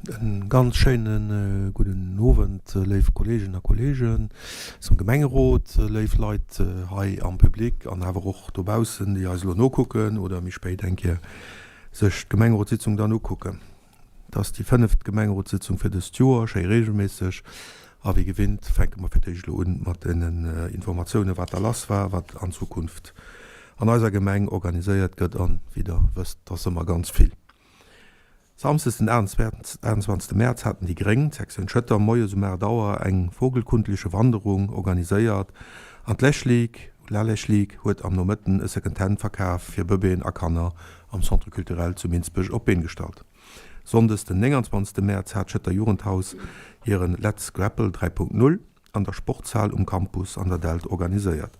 E ganz schéine gudden Owend, léif Kolleeginnen a Kolleegen zum Gemengerot, léif Leit hei am Public an awer och dobaussen, déi eis elo nokucken oder méi spéit eng Kéier sech d'Gemengerotssitzung dann ukucken. Et ass déi fënneft Gemengerotssitzung fir dëst Joer, schéi reegelméisseg. A wéi gewinnt fänke mer fir d'éischt elo un mat deenen Informatiounen, wat da lass war, wat an Zukunft an eiser Gemeng organiséiert gëtt. An wéi der wësst, et ass ëmmer ganz vill. Samsdes den 28 Mäerz haten déi gréng, d'Sektioun Schëtter, moies um 8 Auer eng vogelkundliche Wanderung organiséiert an d'Lechleague, La Lechleague, huet am Nomëtten e Second-Hand-Verkaf fir Bëbeeën a Kanner am Centre Culturel zu Minsbech op d'Been gestallt. Sonndes den 29 Mäerz hat d'Schëtter Jugendhaus hiren Let's Grapple 3.0 an der Sportshal um Campus an der Delt organiséiert.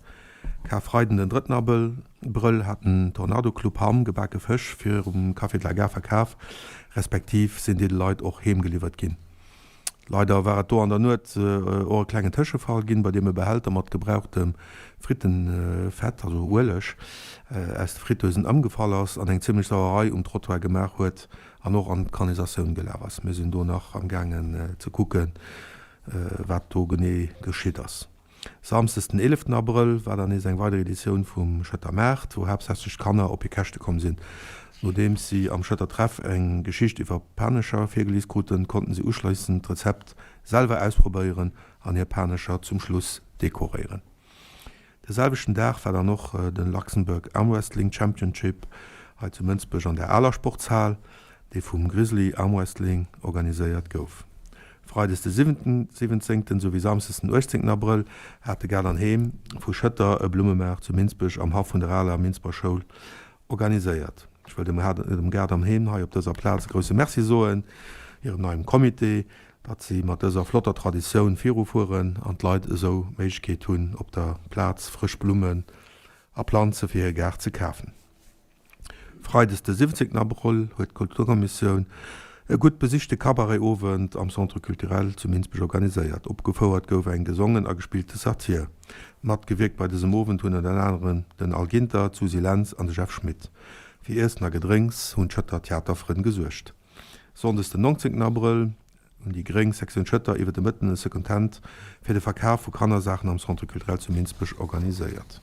Karfreiden den drëtten Abrëll hat den Tornado Club Hamm gebake Fësch virum Café de la Gare verkaf, respektiv sinn déi de Leit och heem geliwwert ginn. Leider war et do an der Nuet och e klengen Tëschefall ginn, bei deem e Behälter mat gebrauchtem Frittenfett, also Ueleg, aus de Fritteusen ëmgefall ass an eng zimmlech Sauerei um Trottoir gemaach huet an och an d'Kanalisatioun gelaf ass. Mir sinn do nach am gaangen ze kucken, wat do genee geschitt ass. Samsdes den 11 Abrëll war dann nees eng weider Editioun vum Schëtter Maart, wou haaptsächlech d'Kanner op hir Käschte komm sinn. Nodeems si am Schëtter Treff eng Geschicht iwwer Panescher virgelies kruten, konnten si uschléissend d'Rezept selwer ausprobéieren an hir Panescher zum Schluss dekoréieren. De selwechten Dag war dann och de Luxembourg Armwrestling Championship hei zu Mënsbech an der aler Sportshal, dee vum Grizzly Armwrestling organiséiert gouf. Freides de 17 souwéi Samsdes den 18 Abrëll hat de Gaart an Heem vu Schëtter e Blummemaart zu Minsbech am Haff vun der aler Minsber Schoul organiséiert. Ech wëll dem Gaart an Heem hei op dëser Plaz e grousse Merci soen, hirem neiem Comité, datt si mat dëser flotter Traditioun virufueren an d'Leit esou d'Méiglechkeet hunn, op der Plaz frësch Blummen a Planze fir hire Gaart ze kafen. Freides de 17 Abrëll huet d'Kulturkommissioun e gutt besichte Cabaret-Owend am Centre Culturel zu Minsbech organiséiert. Opgefouert gouf eng gesongen a gespillte Satire. Matgewierkt bei dësem Owend hunn ënner aneren den Al Ginter, d'Susi Lentz an de Jeff Schmit. Fir Iessen a Gedrénks hunn d'Schëtter Theaterfrënn gesuergt. Sonndes den 19 Abrëll hunn déi gréng Sektioun Schëtter iwwer de Mëtten e Second Hand fir de Verkaf vu Kannersaachen am Centre Culturel zu Minsbech organiséiert.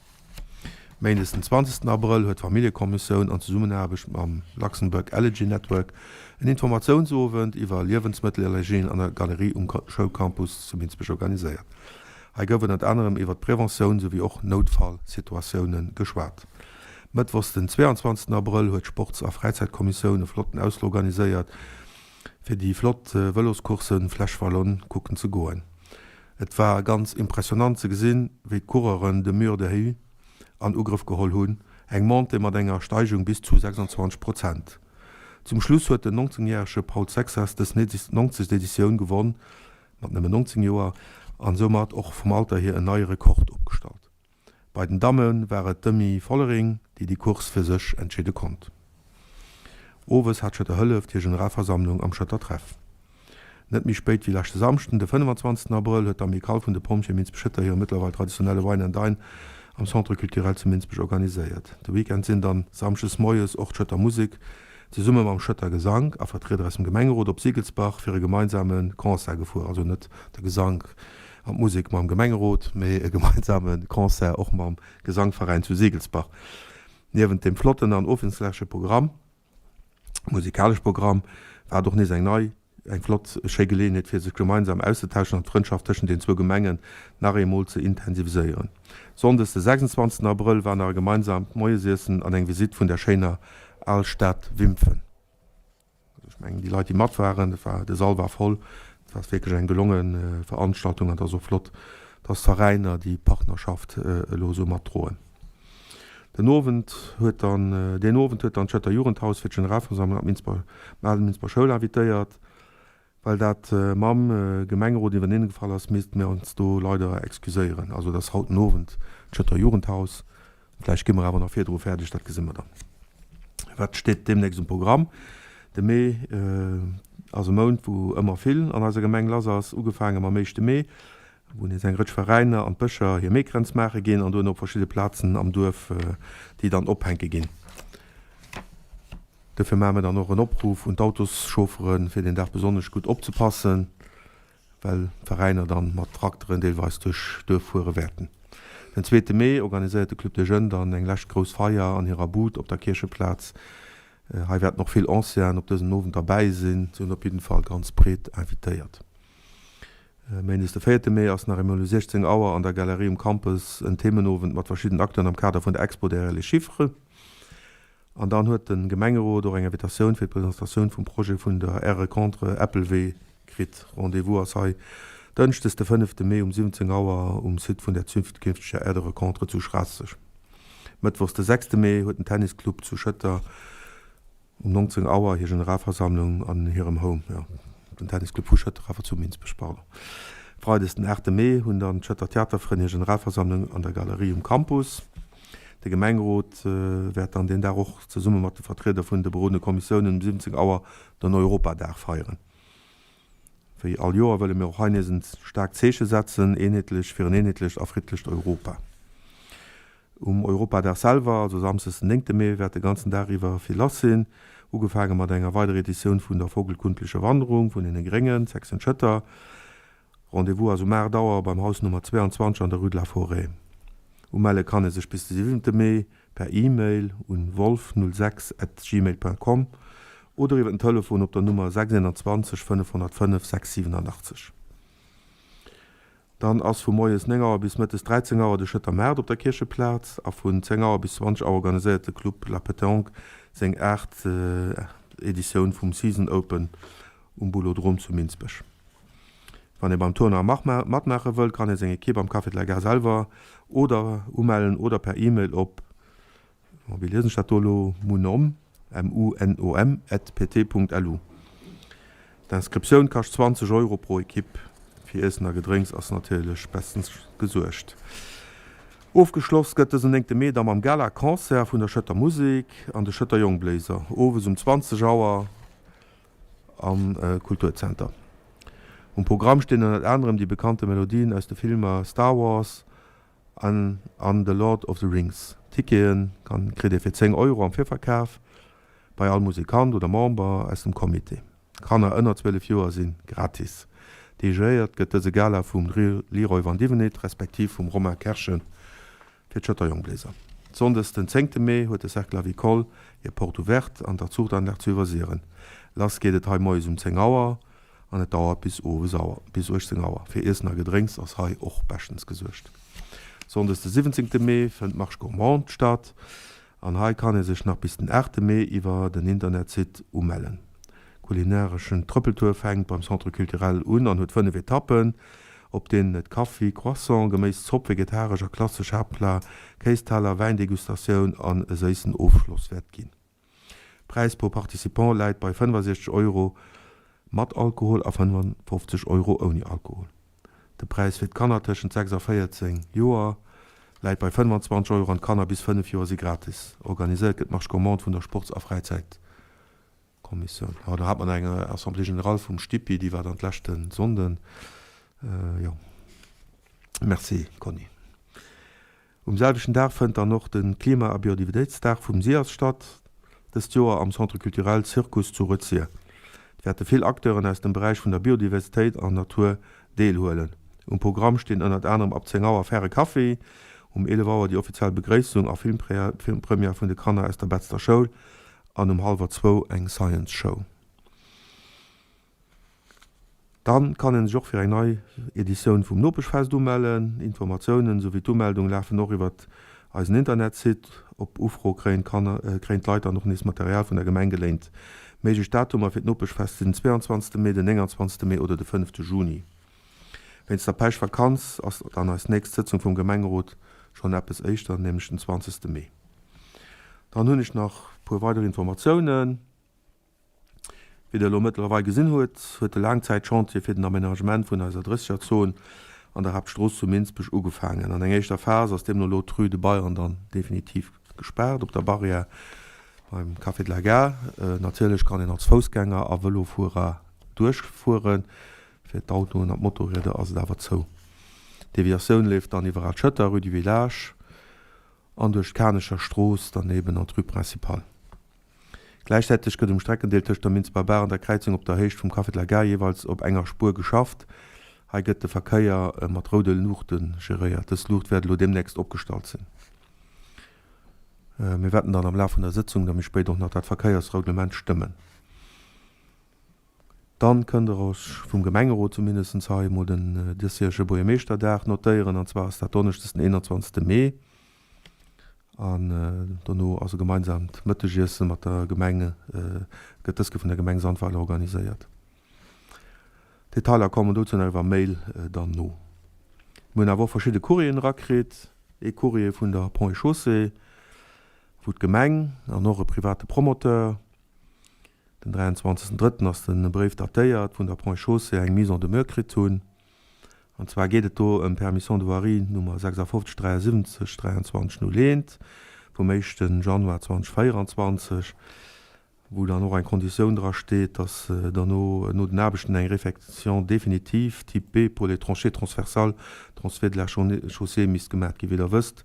Méindes den 20 Abrëll huet d'Familljekommissioun an Zesummenaarbecht mam Luxembourg Allergy Network en Informatiounsowend iwwer Liewensmëttelallergien an der Galerie um Schoulcampus zu Minsbech organiséiert. Hei gouf ënnert anerem iwwer d'Preventioun souwéi och Noutfallsituatioune geschwat. Mëttwochs den 22 Abrëll huet d'Sports a Fräizäitkommissioun e flotten Ausfluch organiséiert, fir déi flott Vëloscourse Flèche Wallonne kucken ze goen. Et war ganz impressionant ze gesinn, wéi d'Coureuren de Mur de Huy an Ugrëff geholl hunn, eng Montée mat enger Steigung bis zu 26 Prozent. Zum Schluss huet den 19 järege Paul Sexas dës 90. Editioun gewonn, mat nëmmen 19 Joer, an soumat och vum Alter hier en neie Rekord opgestallt. Bei den Damme war et d'Demi Vollering, déi déi Course fir sech entscheede konnt. Owes hat Schëtter Hëlleft hir Generalversammlung am Schëtter Treff. Net méi spéit wéi leschte Samschden, de 25 Abrëll, huet d'Amicale vun de Pompjeeë Minsbech-Schëtter hire mëttlerweil traditionelle Wine and Dine am Centre Culturel zu Minsbech organiséiert. De Weekend sinn dann Samschdes moies och d'Schëtter Musek zesumme mam Schëtter Gesank a Vertrieder aus dem Gemengerot op Siegelsbach fir e gemeinsame Concert gefuer, also net de Gesank an d'Musek mam Gemengerot, mee e gemeinsame Concert och mam Gesangveräin zu Seegelsbach. Niewent dem flotten an ofwiesslungsräiche Programm, musikalesche Programm, war et och nees eng nei, eng flott, schéi Geleeënheet fir sech gemeinsam auszetauschen an d'Frëndschaft tëschent den zwou Gemengen nach eemol ze intensiviséieren. Sonndes de 26 Abrëll war nach e gemeinsaamt Moiesiessen an eng Visitt vun der schéiner Alstad Wimpfen. Also ech mengen déi Leit déi mat waren, et war, de Sall war voll, et war wierklech eng gelonge Veranstaltung an et ass och flott, dass d'Veräiner déi Partnerschaft elo esou matdroen. Den Owend huet dann, deen Owend huet dann d'Schëtter Jugendhaus fir d'Generalversammlung an d'Minsber, d'Al Minsber Schoul invitéiert. Well dat mam Gemengerot iwwerneen gefall ass, misste mir ons do leider excuséieren. Also et ass haut den Owend d'Schëtter Jugendhaus. Vläicht gi mer awer nach virdru fäerdeg, dat gesi mer dann. Wat steet deemnächst um Programm? De Mee ass e Mount, wou ëmmer vill an eiser Gemeng lass ass. Ugefaange mam éischte Mee, wou nees eng Rëtsch Veräiner an d'Bëscher hir Meekränz maache ginn an duerno op verschidde Plazen am Duerf déi dann ophänke ginn. Dofir maache mir dann och en Opruff un d'Autoschaufferen, fir deen Dag besonnesch gutt opzepassen, well d'Veräiner dann mat Trakteren deelweis duerch d'Duerf fuere wäerten. Den zweete Mee organiséiert de Club des Jeunes dann eng lescht grouss Feier an hirer Bud op der Kiercheplaz. Hei wäerten och vill Ancienen op dësem Owend derbäi sinn. Si hunn op jidden Fall ganz breet invitéiert. Méindes de véierte Mee ass nach eemol u 16 Auer an der Galerie um Campus en Themenowend mat verschidden Acteuren am Kader vun der Expo Derrière les chiffres. An dann huet de Gemengerot och eng Invitatioun fir d'Presentatioun vum Projet vun der Aire Rencontre Äppelwee kritt. Rendez-vous ass hei dënschdes de fënnefte Mee um 17 Auer um Site vun der zukünfteger Aire de Rencontre zu Schraasseg. Mëttwochs de sechste Mee huet den Tennisclub zu Schëtter um 19 Auer hir Generalversammlung an hirem Home, jo, den Tennisclub vu Schëtter awer zu Minsbech, pardon. Freides den aachte Mee hunn dann d'Schëtter Theaterfrënn hir Generalversammlung an der Galerie um Campus. De Gemengerot wäert dann deen Dag och zesumme mat de Vertrieder vun de berodene Kommissiounen um 17 Auer den Europadag feieren. Wéi all Joer wëlle mir och hei nees en staarkt Zeeche setzen, eenheetlech fir en eenheetlecht a friddlecht Europa. Um Europadag selwer, also Samsdes den néngte Mee, wäert de ganzen Dag iwwer vill lass sinn, ugefaange mat enger weiderer Editioun vun der vogelkundlecher Wanderung vun deene Gréngen, Sektioun Schëtter. Rendez-vous ass um 8 Auer beim Haus Nummer 22 an der Rue de la Forêt. Umelle kann ee sech bis de 7 Mee per E-Mail un wolf06 at gmail point com oder iwwer den Telefon op der Nummer 621 505 687. Dann ass vu moies 9 Auer bis mëttes 13 Auer de Schëtter Maart op der Kiercheplaz a vun 10 Auer bis 20 Auer organiséiert de Club La Petanque seng 8. Editioun vum Season Open um Boulodrome zu Minsbech. Wann ee beim Tournoi matmaache wëll, kann ee seng Ekipp am Café de la Gare selwer oder umellen oder per E-Mail op, wéi liesen ech dat do elo, munom, M-U-N-O-M, at pt.lu. D'Inscriptioun kascht 20 Euro pro Ekipp. Fir Iessen a Gedrénks ass natierlech bestens gesuergt. Ofgeschloss gëtt dësen 9 Mee da mam Gala-Concert vun der Schëtter Musek an de Schëtter Jongbléiser, owes um 20 Auer. Am Kulturzenter. Um Programm stinn ënnert anerem déi bekannte Melodien aus de Filmer Star Wars an an The Lord of the Rings. Tickete kritt ee fir 10 Euro am Virverkaf bei all Musikant oder Member aus dem Comité. Kanner ënner 12 Joer si gratis. Dirigéiert gëtt dëse Gala vum Leroy Vandivenit respektiv vum Romain Kerschen. Fir d'Schëtter Jongbléiser. Sonndes den zéngte Mee huet de Cercle Avicole hir Porte ouverte an der Zuchtanlag zu Iwwersiren. Lass geet et hei moies um 10 Auer an et dauert bis owes Auer, bis 18 Auer. Fir Iessen a Gedrénks ass hei och beschtens gesuergt. Sonndes de siwwenzéngte Mee fënnt d'Marche Gourmande statt An hei kann ee sech nach bis den 8 Mee iwwer den Internetsite umellen. Kulinareschen Trëppeltour fänkt beim Centre Culturel un an huet 5 Etappen, op deenen et Kaffi, Croissant, Geméis, Zopp, vegetaresch a klassesch Haaptplat, Kéisteller, Wäindegustatioun an e séissen Ofschloss wäert ginn. Präis pro Participant läit bei 65 Euro mat Alkohol a 55 Euro ouni Alkohol. De Präis fir d'Kanner tëschent 6 a 14 Joer läit bei 25 Euro an d'Kanner bis 5 Joer si gratis. Organiséiert gëtt d'Marche Gourmande vun der Sports a Fräizäitkommissioun. Jo, do hat mer eng Assemblée générale vum Stipi, déi war dann d'leschte Sonnden. Jo, merci Conny. Um selwechten Dag fënnt dann och de Klima a Biodiversitéitsdag vum SIAS statt, dëst Joer am Centre Culturel Circus zu Rued-Sir. Et wäerte vill Acteuren aus dem Beräich vun der Biodiversitéit an Natur deelhuelen. Um Programm stinn ënnert anerem ab 10 Auer faire Kaffi, um 11 Auer déi offiziell Begréissung a Filmpremière vun de Kanner aus der Betzder Schoul an um hallwer zwou eng Science Show. Dann kann een sech och fir eng nei Editioun vum Nopeschfest umellen. Informatiounen esou wéi d'Umeldung lafen och iwwert eisen Internetsite. Op Ufro kréien d'Kanner, kréien d'Leit dann och nees Material vun der Gemeng geléint. Méiglech Datumer fir d'Nopeschfest sinn den 22 Mee, den 29 Mee oder de 5 Juni. Wéinst der Päischtvakanz ass dann eis nächst Sëtzung vum Gemengerot schonn eppes éischter, nämlech den 20 Mee. Dann hunn ech nach puer weider Informatiounen. Wéi der elo mëttlerweil gesinn huet, huet de Laangzäitchantier fir den Aménagement vun eiser Drëssegerzon an der Haaptstrooss zu Minsbech ugefaangen. An eng éischter Phas ass deemno elo d'Rue de Bayern dann definitiv gespaart op der Barrière beim Café de la Gare. Natierlech kann een als Foussgänger a Vëlofuerer duerchfueren, fir d'Autoen an d'Motorrieder ass et awer zou. D'Deviatioun leeft dann iwwer Al Schëtter, Rue du Village an duerch d'Kanecher Strooss dann eben an d'Rue Principale. Gläichzäiteg gëtt um Streckendeel tëscht der Minsber Bar an der Kräizung op der Héicht vum Café de la Gare jeeweils op enger Spuer geschafft. Hei gëtt de Verkéier mat roude Luuchte geréiert. Dës Luucht wäert elo deemnächst opgestallt sinn. Mir wäerten dann am Laf vun der Sëtzung da méi spéit och nach dat Verkéiersreglement stëmmen. Dann kënnt der Iech vum Gemengerot zumindest hei emol den dësjärege Buergermeeschterdag notéieren, an zwar ass dat donneschdes den 21. Mee. An dono ass e gemeinsaamt Mëttegiessen mat der Gemeng, gëtt dës Kéier vun der Gemeng Sandweiler organiséiert. Detailer kommen dozou nach iwwer Mail dann no. Mir hunn awer och verschidde Courrieren erakritt. Ee Courrier vun der Ponts et Chaussées, wou d'Gemeng an och e private Promoteur, Den 23 drëtten ass de Bréif datéiert, vun der Ponts et Chaussées eng Mise en demeure kritt hunn. An zwar geet et do ëm d'Permission de voirie Nummer 56 73 23 01 vum éischte Januar 2024, wou dann och eng Konditioun dra steet, dass derno no den Aarbechten eng Réfection définitive type B pour les tranchées transversales transfert de la chaussée misst gemat ginn. Wéi Der wësst,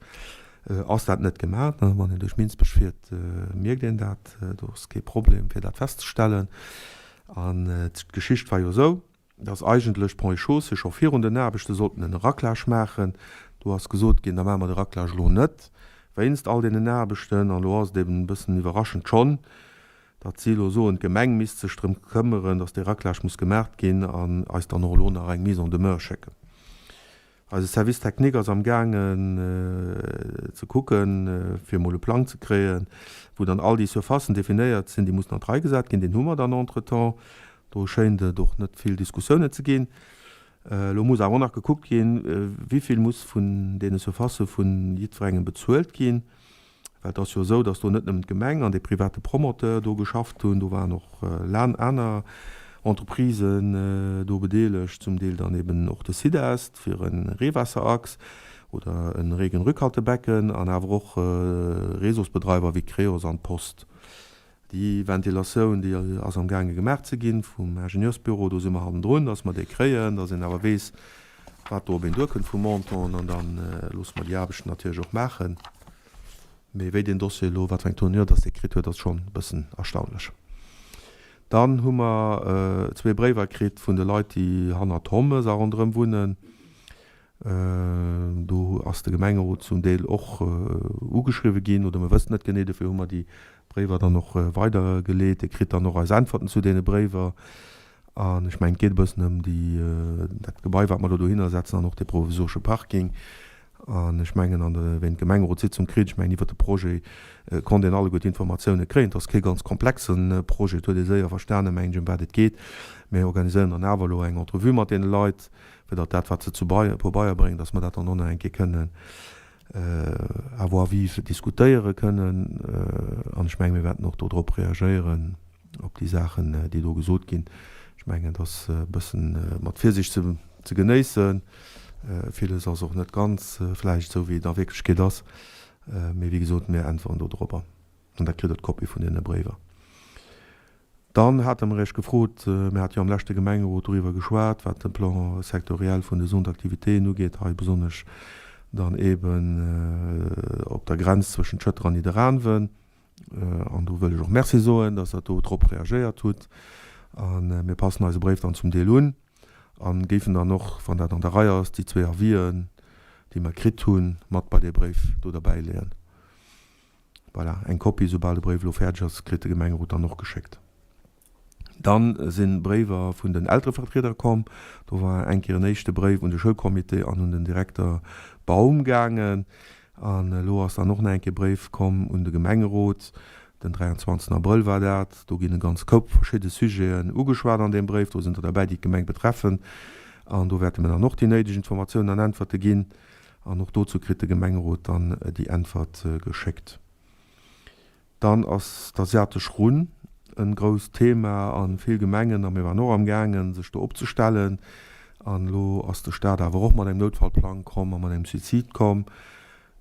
ass dat net gemat. Wann een duerch Minsbech fiert, mierkt een dat. Do ass kee Problem, fir dat festzestellen. An d'Geschicht war jo esou, dass eigentlech d'Ponts et Chaussées scho virun den Aarbechte sollten en Raclage maachen. Do ass gesot ginn, da maache mer de Raclage elo net, wéinst all deenen Aarbechten. An elo ass et eben e bëssen iwwerraschend schonn, datt si elo soen, d'Gemeng misst sech drëm këmmeren, dass dee Raclage muss gemaach ginn an eis dann och elo nach eng Mise en demeure schécken. Eise Service technique ass am gaangen ze kucken, fir emol e Plang ze kréien, wou dann all déi Surfacen definéiert sinn, déi mussen an d'Rei gesat ginn. Deen hu mer dann entretemps. Do schéint et och net vill Diskussiounen ze ginn. Elo muss awer och nach gekuckt ginn, wéi vill muss vun deene Surfacë vu jiddwerengem bezuelt ginn. Well et ass jo esou, datt do net nëmmen d'Gemeng an dee private Promoteur do geschafft hunn, do waren och aner Entreprisen do bedeelegt, zum Deel dann eben och de SIDEST fir e Reewaasserachs oder e Regenrückhaltebecken an awer och Réseausbedreiwer wéi Creos an d'Post. Déi Ventilatioun, déi ass am gaange gemaach ze ginn vum Ingenieursbüro. Do si mer hannendrun, datt mer déi kréien, datt een awer weess, wat do op een duerkënnt vu Montanten. An da loosse mer déi Aarbechten natierlech och maachen. Mee wéi deen Dossier elo, wat fir eng Tournure datt dee kritt huet, ass schonn e bëssen erstaunlech. Dann hu mer zwee Bréiwer kritt vun de Leit, déi hanner Thommes a ronderëm wunnen. Do ass de Gemengerot zum Deel och ugeschriwwe ginn, oder mir wëssen net genee, dofir hu mer déi Bréiwer dann och weidergeleet. Dir kritt dann och eis Äntwerten zu deene Bréiwer. An ech mengen, et geet e bëssen ëm déi, dat Gebai, wat mer do dohinner setzen an och dee provisoresche Parking. An ech mengen, an der, wéint d'Gemengerotssitzung kritt, ech mengen, iwwert de Projet konnt een alleguer d'Informatiounen kréien. Et ass kee ganz komplexe Projet, et huet ee séier verstanen, mengen ech, ëm wat et geet. Mir organiséieren dann awer elo eng Entrevue mat deene Leit, fir datt dat, wat se zu Pabeier bréngen, datt mer dat dann och nach eng Kéier kënnen à voix vive diskutéiere kënnen. An ech mengen, mir wäerten och do drop reagéieren, op déi Saachen, déi do gesot ginn. Ech mengen, et ass e bësse mat Virsiicht ze genéissen. Villes ass och net ganz vläicht esou, wéi et a Wierklechkeet ass. Mee wéi gesot, mir äntweren do dorobber. An da kritt Der d'Kopie vun deene Bréiwer. Dann hate mer Iech gefrot, mir hate jo am leschte Gemengerot doriwwer geschwat, wat de Plan sectoriel vun de Zones d'activitéen ugeet, hei besonnesch dann eeben op der Grenz zwëschent Schëtter an Nidderaanwen. An do wëll ech och Merci soen, dass Der do drop reagéiert hutt. A mir passen eise Bréif dann zum Deel un a géifen dann och, wann dat an der Rei ass, déi zwee Avisen, déi mer kritt hunn, mat bei dee Bréif do derbäileeën. Voilà, eng Kopie, soubal de Bréif elo fäerdeg ass, kritt de Gemengerot dann och geschéckt. Dann si Bréiwer vun den Elterevertrieder komm. Do war eng Kéier en éischte Bréif un de Schoulcomité an un den Direkter Baum gaangen. An elo ass dann och nach eng Kéier Bréif komm un de Gemengerot, den 23 Abrëll war dat. Do ginn e ganz Koup verschidde Sujeten ugeschwat an deem Bréif. Do sinn der derbäi, déi d'Gemeng betreffen. An do wäerte mir dann och déi néideg Informatiounen an Äntwerte ginn. An och dozou kritt de Gemengerot dann déi Äntwert geschéckt. Dann ass d'asiatesch Runn e grousst Thema a vill Gemengen a mir waren och am gaangen, sech do opzestellen. An elo ass de Stat awer och mat engem Noutfallplang komm a mat engem Subsid komm.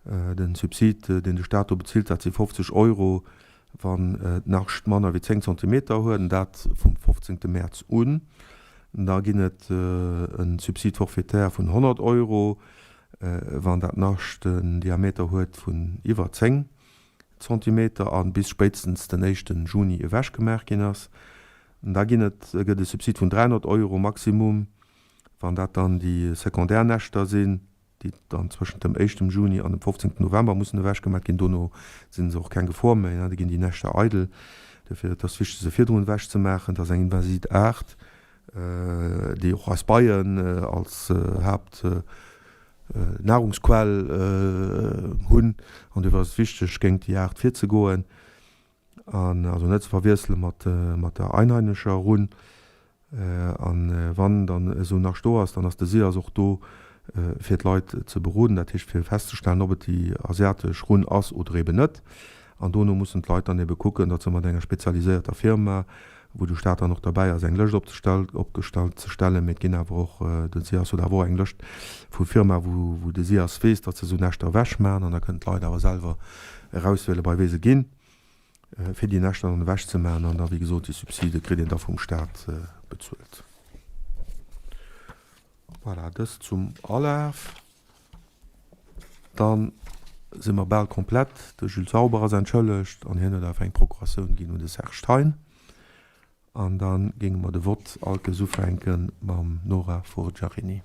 Den Subsid, deen de Stat do bezilt, dat si 50 Euro, wann d'Nascht manner wéi 10 Zentimeter huet, an dat vum 15. Mäerz un. Da ginn et e Subside forfaitaire vun 100 Euro, wann dat Nascht en Diameter huet vun iwwer 10. Zentimeter a bis spéitstens den éischten Juni ewech gemaach ginn ass. Da ginn et, gëtt e Subsid vun 300 Euro Maximum, wann dat dann déi sekondär Näschter sinn, déi dann zwëschent dem éischtem Juni an dem 15 November mussen ewech gemaach ginn. Dono sinn se och keng Gefor méi, da ginn déi Näschter eidel. Dofir et ass wichteg se virdrun ewech ze maachen. Dat ass eng invasiv Aart, déi och eis Beien als Haapt Nahrungsquell hunn an dofir ass et wichteg géint déi Aart virzegoen an also net ze verwiessele mat mat der einheimischer Runn. An wann dann esou nach do ass, dann ass de SIAS och do fir d'Leit ze beroden, dat heescht fir festzestellen ob et déi asiatesch Runn ass oder eben net. An dono mussen d'Leit dann ebe kucken, datt se mat enger spezialiséierter Firma, wou de Staat dann och derbäi ass, eng Lëscht opgestallt ze stellen. Mee et ginn awer och, de SIAS huet awer och eng Lëscht vu Firmae wou de SIAS weess, datt se esou Näschter ewechmaachen. An da kënnen d'Leit awer selwer erauswiele bei wee se ginn, fir déi Näschter dann ewechzemaachen. An da, wéi gesot, déi Subside kritt een da vum Staat bezuelt. Voilà, dëst zum Alaf. Dann si mer bal komplett. De Jules Sauber ass entschëllegt an hien huet awer eng Procuratioun ginn un de Serge Thein. An da géinge mer de Vott alkes ufänke mam Nora Forgiarini.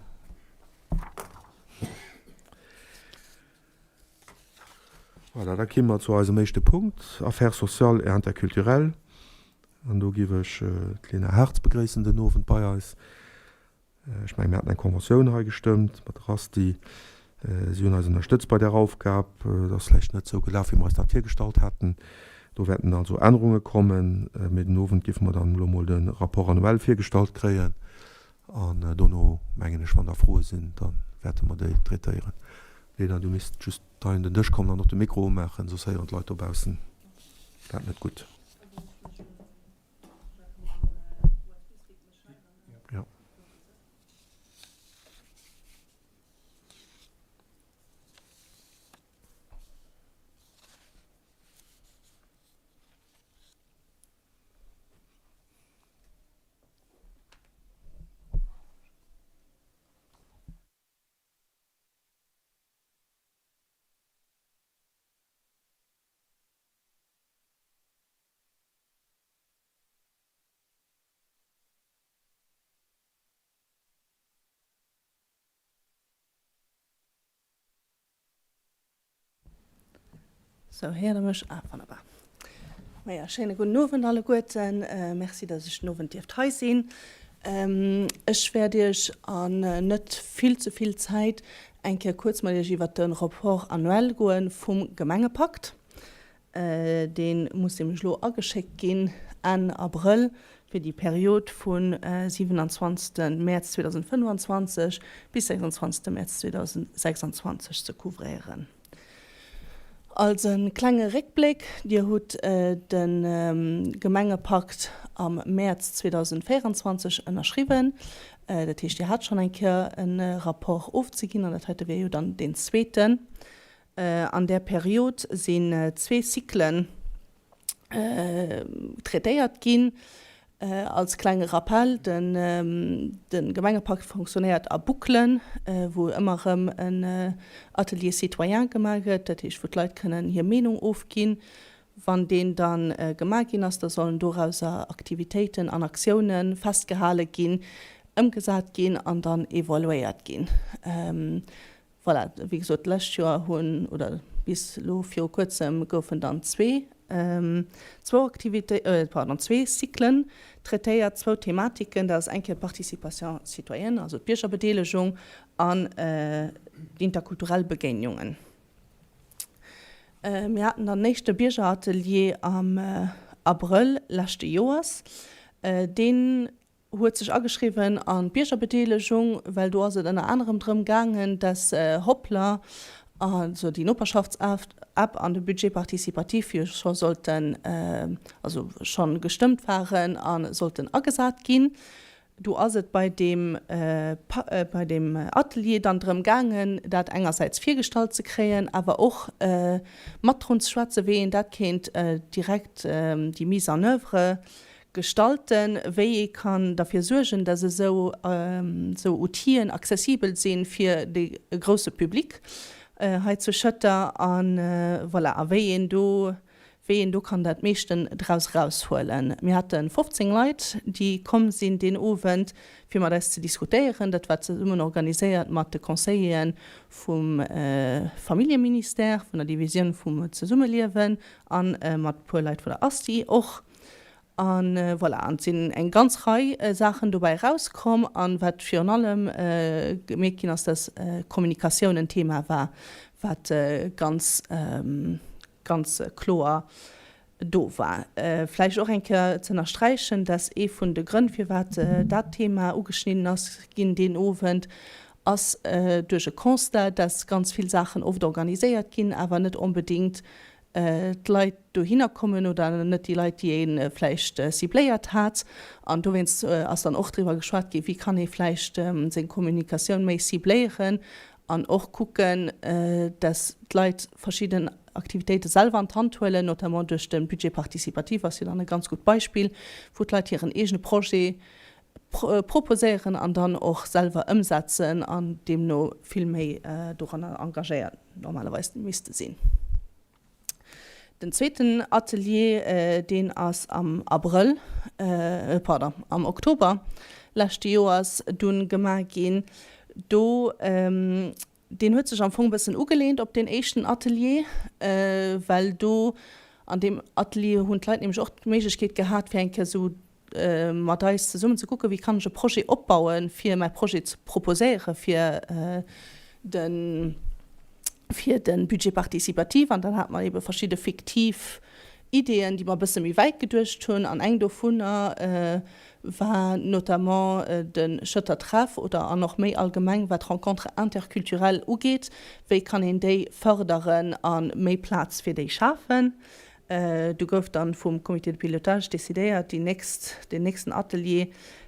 Voilà, da ki mer zu eisem éischte Punkt, Affaires sociales et interculturelles. An do giff ech d'Lena Hartz begréissen den Owend bei eis. Ech mengen, mir haten eng Conventioun hei gestëmmt mat der Asti. Si hunn eis ënnerstëtzt bei där Aufgab. Et ass vläicht net esou gelaf, wéi mer eis dat virgestallt haten. Do wäerten also Ännerunge kommen. Mee den Owend géife mer dann elo mol de Rapport annuel virgestallt kréien. An dono, mengen ech, wann da Froe sinn, da wäerte mer déi traitéieren. Lena, du misst just hei un den Dësch kommen an och de Mikro umaachen, soss héieren d'Leit dobaussen dat net gutt. Ja. Sou, héiert der mech? Ah, wonnerbar. Maja, schéine gudden Owend alleguerten. Merci, dass ech den Owend dierft hei sinn. Ech wäert Iech an net vill ze vill Zäit eng Kéier kuerz mat Iech iwwert de Rapport annuel goe vum Gemengepakt. Dee muss nämlech elo ageschéckt ginn Enn Abrëll fir déi Period vu 27 Mäerz 2025 bis 26 Mäerz 2026 ze couvréieren. Als e klenge Réckbléck, Dir hutt de Gemengepakt am Mäerz 2024 ënnerschriwwen. Dat heescht, Dir hat schonn eng Kéier e Rapport ofzeginn an dat heite wier jo dann deen zweeten. An där Period sinn zwee Cyclen traitéiert ginn. Als klenge Rappel, De Gemengepakt fonctionnéiert a Bouclen, wou ëmmer erëm en Atelier citoyen gemaach gëtt, dat heescht wou d'Leit kënnen hir Meenung ofginn. Wann deen da gemaach ginn ass, da sollen dorauser Aktivitéiten an Aktioune festgehale ginn, ëmgesat ginn an dann evaluéiert ginn. Voilà, wéi gesot, d'lescht Joer hunn, oder bis elo viru Kuerzem, goufen dann zwee, zwou Aktivité, pardon, zwee Cyclen traitéiert, zwou Thematiken. Dat ass eng Kéier d'Participation citoyenne, also d'Biergerbedeelegung, an d'interkulturell Begéinungen. Mir haten dann den éischte Biergeratelier am Abrëll leschte Joers. Deen huet sech ageschriwwen an d'Biergerbedeelegung, well do ass et ënner anerem drëm gaangen, dass Hoplr, also déi Noperschaftsapp an de Budget participatif jo scho sollten, also scho gestëmmt waren a sollten agesat ginn. Do ass et bei deem, bei deem Atelier dann drëm gaangen, dat engersäits virgestallt ze kréien, awer och mat drun ze schwätzen, wéi een dat kéint direkt déi Mise en oeuvre Gestalten, wéi ee kann derfir suergen, dass esou esou Outill'en accessibel si fir de grousse Public hei zu Schëtter a voilà, a wéi een do. wéi een do kann dat meeschten draus eraushuelen. Mir hate 15 Leit, déi komm sinn deen Owend, fir mat eis ze diskutéieren. Dat war zesummen organiséiert mat de Conseillere vum Familljeministère, vun der Divisioun vum Zesummeliewen a mat e puer Leit vun der ASTI och. A voilà, an et sinn eng ganz Rei Saachen dobäi erauskomm. A wat virun allem gemierkt ginn ass, dass Kommunikatioun en Thema war, wat ganz, ganz kloer do war. Vläicht och eng Kéier ze ënnersträichen, dass ee vun de Grënn, firwat dat Thema ugeschnidden ass ginn deen Owend, ass duerch e Constat, dass ganz vill Saachen oft organiséiert ginn, awer net onbedéngt d'Leit dohinner kommen oder net déi Leit, déi ee vläicht cibléiert hat. An dowéinst ass dann och driwwer geschwat ginn, wéi kann ee vläicht seng Kommunikatioun méi cibléieren an och kucken, dass d'Leit verschidden Aktivitéite selwer an d'Hand huelen, notamment duerch de Budget participatif ass jo dann e ganz gutt Beispill, wou d'Leit hiren eegene Projet proposéieren an dann och selwer ëmsetzen an deemno vill méi doranner engagéiert normalerweis misste sinn. Den zweeten Atelier, deen ass am Abrëll, pardon, am Oktober leschte Joers dunn gemaach ginn. Do, deen huet sech am Fong e bëssen ugeleent op deen éischten Atelier, well do an deem Atelier hunn d'Leit nämlech och d'Méiglechkeet gehat, fir eng Kéier esou mat eis zesummen ze kucken, wéi kann ech e Projet opbauen, fir mäi Projet ze proposéiere fir de fir de Budget participatif. An dann hate mer ebe verschidde fiktiv Ideeën, déi mer e bësse méi wäit geduecht hunn. An eng dovunner war notamment de Schëtter Treff oder an och méi allgemeng wat d'Rencontres interculturelles ugeet, wéi kann een déi fërderen a méi Plaz fir déi schafen. Du gouf dann vum Comité de pilotage décidéiert, déi nächst, deen nächsten Atelier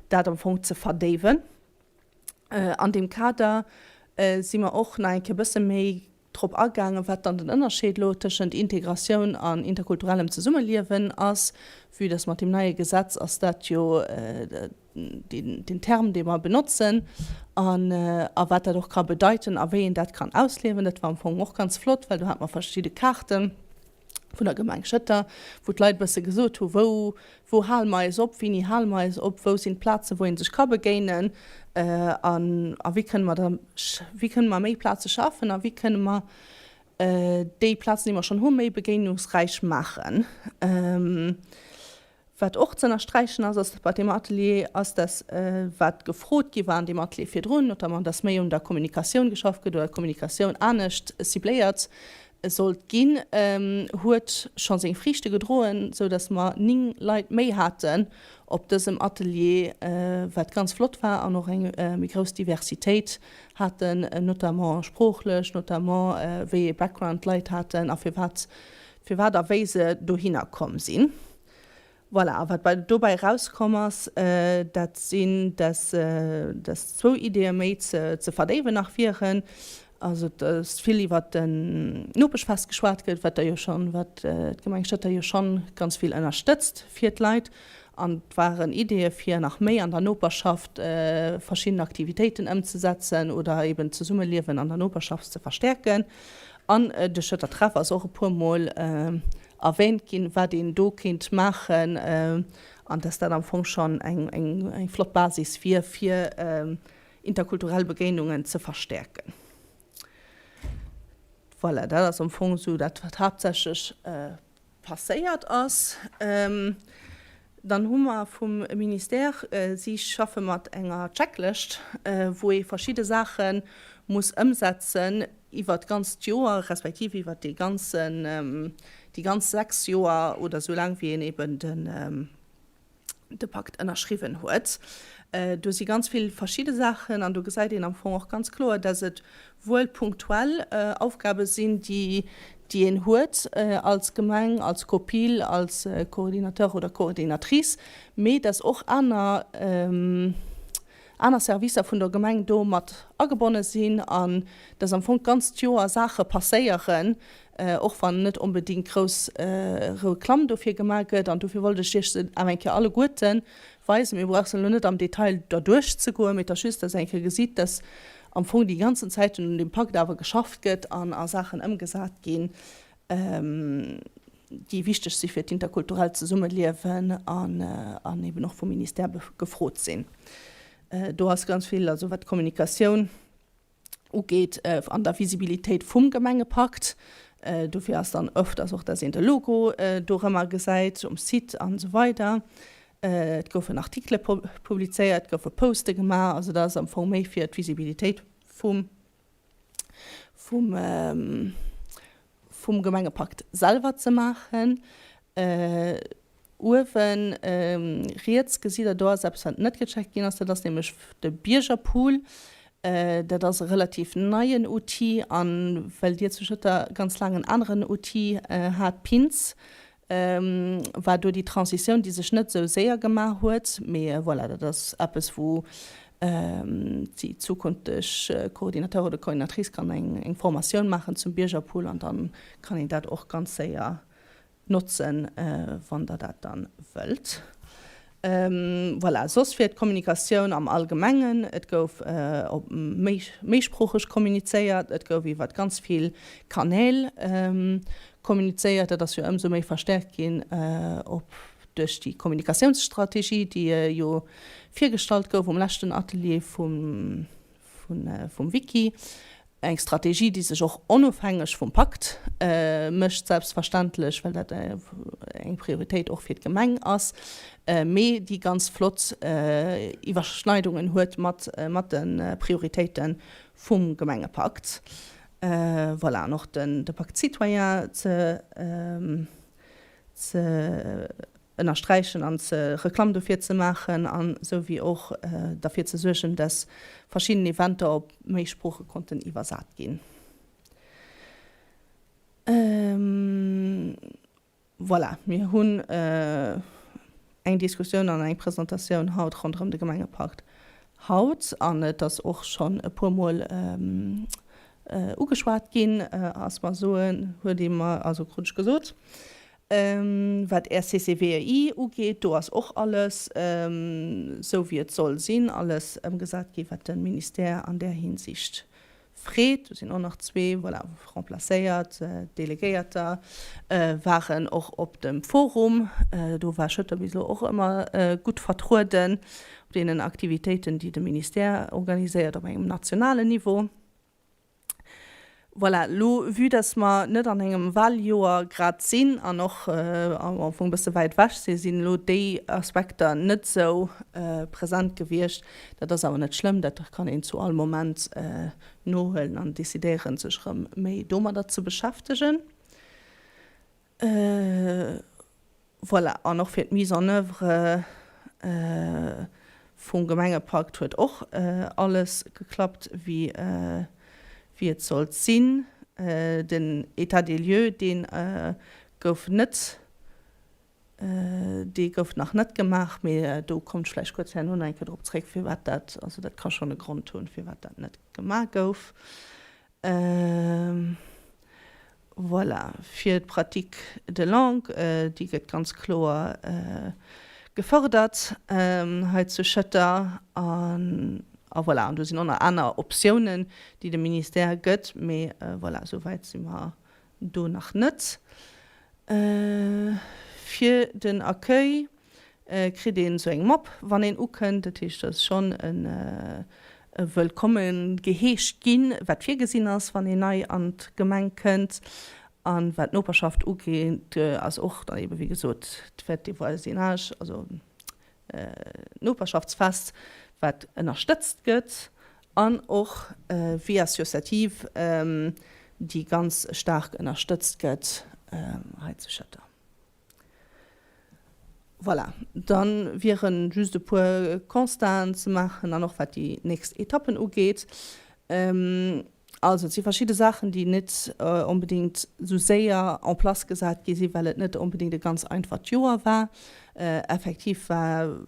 dat am Fong ze verdéiwen. An deem Kader si mer och nach eng Kéier e bësse méi drop agaangen, wat dann den Ënnerscheed elo tëschent Integratioun an interkulturellem Zesummeliewen ass. Vue dass mat deem neie Gesetz ass dat jo deen Term, dee mer benotzen, an a wat dat och ka bedeiten a wéi een dat kann ausliewen. Dat war am Fong och ganz flott, well do hate mer verschidde Kaarten vun der Gemeng Schëtter, wou d'Leit e bësse gesot hu wou, wou hale mer eis op, wéini hale mer eis op, wou sinn d'Plazen, wou ee sech ka begéinen an a wéi kënne mer da, wéi kënne mer méi Plaze schafen a wéi kënne mer déi Plazen, déi mer schonn hu méi begéinungsräich maachen. Wat och ze ënnersträichen ass, ass bei deem Atelier, ass, dass wat gefrot gi war an deem Atelier virdrun, notamment dass méi un der Kommunikatioun geschafft gëtt oder d'Kommunikatioun anescht cibléiert sollt ginn, huet scho seng Friichte gedroen, sou dass mer 9 Leit méi haten op dësem Atelier, wat ganz flott war, an och eng méi grouss Diversitéit haten, notamment sproochlech, notamment wéi ee Background d'Leit haten a firwat firwat a wéi se dohinner komm sinn. Voilà, a wat bei dobäi erauskomm ass, dat sinn, dass dass zwou Ideeë méi ze ze verdéiwen nach wieren. Also dass vill iwwert den Nopeschfest geschwat gëtt, wat der jo schonn, wat d'Gemeng Schëtter jo schonn ganz vill ënnerstëtzt fir d'Leit. An et waren Ideeë fir nach méi an der Noperschaft verschidden Aktivitéiten ëmzesetzen oder eben d'Zesummeliewen an der Noperschaft ze verstäerken. An de Schëtter Treff ass och e puer Mol erwähnt ginn, wat een do kéint maachen, an dass dat am Fong schonn eng flott Basis wier, fir interkulturell Begéinungen ze verstäerken. Voilà, dat ass am Fong esou dat, wat haaptsächlech passéiert ass. Dann hu mer vum Ministère, si schaffe mat enger Checklëscht, wou ee verschidde Saache muss ëmsetzen iwwert d'ganzt Joer, respektiv iwwert dee ganzen, déi ganz 6 Joer oder esou laang wéi een eben den, de Pakt ënnerschriwwen huet. Do si ganz vill verschidde Saachen an do gesäit een am Fong och ganz kloer, dass et wuel punktuell Aufgabe sinn, déi déi een huet als Gemeng, als Copil, als Coordinateur oder Coordinatrice, mee dass och aner aner Servicer vun der Gemeng do mat agebonne sinn an dass am Fong d'ganzt Joer Saache passéieren, och wann net onbedéngt grouss Reklamm dofir gemaach gëtt. An dofir wollt ech Iech se awer eng Kéier alleguerte weisen. Mir brauche elo net am Detail derduerch ze goen, mee et ass just, dass Der eng Kéier gesitt, dass am Fong déi ganzen Zäiten un deem Pakt awer geschafft gëtt an a Saachen ëmgesat ginn. déi wichteg si fir d'interkulturellt Zesummeliewen an an eben och vum Ministère gefrot sinn. Do ass ganz vill, also wat d'Kommunikatioun ugeet, an der Visibilitéit vum Gemengepakt. Dofir ass dann öfters och, dass een de Logo dorëmmer gesäit um Site an esou weider. Et goufen Artikele publizéiert, et goufe Poste gemaach. Also dat ass am Fong méi fir d'Visibilitéit vum vum vum Gemengepakt selwer ze maachen. Uewe riets gesitt Der, do ass eppes, wat net gecheckt ginn ass, dat ass nämlech de Biergerpool. Dat ass e relativ neien Outil a well Dir zu Schëtter ganz laang en aneren Outil hat, Pins, war do déi Transitioun, déi sech net esou séier gemaach huet. Mee voilà, dat ass eppes, wou déi zukünfteg Coordinateur oder Coordinatrice kann eng Formatioun maachen zum Biergerpool an da kann een dat och ganz séier notzen, wann Der dat dann wëllt. Voilà, soss fir d'Kommunikatioun am Allgemengen, et gouf op méisproocheg kommunizéiert, et gouf iwwer ganz vill Kanäl kommunizéiert. Dat ass jo ëmsou méi verstärkt ginn op duerch déi Kommunikatiounsstrategie, déi jo virgestallt gouf um leschten Atelier vum vum Wiki. Eng Strategie, déi sech och onofhängeg vum Pakt mécht, selbstverständlech, well dat eng Prioritéit och fir d'Gemeng ass, mee déi ganz flott Iwwerschneidungen huet mat de Prioritéite vum Gemengepakt. Voilà, an och de Pacte citoyen ze ënnersträichen an ze Reklamm dofir ze maachen an esou wéi och derfir ze suergen, dass verschidden Eventer op méi Sprooche konnten iwwersat ginn. Voilà, mir hunn eng Diskussioun an eng Presentatioun haut ronderëm de Gemengepakt haut an et ass och schonn e puermol ugeschwat ginn, ass mer soen, huet ee mer, also krut ech gesot. Wat RCCWI ugeet, do ass och alles esou wéi et soll sinn, alles ëmgesat gi wat de Ministère an där Hinsicht freet. Do sinn och nach zwee, voilà, remplacéiert Delegéierter waren och op dem Forum. Do war Schëtter bis elo och ëmmer gutt vertrueden op deenen Aktivitéiten, déi de Ministère organiséiert op engem nationalen Niveau. Voilà, elo vue dass mer net an engem Wahljoer grad sinn an och am Fong e bësse wäit ewech sinn, sinn elo déi Aspekter net esou present gewiescht. Dat ass awer net schlëmm, dat kann een zu all Moment nohuelen an decidéieren, sech erëm méi domadder ze beschäftegen. Voilà, an och fir d'Mise en oeuvre vum Gemengepakt huet och alles geklappt, wéi et sollt sinn. Den État des lieux, dee gouf net, dee gouf nach net gemaach, mee do kommt ech vläicht kuerz herno nach eng Kéier drop zréck, firwat dat, also dat ka schonn e Grond hunn, firwat dat net gemaach gouf. Voilà, fir d'Pratique de langue, déi gëtt ganz kloer gefërdert hei zu Schëtter. A voilà, an do sinn och nach aner Optiounen, déi de Ministère gëtt, mee voilà, esou wäit si mer do nach net. Fir den Accueil kritt een esou eng Mapp, wann een ukënnt. Dat heescht, et ass schonn e Wëllkomme geheescht ginn, wat virgesinn ass, wann een nei an d'Gemeng kënnt. A wat d'Noperschaft ugeet, ass och dann eebe wéi gesot d'Fête de voisinage, also d'Noperschaftsfest, wat ënnerstëtzt gëtt an och Vie associative, déi ganz staark ënnerstëtzt gëtt hei zu Schëtter. Voilà, da wiere just e puer Constaten ze maachen an och wat déi nächst Etappen ugeet. Also et si verschidde Saachen, déi net onbedéngt esou séier en place gesat gi sinn, well et net onbedéngt e ganz einfacht Joer war. Effektiv war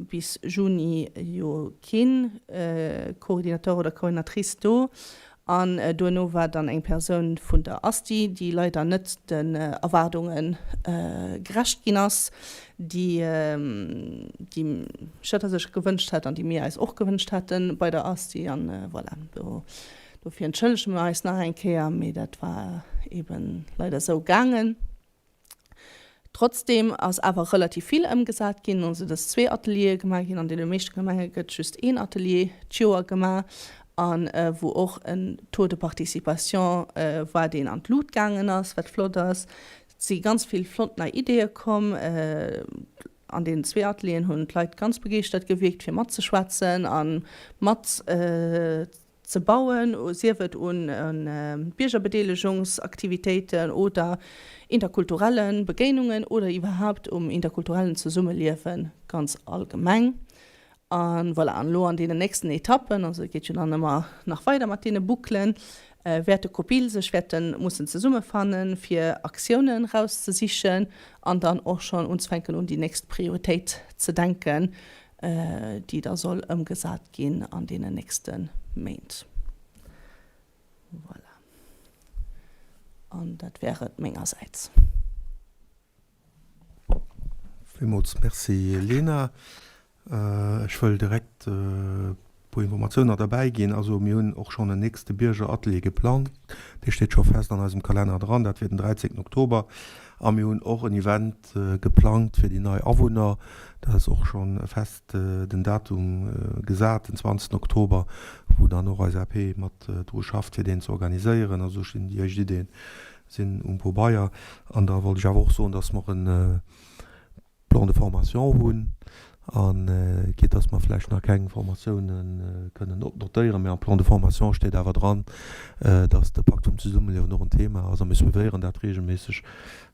bis Juni jo keen Coordinateur oder Coordinatrice do An duerno war dann eng Persoun vun der Asti, déi leider net den Erwaardunge gerecht ginn ass, déi déi Schëtter sech gewënscht hätt an déi mir eis och gewënscht hätte bei der Asti. An voilà, do dofir entschëllege mer eis nach eng Kéier, mee dat war eeben leider esou gaangen. Trotzdeem ass awer relativ vill ëmgesat ginn, also et ass zwee Ateliere gemaach ginn. An deene meeschte Gemenge gëtt just een Atelier d'Joer gemaach a wou och en Taux de participation war, deen an d'Lut gaangen ass, wat flott ass. Et si ganz vill flott nei Ideeë komm. An deenen zwee Atelieren hunn d'Leit ganz begeeschtert gewierkt, fir matzeschwätzen a mat ze bauen, sief et un Biergerbedeelegungsaktivitéiten oder interkulturelle Begéinungen oder iwwerhaapt um interkulturellen Zesummeliewe ganz allgemeng. A voilà, an elo an deenen nächsten Etappen, also et geet jo dann ëmmer nach weider mat deene Bouclen, wäert de COPIL sech wäerte mussen zesummefannen, fir Aktiounen erauszesichen an dann och schonn unzefänken un déi nächst Prioritéit ze denken, déi da soll ëmgesat ginn an deenen nächste Méint. Voilà. An dat wär et mengersäits. Villmools Merci, Lena. Ech wëll direkt e puer Informatiounen nach derbäi ginn. Also mir hunn och schonn en nächste Biergeratelier geplangt. Dee steet scho fest an eisem Kalenner dran. Dat wier den 13 Oktober. A mir hunn och en Event geplangt fir déi nei Awunner. Dat ass och scho fest den Datum gesat, den 20 Oktober, wou dann och eis AP mat dru schafft, fir deen ze organiséieren. Also do stinn déi éischt Ideeën sinn um Pobeier. An da wollt ech awer och soen, dass mer e Plan de formation hunn a quitte dass mer vläicht nach keng Formatiounen kënnen notéieren, mä am Plan de formation steet awer dran, dass de Pakt vum Zesummeliewen och en Thema ass a mir suivéieren dat regelméisseg,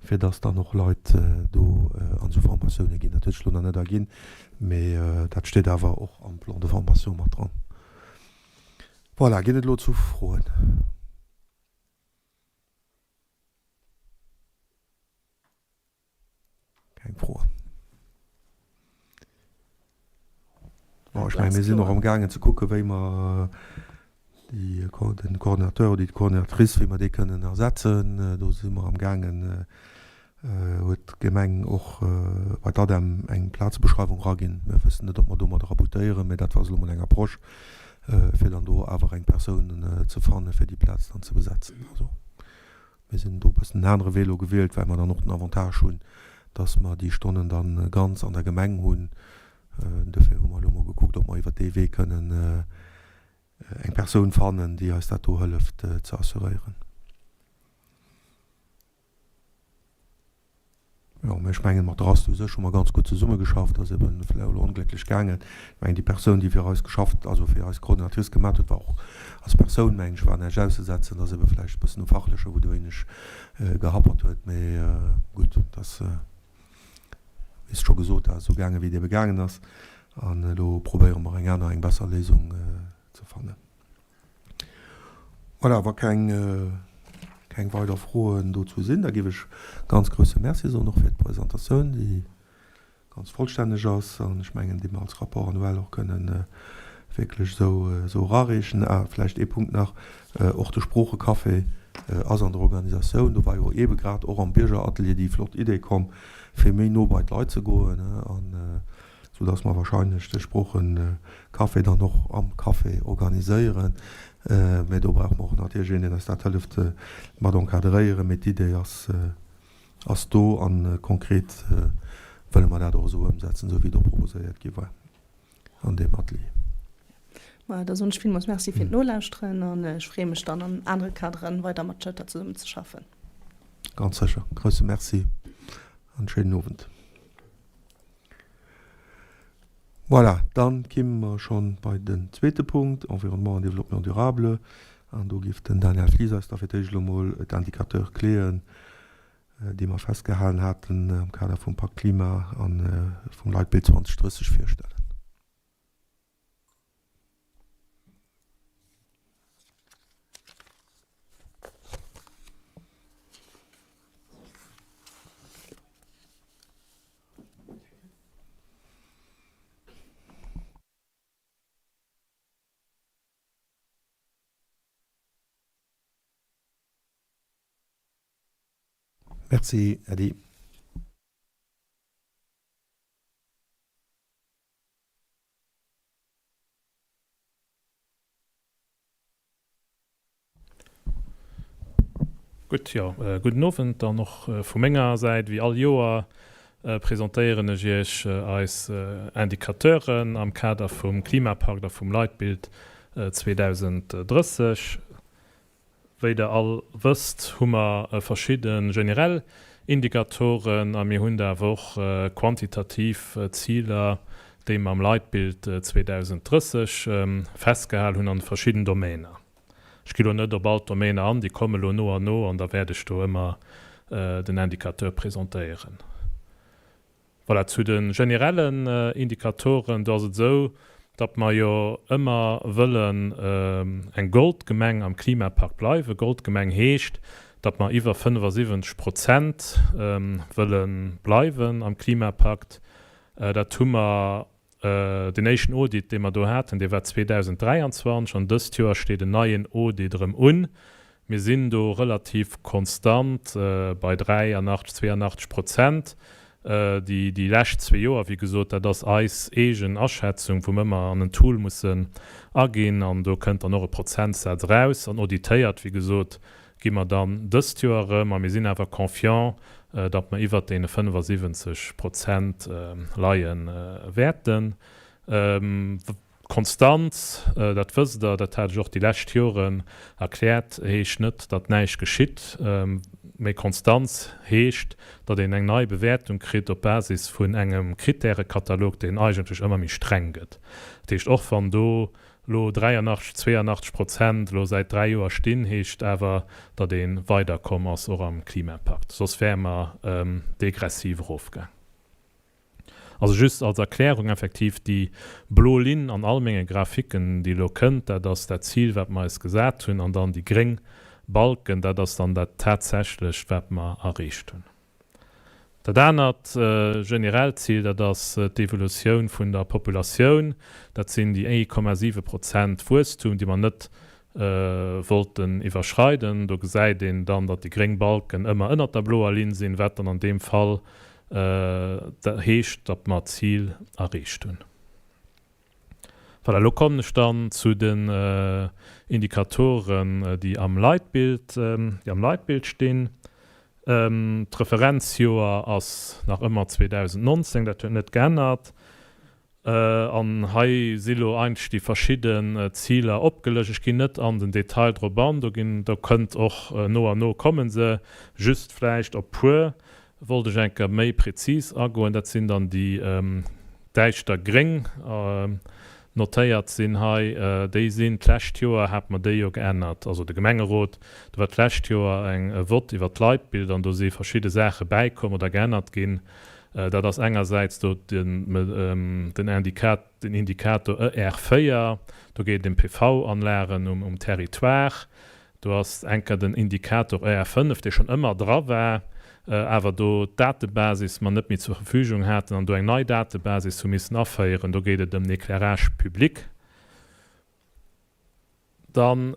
fir dass dann och Leit do an esou Formatioune ginn. Dat huet sech elo nach net erginn, mä dat steet awer och am Plan de formation mat dran. Voilà, ginn et elo zu Froen? Keng Froen. Bon, ech mengen, mir sinn och amgaangen ze kucken, wéi mer déi, den Coordinateur oder déi Coordinatrice, wéi mer déi kënnen ersetzen. Do si mer amgaangen, huet d'Gemeng och bei d'ADEM eng Plazebeschreiwung eraginn. Mir wëssen net, ob mer domadder aboutéieren, mä dat war elo mol eng Approche, fir dann do awer eng Persoun ze fannen, fir déi Plaz dann ze besetzen. Also. Mir sinn do e bëssen en anere Wee elo gewielt, well mer dann och den Avantage hunn, dass mer déi Stonnen da ganz an der Gemeng hunn. Dofir hu mer elo mol gekuckt, ob mer iwwert dee Wee kënnen eng Persoun fannen, déi eis dat do hëlleft ze assuréieren. Jo, mä ech mengen, mat der Ast u sech hu mer ganz gutt zesummegeschafft. Ass eben vläicht elo onglécklech gaangen. Ech mengen, déi Persoun, déi fir eis geschafft, also fir eis Coordinatrice gemat huet, war och als Persoun, mengen ech, war näischt auszesetzen. Et ass ebe vläicht e bëssen um Fachleche wou et e wéineg gehappert huet. Mä gutt, et ass, wéi s de scho gesot has, esou gaangen, wéi et ebe gaangen ass. An elo probéiere mer eng aner, eng besser Léisung ze fannen. Voilà, wa keng, keng weider Froen dozou sinn, da géif ech ganz grouse Merci soen, och fir d'Presentatioun, déi ganz vollstänneg ass an ech mengen, déi mer als Rapport annuel och kënnen wierklech esou, esou erareechen. Ah, vläicht ee Punkt nach, Och de Sproochecafé ass an der Organisatioun. Do war jo eebe grad och am Biergeratelier déi flott Idee komm, fir méi no bei d'Leit ze goen an, sou dass mer wahrscheinlech de Sproochencafé dann och am Café organiséieren. Mä do brauche mer och natierlech een, deen eis dat hëlleft mat encadréieren. Mee d'Idee ass, ass do a konkret wëlle mer dat och esou ëmsetzen, esou wéi do proposéiert gi war an deem Atelier. Ma da soen ech villmools Merci fir d'Nolauschteren an ech freeë mech dann an anere Kaderen weider mat Schëtter zesummenzeschaffen. Ganz sécher. Grousse Merci an schéinen Owend. Voilà, dann kimme mer schonn bei den zweete Punkt, Environnement an Développement durable. An do géif den Daniel Flies eis da fir d'éischt elo mol d'Indicateurs cléen, déi mer festgehalen haten am Kader vum Pakt Klima a vum Leitbild 2030 virstellen. Merci, Äddi. Gutt, jo, gudden Owend dann och vu menger Säit. Wéi all Joer presentéieren ech Iech eis Indicateuren am Kader vum Klimapakt a vum Leitbild 2030. Wéi Der all wësst, hu mer verschidde generell Indicatoren a mir hunn da awer och quantitativ Ziler, déi mer am Leitbild 2030 festgehal hunn an de verschidden Domäner. Ech gi lo net op all d'Domäner an, déi komme lo no an no an da wäert ech do ëmmer den Indicateur presentéieren. Voilà, zu de generellen Indicatoren, do ass et esou, datt mer jo ëmmer wëllen eng Goldgemeng am Klimapakt bleiwen. Goldgemeng heescht, datt mer iwwer 75 Prozent wëlle bleiwen am Klimapakt. Dat hu mer Deen éischten Audit, dee mer do haten, dee war 2023 an dëst Joer steet en neien Audit erëm un. Mir sinn do relativ konstant bei 83, 82 Prozent déi déi lescht zwee Joer. Wéi gesot, dat ass eis eegen Aschätzung, wou mer ëmmer an en Tool mussen aginn an do kënnt dann och e Prozentsaz eraus. An auditéiert, wéi gesot, gi mer dann dëst Joer erëm, a mir sinn awer confiant, datt mer iwwert deene 75 Prozent leie wäerten. D'Konstanz, dat wësst Der, dat hat ech och déi lescht Joren erkläert, heescht net, datt näischt geschitt, mee Konstanz heescht, datt een eng nei Bewäertung kritt op Basis vun engem Krittärekatalog, deen eigentlech ëmmer méi streng gëtt. Dat heescht, och wann do Lo 83, 82 Prozent elo säit 3 Joer stinn, heescht awer, datt ee weiderkomm ass, och am Klimapakt. Soss wäre mer degressiv erofgaang. Also just als Erklärung, effektiv déi blo Linn an all menge Graphiken, déi elo kënnt, dat ass dat Zil, wat mer eis gesat hunn, an dann déi gréng Balken, dat ass dann dat tatsächlecht, wat mer erreecht hunn. Dat anert generellt Zil, dat ass d'Evolutioun vun der Populatioun. Dat sinn déi 1,7 Prozent Wuesstum, déi mer net wollten iwwerschreiden. Do gesäit een dann, datt déi gréng Balken ëmmer ënnert der bloer Linn sinn, wat dann an deem Fall heescht, datt mer d'Zil erreecht hunn. Voilà, elo kommen ech dann zu den Indikatoren, déi am Leitbild, déi am Leitbild stinn. D'Referenzjoer ass nach ëmmer 2019, dat huet net geännert. An hei si lo eigentlech déi verschidden Ziler opgelëscht. Ech ginn net an den Detail drop an, do ginn, do kënnt och no an no komme se. Just vläicht op puer wollt ech eng Kéier méi prezis agoen, dat sinn dann déi däischter gréng notéiert sinn hei, déi sinn, d'lescht Joer hate mer déi jo geännert, also de Gemengerot, do war d'lescht Joer eng e Vott iwwert d'Leitbild an do si verschidde Saache bäikomm oder geännert ginn. Dat ass engersäits do den den den Indikator ER4, do geet et ëm PV-Anlagen um Territoire. Do ass enker den Indikator ER5, dee schonn ëmmer dra war, awer do d'Datebasis mer net méi zur Verfügung haten an do eng nei Datebasis hu missen aféieren. Do geet et ëm den Éclairage public. Dann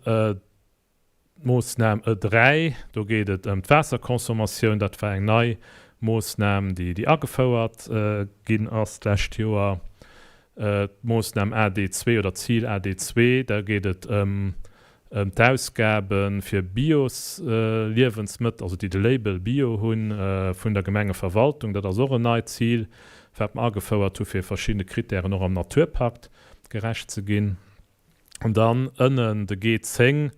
d'Moossnam E3, do geet et ëm d'Waasserconsommatioun. Dat war eng nei Moossnam, déi agefouert ginn ass d'lescht Joer. D'Moossnam AD2 oder d'Zil AD2, da geet et ëm d'Ausgabe fir Bios-Liewensmëttel, also déi de Label Bio hunn, vun der Gemengeverwaltung. Dat ass och en neit Zil, wat mer agefouert hu fir verschiddene Krittären och am Naturpakt gerecht ze ginn. An dann ënnen de G10,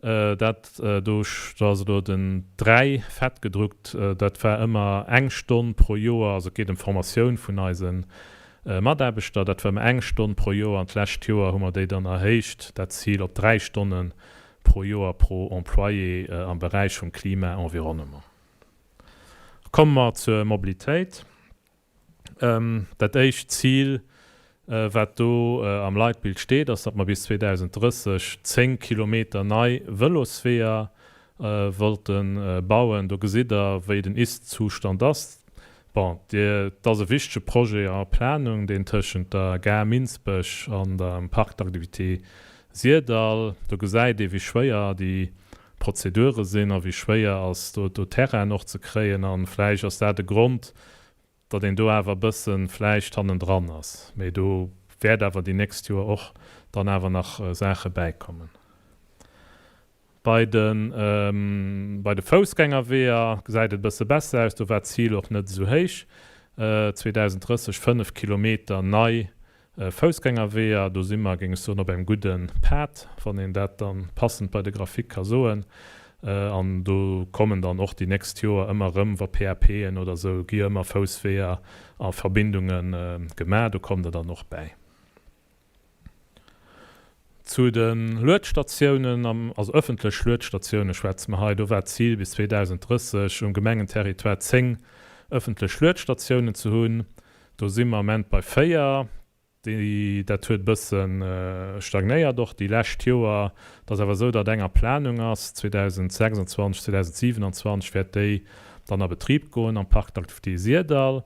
dat do ass elo den 3 fett gedruckt, dat war ëmmer eng Stonn pro Joer, also et geet ëm d'Formatioun vun eise Mataarbechter, dat war ëmmer eng Stonn pro Joer an d'lescht Joer hu mer déi dann erhéicht, dat Zil op 3 Stonne pro Joer pro Employé am Beräich vum Klima, Environnement. Komme mer zur Mobilitéit. Dat éischt Zil, wat do am Leitbild steet, ass, datt mer bis 2030 10 Kilometer nei Vëlosweeër wollte bauen. Do gesitt Der, wéi den Ist-Zustand ass. Bon, Dir, et ass e wichtege Projet a Planung, deen tëschent der Gare Minsbech an dem Parc d'activités Syrdall. Do gesäit ee, wéi schwéier déi Prozedure sinn a wéi schwéier ass, do Terrainen och ze kréien. A vläicht ass dat e Grond, datt een do awer e bësse vläicht hannendran ass. Mee do wäert awer déi nächst Joer och dann awer nach Saache bäikommen. Bei de bei de Foussgängerweeër gesäit et e bësse besser aus, do war d'Zil och net esou héich, 2030 5 Kilometer nei Foussgängerweeër. Do si mer, géing ech soen, op engem gudde Pad, wann een dat da passend bei de Graphique ka soen. An do kommen dann och déi nächst Joer ëmmer erëm, wa PAPen oder esou, gi jo ëmmer Foussweeër a Verbindunge gemaach, do kommt Der dann och bäi. Zu de Luedstatiounen, also ëffentlech Luedstatioune schwätze mer hei, do war d'Zil bis 2030 um Gemengenterritoire 10 ëffentlech Luedstatiounen ze hunn. Do si mer am Ament bei 4. Déi, dat huet e bësse stagnéiert och déi lescht Joer. Et ass awer esou, datt eng a Planung ass, 2026, 2027 wäert déi dann a Betrib goen am Parc d'activités Syrdall.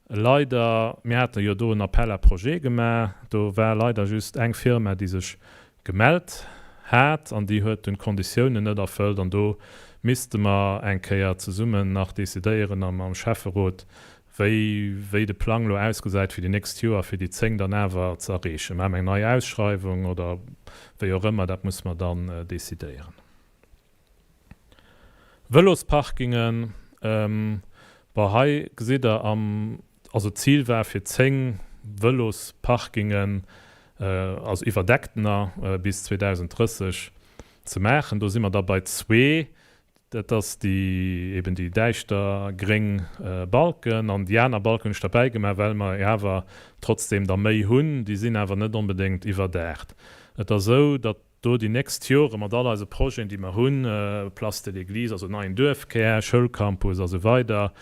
Leider, mir hate jo do en Appel à projets gemaach, do war leider just eng Firma, déi sech gemellt hat an déi huet dunn d'Konditiounen net erfëllt an do misste mer eng Kéier zesummen nach decidéieren am Schäfferot, wéi wéi de Plang elo ausgesäit fir déi nächst Joer, fir déi 10 dann awer ze erreechen. Maache mer eng nei Ausschreiwung oder wéi och ëmmer, dat musse mer dann decidéieren. Vëlosparkingen, bon hei gesitt der am, also d'Zil war fir 10 Vëlosparkingen, also iwwerdecktener, bis 2030 ze maachen. Do si mer da bei zwee, dat ass déi eben déi däischter gréng Balken an déi aner Balken hunn ech derbäi gemaach, well mer awer trotzdeem der méi hunn, déi sinn awer net onbedéngt iwwerdaacht. Et ass esou, datt do déi nächst Jore mat all eise Projeten, déi mer hunn, Place de l'Église, also neien Duerfkär, Schoulcampus a sou weider,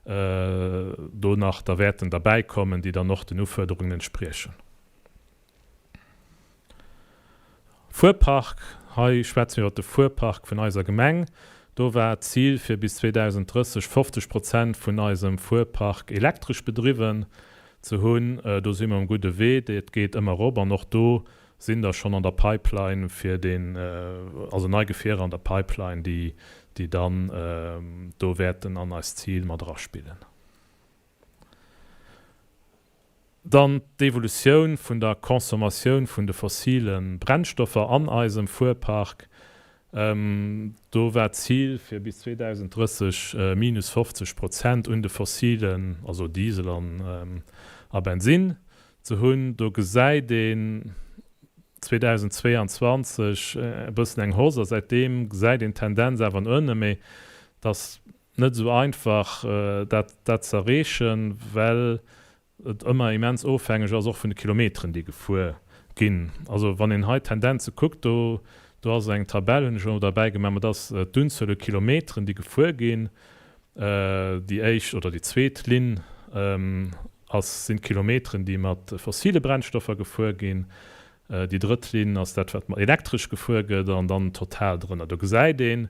do nach der wäerten derbäikommen, déi dann och den Ufuerderungen entspriechen. Fuerpark, Hei schwätze mir iwwert de Fuerpark vun eiser Gemeng. Do war d'Zil, fir bis 2030 50 Prozent vun eisem Fuerpark elektresch bedriwwen ze hunn. Do si mer um gudde Wee, dat geet ëmmer erop an och do Sinn der schonn an der Pipeline fir deen, also nei Gefierer an der Pipeline, déi, déi dann do wäerten an eist Zil mat eraspillen. Dann d'Evolutioun vun der Consommatioun vun de fossile Brennstoffer an eisem Fuerpark. Do war d'Zil fir bis 2030 minus 50 Prozent un de fossilen, also Diesel an a Bensinn, ze hunn. Do gesäit een 2022 e bëssen eng Hausse a säitdeem gesäit een d'Tendenz awer no ënnen, mee et ass net esou einfach dat dat ze erreechen, well et ëmmer immens ofhängeg ass och vun de Kilometeren déi gefuer ginn. Also wann een hei d'Tendenze kuckt, do do ass eng Tabell, hunn ech elo derbäi gemaach, mä dat ass d'Unzuel u Kilometeren déi gefuer ginn. Déi éischt oder déi zweet Linn ass, sinn d'Kilometeren, déi mat fossile Brennstoffer gefuer ginn. Déi drëtt Linn ass dat, wat mat elektresch gefuer gëtt, an dann total drënner. Do gesäit een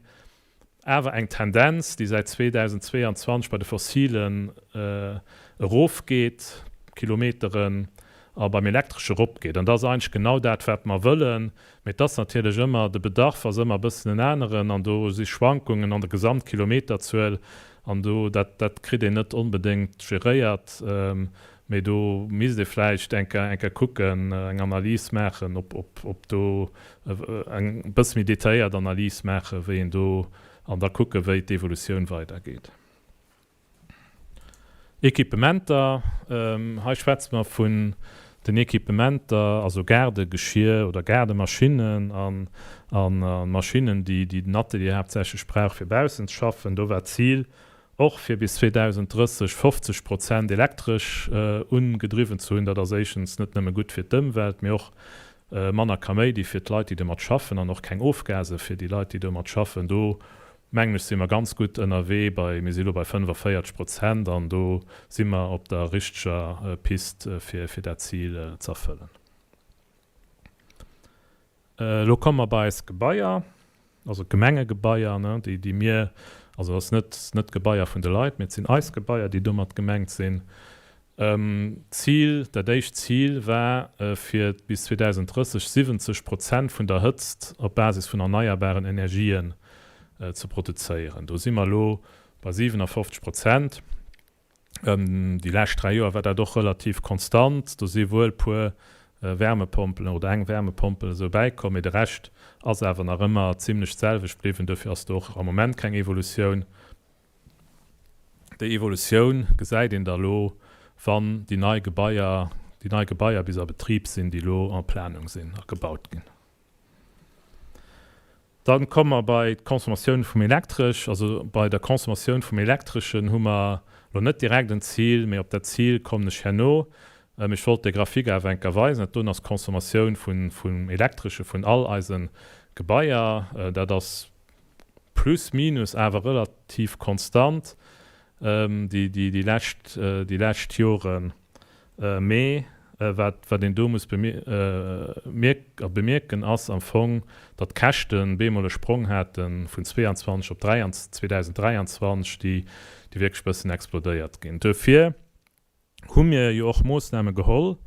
awer eng Tendenz, déi säit 2022 bei de fossilen erofgeet, d'Kilometeren, a beim elektresche eropgeet. An dat ass eigentlech genau dat, wat mer wëllen. Mee et ass natierlech ëmmer, de Bedarf ass ëmmer e bëssen en aneren an do si Schwankungen an der Gesamtkilometerzuel an do, dat, dat kritt een net onbedéngt geréiert. Mee do misst ee vläicht eng Kéier, eng Kéier kucken, eng Analys maachen, ob, ob, ob do eng bësse méi detailléiert Analys maachen, wéi een do, an da kucken, wéi d'Evolutioun weidergeet. Equipementer, Hei schwätze mer vun den Equipementer, also Gaardegeschier oder Gaardemaschinnen a Maschinnen, déi den Atelier haaptsächlech brauch, fir baussen ze schaffen. Do war d'Zil och, fir bis 2030 50 Prozent elektresch ugedriwwen ze hunn. Dat ass éischtens net nëmme gutt fir d'Ëmwelt, mee och manner Kaméidi fir d'Leit, déi domat schaffen an och keng Ofgase fir déi Leit, déi domat schaffen. Do mengen ech, si mer ganz gutt ënnerwee bei, mir si elo bei 45 Prozent an do si mer op der richteger Pist, fir fir dat Zil ze erfëllen. Elo komme mer bei eis Gebaier, also d'Gemengegebaier, ne, déi déi mir, also dat ass net net d'Gebaier vun de Leit, mee et sinn eis Gebaier, déi domat gemengt sinn. D'Zil, dat éischt Zil war, fir bis 2030 70 Prozent vun der Hëtzt op Basis vun erneierbaren Energien ze produzéieren. Do si mer elo bei 57 Prozent. Déi lescht dräi Joer war dat och relativ konstant. Do si wuel puer. Wärmepompelen oder eng Wärmepompel esou bäikomm, mee de Rescht ass awer nach ëmmer zimlech d'selwecht bliwwen. Dofir ass do och am Moment keng Evolutioun. Déi Evolutioun gesäit een da lo, wann déi nei Gebaier, déi nei Gebaier bis a Betrib sinn, déi lo en Planung sinn a gebaut ginn. Dann komme mer bei d'Consommatioun vum Elektresch. Also bei der Consommatioun vum Elektreschen hu mer elo net direkt en Zil, mee op dat Zil kommen ech herno. Mee ech wollt déi Grafik awer eng Kéier weisen. Dat doen ass d'Consommatioun vum Elektresche vun all eise Gebaier. Dat ass plus minus awer relativ konstant déi lescht, déi lescht Joren. Mee wat wat een do muss bemierken, ass am Fong, datt d'Käschten bemol e Sprong hate vun 22 op 2023, déi déi wierklech bëssen explodéiert ginn. Duerfir hu mir jo och Moossname geholl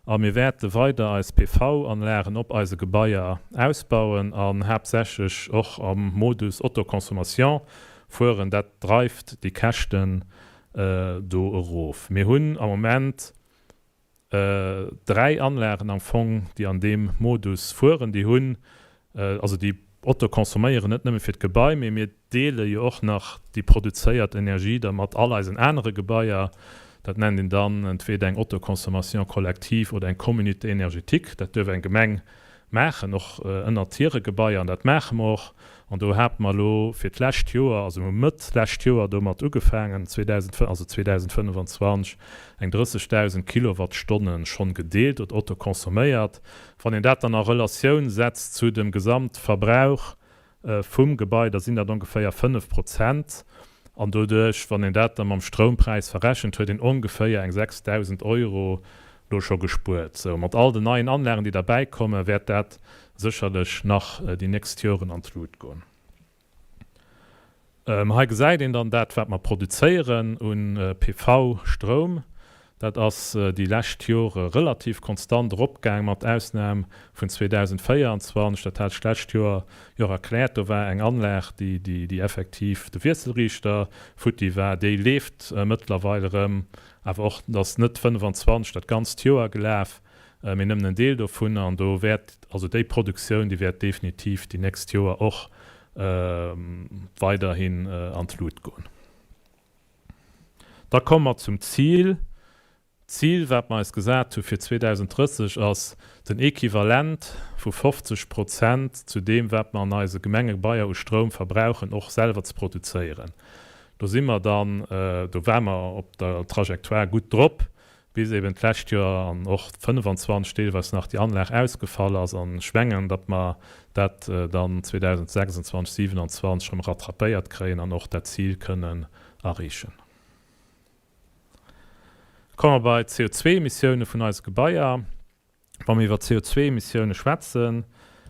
a mir wäerte weider eis PV-Anlagen op eise Gebaier ausbauen an haaptsächlech och am Modus Autoconsommation fueren. Dat dreift déi Käschten do erof. Mir hunn am Moment 3 Anlagen am Fong, déi an deem Modus fueren. Déi hunn, also déi autoconsomméieren net nëmme fir d'Gebai, mee mir deele jo och nach déi produzéiert Energie da mat all eisen anere Gebaier. Dat nennt een dann entweder eng Autoconsommation collective oder eng Communauté énergétique. Dat duerf eng Gemeng maachen, och ënnert hire Gebaier, an dat maache mer och. An do hate mer elo fir d'lescht Joer, also mir hu Mëtt d'lescht Joer domat ugefaangen, 2000, also 2025, eng 30.000 Kilowattstonne schonn gedeelt oder autoconsomméiert. Wann een dat dann a Relatioun setzt zu dem Gesamtverbrauch vum Gebai, da sinn dat ongeféier 5 Prozent. An doduerch, wann een dat da mam Stroumpräis verrechent, huet een ongeféier eng 6.000 Euro do scho gespuert. Sou, mat all den neien Anlagen, déi derbäikommen, wäert dat sécherlech nach déi nächst Joren an d'Lut goen. Hei gesäit een dann dat, wat mer produzéieren u PV-Stroum. Dat ass déi lescht Jore relativ konstant eropgaang, mat Ausnam vun 2024. Dat hat ech d'lescht Joer jo och erkläert. Do war eng Anlag, déi, déi effektiv de Wiesselriichter futti war. Déi leeft mëttlerweil erëm, awer och ass net 25 dat ganzt Joer gelaf, mee nëmmen en Deel dovun. An do wäert also déi Produktioun, déi wäert definitiv déi nächst Joer och weiderhin an d'Lut goen. Da komme mer zum Zil. D'Zil, wat mer eis gesat hu fir 2030, ass den Equivalent vu 50 Prozent zu deem, wat mer an eise Gemengegebaier u Stroum verbrauchen, och selwer ze produzéieren. Do si mer dann, do ware mer op der Trajectoire gutt drop, bis eben d'lescht Joer an och 25 deelweis nach déi Anlag ausgefall ass. An ech mengen, datt mer dat dann 2026, 27 erëm rattrapéiert kréien an och dat Zil kënnen erreechen. Komme mer bei d'CO2-Emissioune vun eise Gebaier. Wa mir iwwer CO2-Emissioune schwätzen,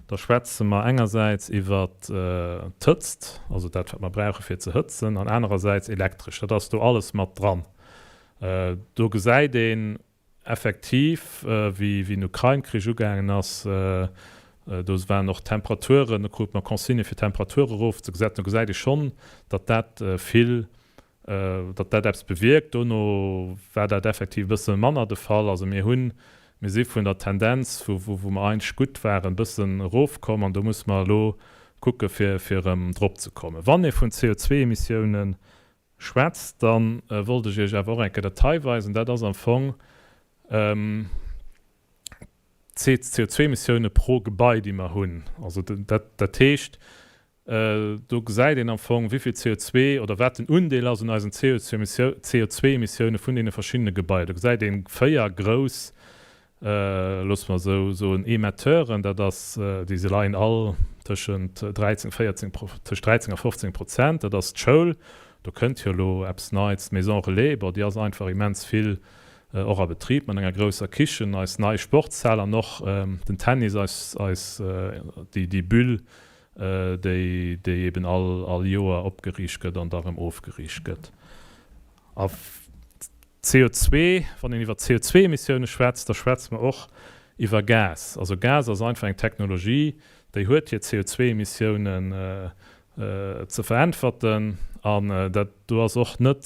da schwätze mer engersäits iwwer d'Hëtzt, also dat, wat mer brauche fir ze hëtzen, an anerersäits Elektresch. Dat ass do alles mat dran. Do gesäit een effektiv, wéi den Ukrain-Krich ugaangen ass, do waren och d'Temperaturen, do krute mer Consignë fir d'Temperature erofzesetzen. Do gesäit ee schonn, datt dat vill datt dat eppes bewierkt. Dono war dat effektiv e bësse manner de Fall. Also mir hunn, mir si vun der Tendenz, wou wou mer eigentlech gutt waren, e bëssen erofkomm an do musse mer elo kucke fir fir erëm drop ze kommen. Wann ee vun CO2-Emissiounen schwätzt, da wollt ech Iech awer och eng Kéier dat hei weisen. Dat ass am Fong d'CO2-Emissioune pro Gebai, déi mer hunn. Also dat dat heescht, Do gesäit een am Fong, wéi vill CO2 oder wat den Undeel ass un eisen CO2-Emissioune vun deene verschiddene Gebaier. Do gesäit ee 4 grouss, loosse mer esou soen, Emetteuren. Dat ass, déi se leien all tëschent 13, 14, tëscht 13 a 15 Prozent. Dat ass d'Schoul, do kënnt jo elo eppes Neits, d'Maison Relais, bon, déi ass einfach immens vill och a Betrib mat enger grousser Kichen, eis nei Sportshal an och den Tennis, eis, eis, déi, déi Bulle, déi déi eben all all Joer opgeriicht gëtt an da rëm ofgeriicht gëtt. A CO2, wann een iwwer CO2-Emissioune schwätzt, da schwätze mer och iwwer Gas. Also Gas ass einfach eng Technologie, déi huet hir CO2-Emissiounen ze veräntwerten an dat do ass och net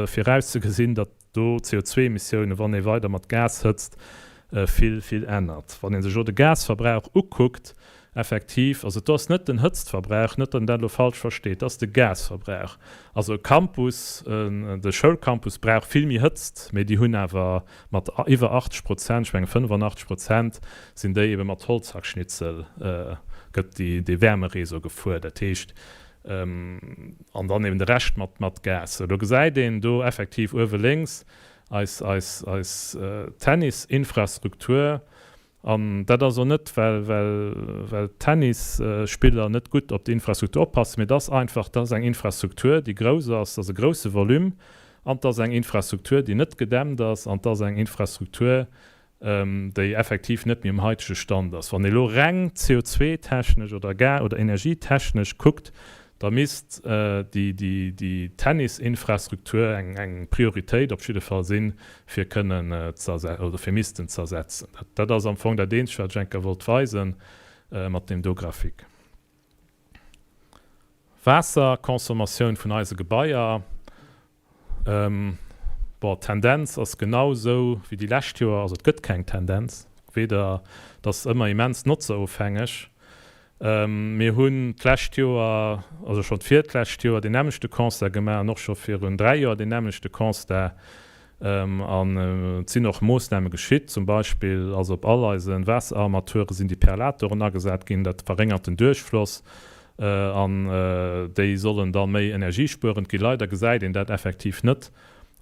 virauszegesinn, datt do CO2-Emissiounen, wann ee weider mat Gas hëtzt. vill, vill ännert. Wann ee sech elo de Gasverbrauch ukuckt, effektiv, also do ass net den Hëtztverbrauch, net datt een dat elo falsch versteet, dat ass de Gasverbrauch. Also e Campus, de Schoulcampus brauch vill méi Hëtzt, mee déi hunn awer mat iwwer 80 Prozent, ech mengen 85 Prozent, sinn déi ebe mat Holzhackschnitzel gëtt déi dee Wärmeréseau gefuer. Dat heescht, an dann eben de Rescht mat mat Gas. Sou, do gesäit een do effektiv uewe lénks eis eis eis Tennisinfrastruktur. An dat ass och net, well, well, well d'Tennisspiller net gutt op d'Infrastruktur oppassen, mee et ass einfach, dat ass eng Infrastruktur, déi grouss ass, dat ass e grousse Volume an et ass eng Infrastruktur, déi net gedämmt ass an et ass eng Infrastruktur, déi effektiv net méi um haitege Stand ass. Wann ee elo reng CO2-technesch oder Ga oder energietechnesch kuckt, Da misst déi Tennisinfrastruktur eng Prioritéit op jidde Fall sinn, fir kënnen ze oder fir missten ze ersetzen. Dat ass am Fong dat Eenzegt, wat ech eng Kéier wollt weisen mat deem do Graphique. Waasserconsommatioun vun eise Gebaier. Bon, d'Tendenz ass genau esou wéi déi lescht Joer, also et gëtt keng Tendenz, weder, et ass ëmmer immens notzerofhängeg. Mir hunn d'lescht Joer, also schonn d'virtläscht Joer deen nämmlechte Constat gemaach an och scho virun 3 Joer deen nämmlechte Constat. An et sinn och Moossname geschitt, zum Beispill ass op all eise Waasserarmature sinn déi Perlatoren agesat ginn, dat verréngert den Duerchfloss an déi sollen da méi energiespuerend ginn. Leider gesäit een dat effektiv net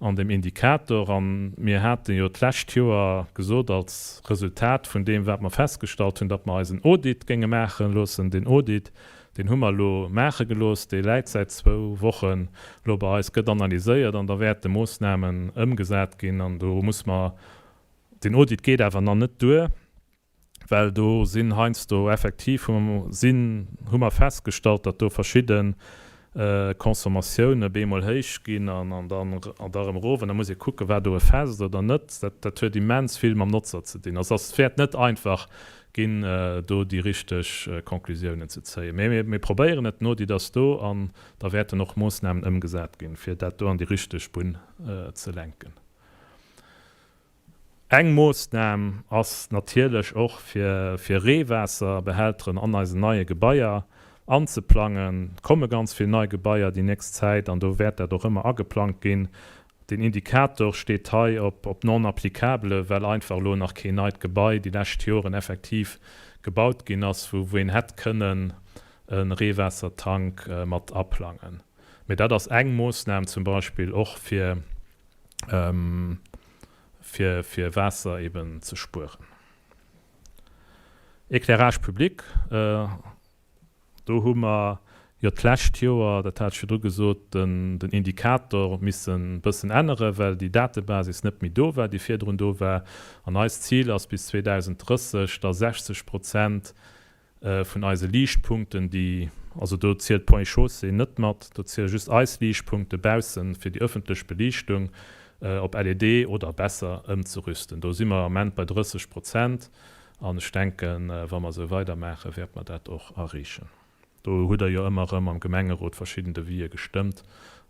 an dem Indikator. A mir hate jo d'lescht Joer gesot als Resultat vun deem, wat mer festgestallt hunn, datt mer eisen Audit géinge maache loossen. Deen Audit, deen hu mer elo maache gelooss, dee läit säit zwou Wochen elo bei eis, gëtt analyséiert an da wäerte Moossnamen ëmgesat ginn. An do muss mer, deen Audit geet awer nach net duer, well do sinn heiansdo effektiv, hu mer, sinn, hu mer festgestallt, datt do verschidde Consommatioune bemol héich ginn an an dann an da erëm erof. An da muss ee kucken, war do e Fest oder net. Dat, dat huet immens vill mam Notzer ze dinn. Also et wäert net einfach ginn, do déi richteg Conclusiounen ze zéien. Mee mir, mir probéieren et, den Audit ass do an da wäerten och Moossnamen ëmgesat ginn, fir dat do an déi richteg Bunn ze lenken. Eng Moossnam ass natierlech och fir fir Reewaasserbehälteren an eisen neie Gebaier anzeplangen. Et komme ganz vill nei Gebaier déi nächst Zäit an do wäert dat och ëmmer ageplangt ginn. Den Indikator steet hei op op non applicable, well einfach elo nach keen neit Gebai déi lescht Joren effektiv gebaut ginn ass, wou wou een hätt kënnen e Reewaassertank mat aplangen. Mee dat ass eng Moossnam zum Beispill och fir fir fir Waasser eben ze spueren. Éclairage public, do hu mer jo d'lescht Joer, dat hat ech virdru gesot, den den Indikator missen e bëssen änneren, well déi Datebasis net méi do war, déi virdrun do war. An eist Zil ass bis 2030 da 60 Prozent vun eise Liichtpunkten, déi, also do zielt d'Ponts et Chaussées net mat, do ziele just eis Liichtpunkte baussen fir déi ëffentlech Beliichtung, op LED oder besser ëmzerüsten. Do si mer am Ament bei 30 Prozent an ech denken, wa mer esou weidermaachen, wäerte mer dat och erreechen. Do hutt Der jo ëmmer erëm am Gemengerot verschidden Devisë gestëmmt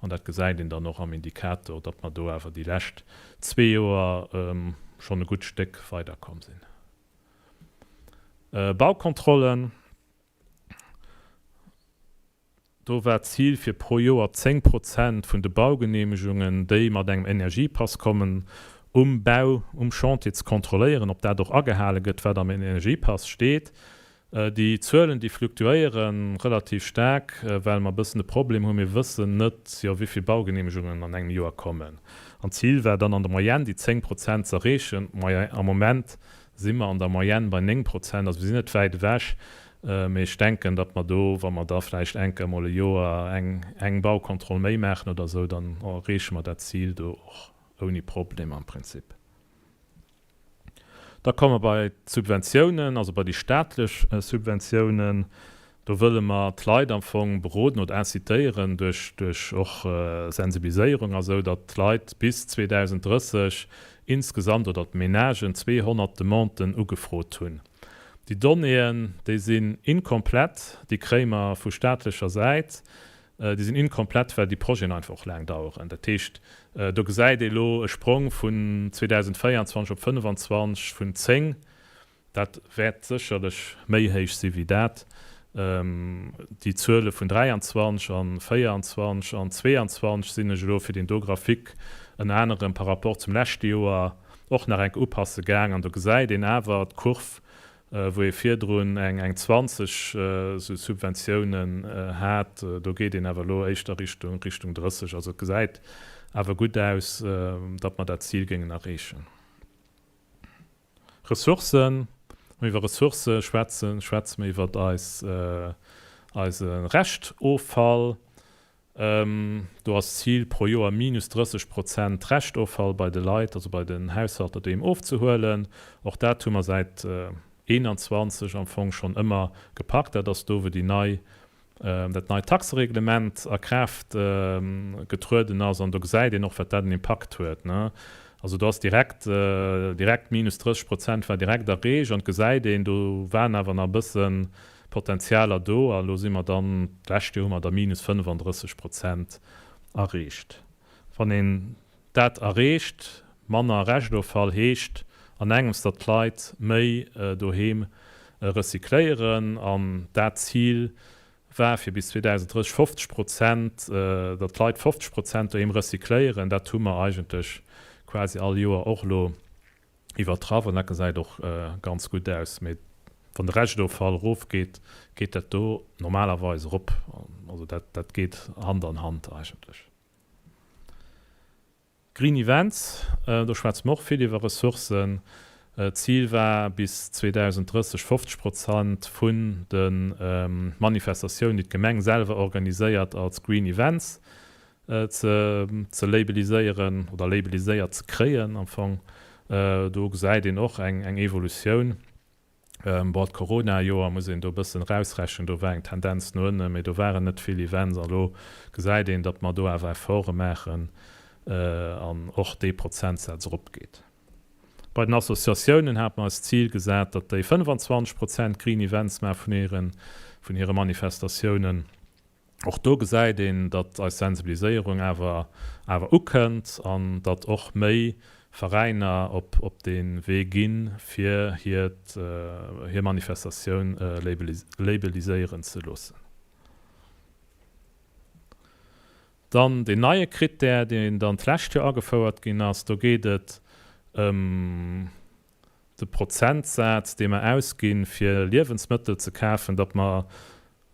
an dat gesäit een dann och am Indikator, datt mer do awer déi lescht zwee Joer schonn e gutt Stéck weiderkomm sinn. Baukontrollen, Do war d'Zil fir pro Joer 10 Prozent vun de Baugeneemegungen, déi mat engem Energiepass kommen, um Bau, um Chantier ze kontrolléieren, ob dat och agehale gëtt, wat am Energiepass steet. Déi Zuelen, déi fluktuéiere relativ staark, well mer e bëssen de Problem hunn, mir wëssen net, jo, wéi vill Baugeneemegungen an engem Joer kommen. An d'Zil war dann an der Moyenne déi 10 Prozent ze erreechen. Am Moment si mer an der Moyenne bei 9 Prozent, also mir sinn net wäit ewech, mee ech denken, datt mer do, wa mer da vläicht eng Kéier emol e Joer eng eng Baukontroll méi maachen oder esou, dann erreeche mer dat Zil do och ouni Problem am Prinzip. Da komme mer bei d'Subventiounen, also bei déi staatlech Subventiounen. Do wëlle mer d'Leit am Fong beroden oder incitéieren duerch, duerch och Sensibiliséierung a sou, datt d'Leit bis 2030 insgesamt oder d'Menagen 200 Demanden ugefrot hunn. Déi Donnéeën, déi sinn inkomplett, déi kréie mer vu staatlecher Säit. Déi sinn inkomplett, well déi Projeten einfach och laang daueren. Dat heescht, do gesäit ee elo e Sprong vun 2024 op 2025 vun 10. Dat wäert sécherlech méi héich si wéi dat. Déi Zuele vun 23 an 24 an 22 sinn ech elo fir deen do Graphique ënner anerem par rapport zum leschte Joer och nach enk upasse gaang. An do gesäit een awer d'Kurv, wou ee virdrun eng 20 esou Subventiounen hat, do geet een awer elo éischter Richtung Richtung 30. Also et gesäit awer gutt aus, datt mer dat Zil géingen erreechen. Ressourcen, Wa mir iwwer Ressourcë schwätzen, schwätze mir iwwer eis eise Reschtoffall. Do ass d'Zil pro Joer minus 30 Prozent Reschtoffall bei de Leit, also bei den Haushalter doheem ofzehuelen. Och dat hu mer säit 21 am Fong schonn ëmmer gepackt. Dat ass do, wou déi nei, dat neit Taxereglement a Kraaft getrueden ass. An do gesäit een och, wat dat en Impakt huet. Also do ass direkt, direkt minus 30 Prozent war direkt erreecht. An et gesäit een, do waren awer nach e bëssen Potenzialer do a lo si mer dann, d'lescht Joer hu mer der minus 35 Prozent erreecht. Wann een dat erreecht, manner Reschtoffall heescht an engems, datt d'Leit méi doheem recycléieren an dat Zil war fir bis 2030 50 Prozent, datt d'Leit 50 Prozent doheem recycléieren, dat hu mer eigentlech quasi all Joer och elo iwwertraff an dat gesäit och ganz gutt aus. Mee wann de Reschtoffall erofgeet, geet dat do normalerweis erop. Also dat, dat geet Hand an Hand eigentlech. Green Events, do schwätze mer och vill iwwer Ressourcen. D'Zil war bis 2030 50 Prozent vun de Manifestatiounen, déi d'Gemeng selwer organiséiert, als Green Events ze labeliséieren oder labeliséiert ze kréien am Fong. Do gesäit een och eng Evolutioun. Bon, d'Corona-Joer muss een do e bëssen erausrechnen, do war eng Tendenz no ënnen, mee do waren net vill Events. A lo gesäit een, datt mer do awer Efforte maachen an och dee Prozentsaz eropgeet. Bei den Associatiounen hate mer eis d'Zil gesat, datt déi 25 Prozent Green Events maache vun hire Manifestatiounen. Och do gesäit een, datt eis Sensibiliséierung awer awer ukënnt an datt och méi Veräiner op op dee Wee ginn, fir hiert hir Manifestatioun labeliséieren ze loossen. Dann deen neie Krittär, deen dann d'lescht Joer agefouert ginn ass, do geet et ëm de Prozentsaz, dee mer ausginn, fir Liewensmëttel ze kafen, datt mer,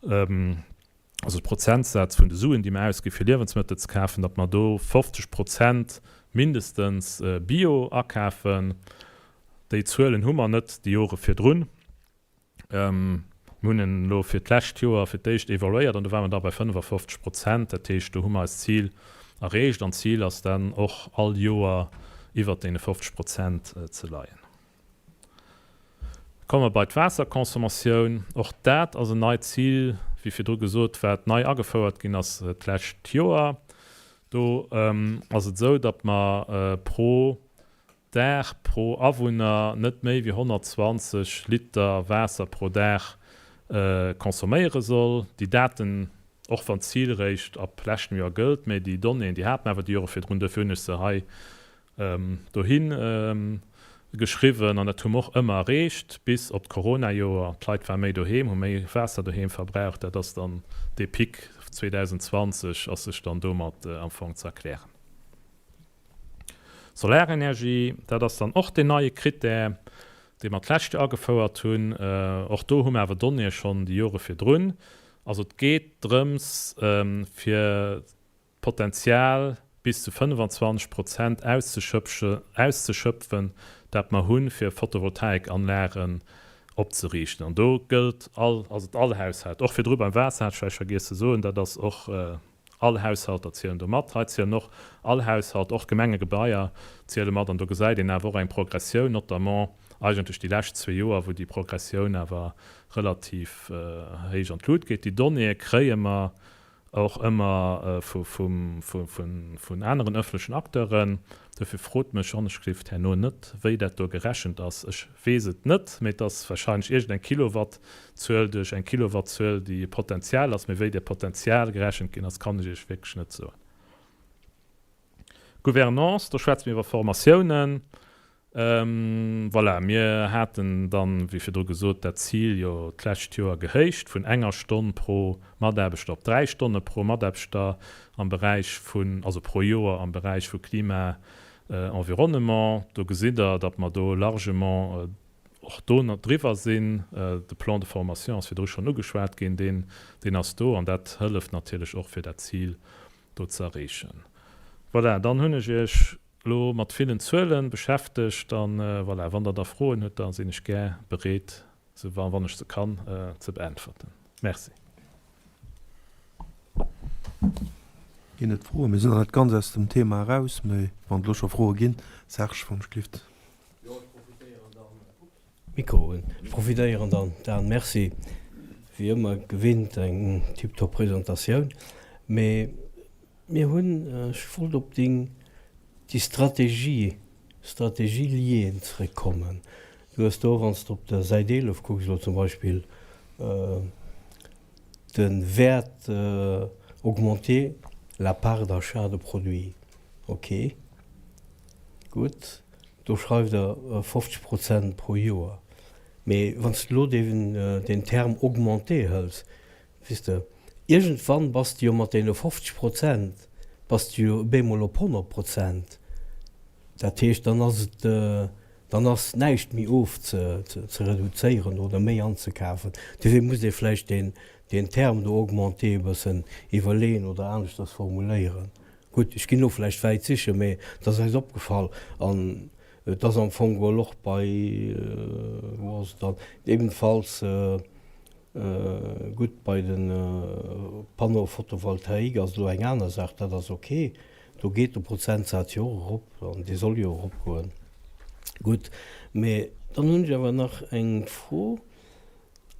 also de Prozentsaz vun de Suen, déi mer ausginn, fir Liewensmëttel ze kafen, datt mer do 50 Prozent mindestens Bio akafen. Déi Zuelen hu mer net déi Jore virdrun. Mir hunn en elo fir d'lescht Joer fir d'éischt evaluéiert an do ware mer da bei 55 Prozent. Dat heescht, do hu mer eist Zil erreecht an d'Zil ass dann och all Joer iwwert deene 50 Prozent ze leien. Komme mer bei d'Waasserconsommatioun. Och dat ass en neit Zil, wéi virdru gesot, wat nei agefouert ginn ass d'lescht Joer. Do ass et esou, datt mer pro Dag pro Awunner net méi wéi 120 Liter Waasser pro Dag consomméiere soll. Déi Daten, och wann d'Zil réischt ab leschtem Joer gëllt, mä déi Donnéeën, déi hat mer awer déi Jore virdrun, duerfir hunn ech se hei dohi geschriwwen an dat hu mer och ëmmer erreecht, bis op d'Corona-Joer. D'Leit ware méi doheem, hu méi Waasser doheem verbraucht. Dat ass dann dee Pic 2020 ass sech dann domat am Fong ze erklären. Solarenergie, dat ass dann och deen neie Krittär, dee mer d'lescht Joer agefouert hunn. Och do hu mer awer Donnéeë schonn déi Jore virdrun. Also et geet drëms, fir d'Potenzial bis zu 25 Prozent auszeschöpfen, dat mer hunn, fir Photovoltaikanlagen opzeriichten. An do gëllt all, also all Haushalt, och virdru beim Waasser hat ech vläicht vergiess ze soen, dat ass och All Haushalter zielen do mat. Hei zielen och all Haushalt, och Gemengegebaier ziele mat. An do gesäit een awer och eng Progressioun, notamment eigentlech déi lescht zwee Joer, wou déi Progressioun awer relativ héich an d'Lut geet. Déi Donnéeë kréie mer. Och ëmmer vun aneren öffentlechen Acteuren. Dofir frot mech ongeschlift herno net, wéi dat do gerechent ass. Ech weess et net, mee et ass wahrscheinlech iergendeng Kilowattzuel duerch eng Kilowattzuel, déi e Potenzial ass. Mee wéi dee Potenzial gerechent ginn ass, kann ech Iech wierklech net soen. Gouvernance, do schwätze mir iwwer Formatiounen. Voilà, mir haten dann, wéi virdru gesot, dat Zil jo d'lescht Joer gehéicht vun enger Stonn pro Mataarbechter op 3 Stonne pro Mataarbechter am Beräich vun, also pro Joer am Beräich vu Klima, Environnement. Do gesitt Der, datt mer do largement och do driwwer sinn. De Plan de formation ass virdru schonn ugeschwat ginn, deen, deen ass do an dat hëlleft natierlech och fir dat Zil do ze erreechen. Voilà, dann hunn ech Iech elo mat villen Zuelen beschäftegt an voilà, wann der da Froen hutt, da sinn ech gär bereet se, wann ech se kann, ze beäntwerten. Merci. Ginn et Froen? Mir sinn nach net ganz aus dem Thema eraus, mä wann et elo scho Froe ginn, Serge, wann ech gelift. Jo, ech profitéieren dann, ups, Mikro un. Ech profitéieren dann, Dan, merci, wéi ëmmer gewinnt eng tiptop Presentatioun. Mä Mir hunn, ech wollt op deng, déi Strategie, Stratégie liée zrëckkommen. Du hues do, wann s de op der Säit 11 kucks elo zum Beispill, de Wäert augmenter la part d'achat de produits. Okay, gutt, do schreift Der 50 Prozent pro Joer. Mee wann s de elo deen Term augmenter hëls, Weess de, iergendwann bass de jo mat deene 50 Prozent, bass de jo bemol op 100 Prozent. Dat heescht, dann ass et, dann ass näischt méi of ze reduzéieren oder méi anzekafen. Dofir muss ee vläicht deen, deen Terme do augmenter e bëssen iwwerleeën oder aneschters formuléieren. Gutt, ech ginn elo vläicht wäit sichen, mä et ass eis opgefall an et ass am Fong geholl och bei, wou ass et dann, ebenfalls, Gutt, bei de Panneaux photovoltaïques ass elo eng aner Saach, dat ass ok. Do geet de Prozentsaz jo och erop an dee soll jo eropgoen. Gutt, mä dann hunn ech awer nach eng Fro,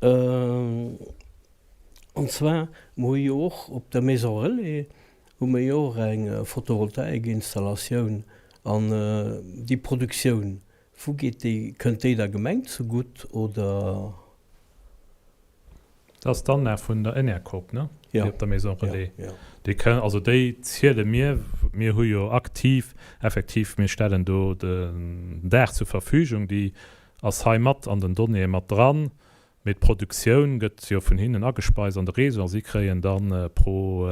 an zwar, mer hu jo och op der Maison Relais hu mer jo och eng Photovoltaïque-Installatioun an déi Produktioun, Wou geet déi? Kënnt déi der Gemeng zegutt oder? Dat ass d'Anlag vun der Enercoop, ne? Déi op der Maison Relais. Déi kënn, also déi ziele mir. Mir hu jo aktiv, effektiv, mir stellen do den Daach zur Verfügung. Déi ass hei mat an den Donnéeë mat dran. Mee d'Produktioun gëtt jo vun hinnen agespeist an de Réseau a si kréien da pro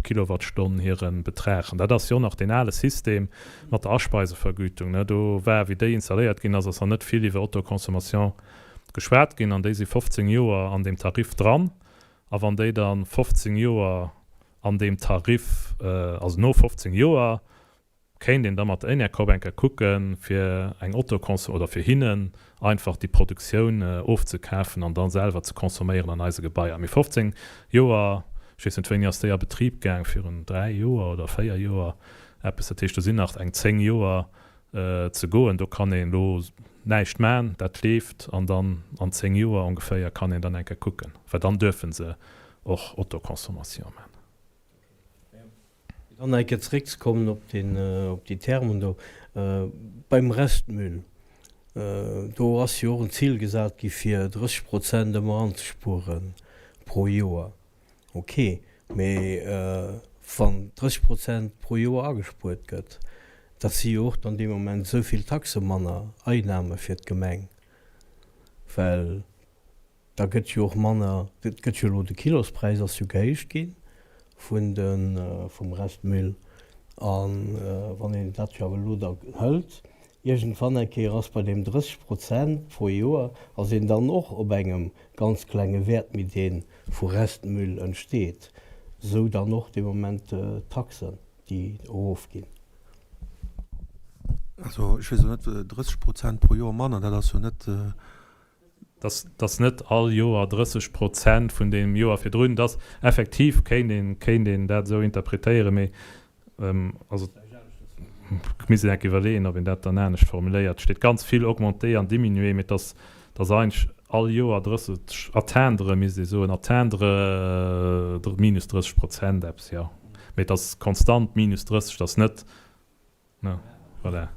Kilowattstonn hire Betrag. An dat ass jo och nach deen ale System mat der Aspeisevergütung. Do war, wéi déi installéiert ginn ass, ass nach net vill iwwer Autoconsommation geschwat ginn. An déi si 15 Joer an deem Tarif dran. A wann déi da 15 Joer an deem Tarif, also no 15 Joer, Kéint een da mat der Enercoop eng Kéier kucken, fir eng Autoconsom oder fir hinnen einfach déi Produktioun ofzekafen an da selwer ze consomméieren an eise Gebaier. Mee 15 Joer, ech weess net, wéini ass déi a Betrib gaang, virun 3 Joer oder 4 Joer eppes, dat heescht, do sinn nach eng 10 Joer ze goen. Do kann een elo näischt man, dat leeft an dann an 10 Joer ongeféier kann een dann eng Kéier kucken, well dann duerfe se och Autoconsommation man. Fir dann nach eng Kéier zeréckzekommen op deen, op déi Termen do beim Restmüll, do ass jo och en Zil gesat gi fir 30 Prozent ëmmer anzespuere pro Joer. Ok, mee wann 30 Prozent pro Joer agespuert gëtt, dat si jo och dann dee Moment esou vill Taxe manner Einnahme fir d'Gemeng, well Da gëtt jo och manner, et gëtt jo elo, de Kilospräis ass jo gehéicht gi vun de vum Restmüll. A wann een dat jo awer elo da hëlt, iergendwann eng Kéier ass bei deem 30 Prozent pro Joer, ass een dann och op engem ganz klenge Wäert méi dee vu Restmüll entsteet, esou dann och dee Moment d'Taxen, déi erofginn. Also ech weess elo net, 30 Prozent pro Joer manner, dat ass jo net. Dass dass net all Joer 30 Prozent vun deem Joer virdrun, dass effektiv kéint een, kéint een dat esou interpretéieren, mee also et misst een enk iwwerleeën, ob een dat dann anescht formuléiert. Et steet ganz vill augmenter an diminuer, mee dass dass eigentlech. All Joer 30, atteindre misst ee soen, atteindre minus 30 Prozent eppes, jo. Mee et ass konstant minus 30, et ass net, ne, voilà.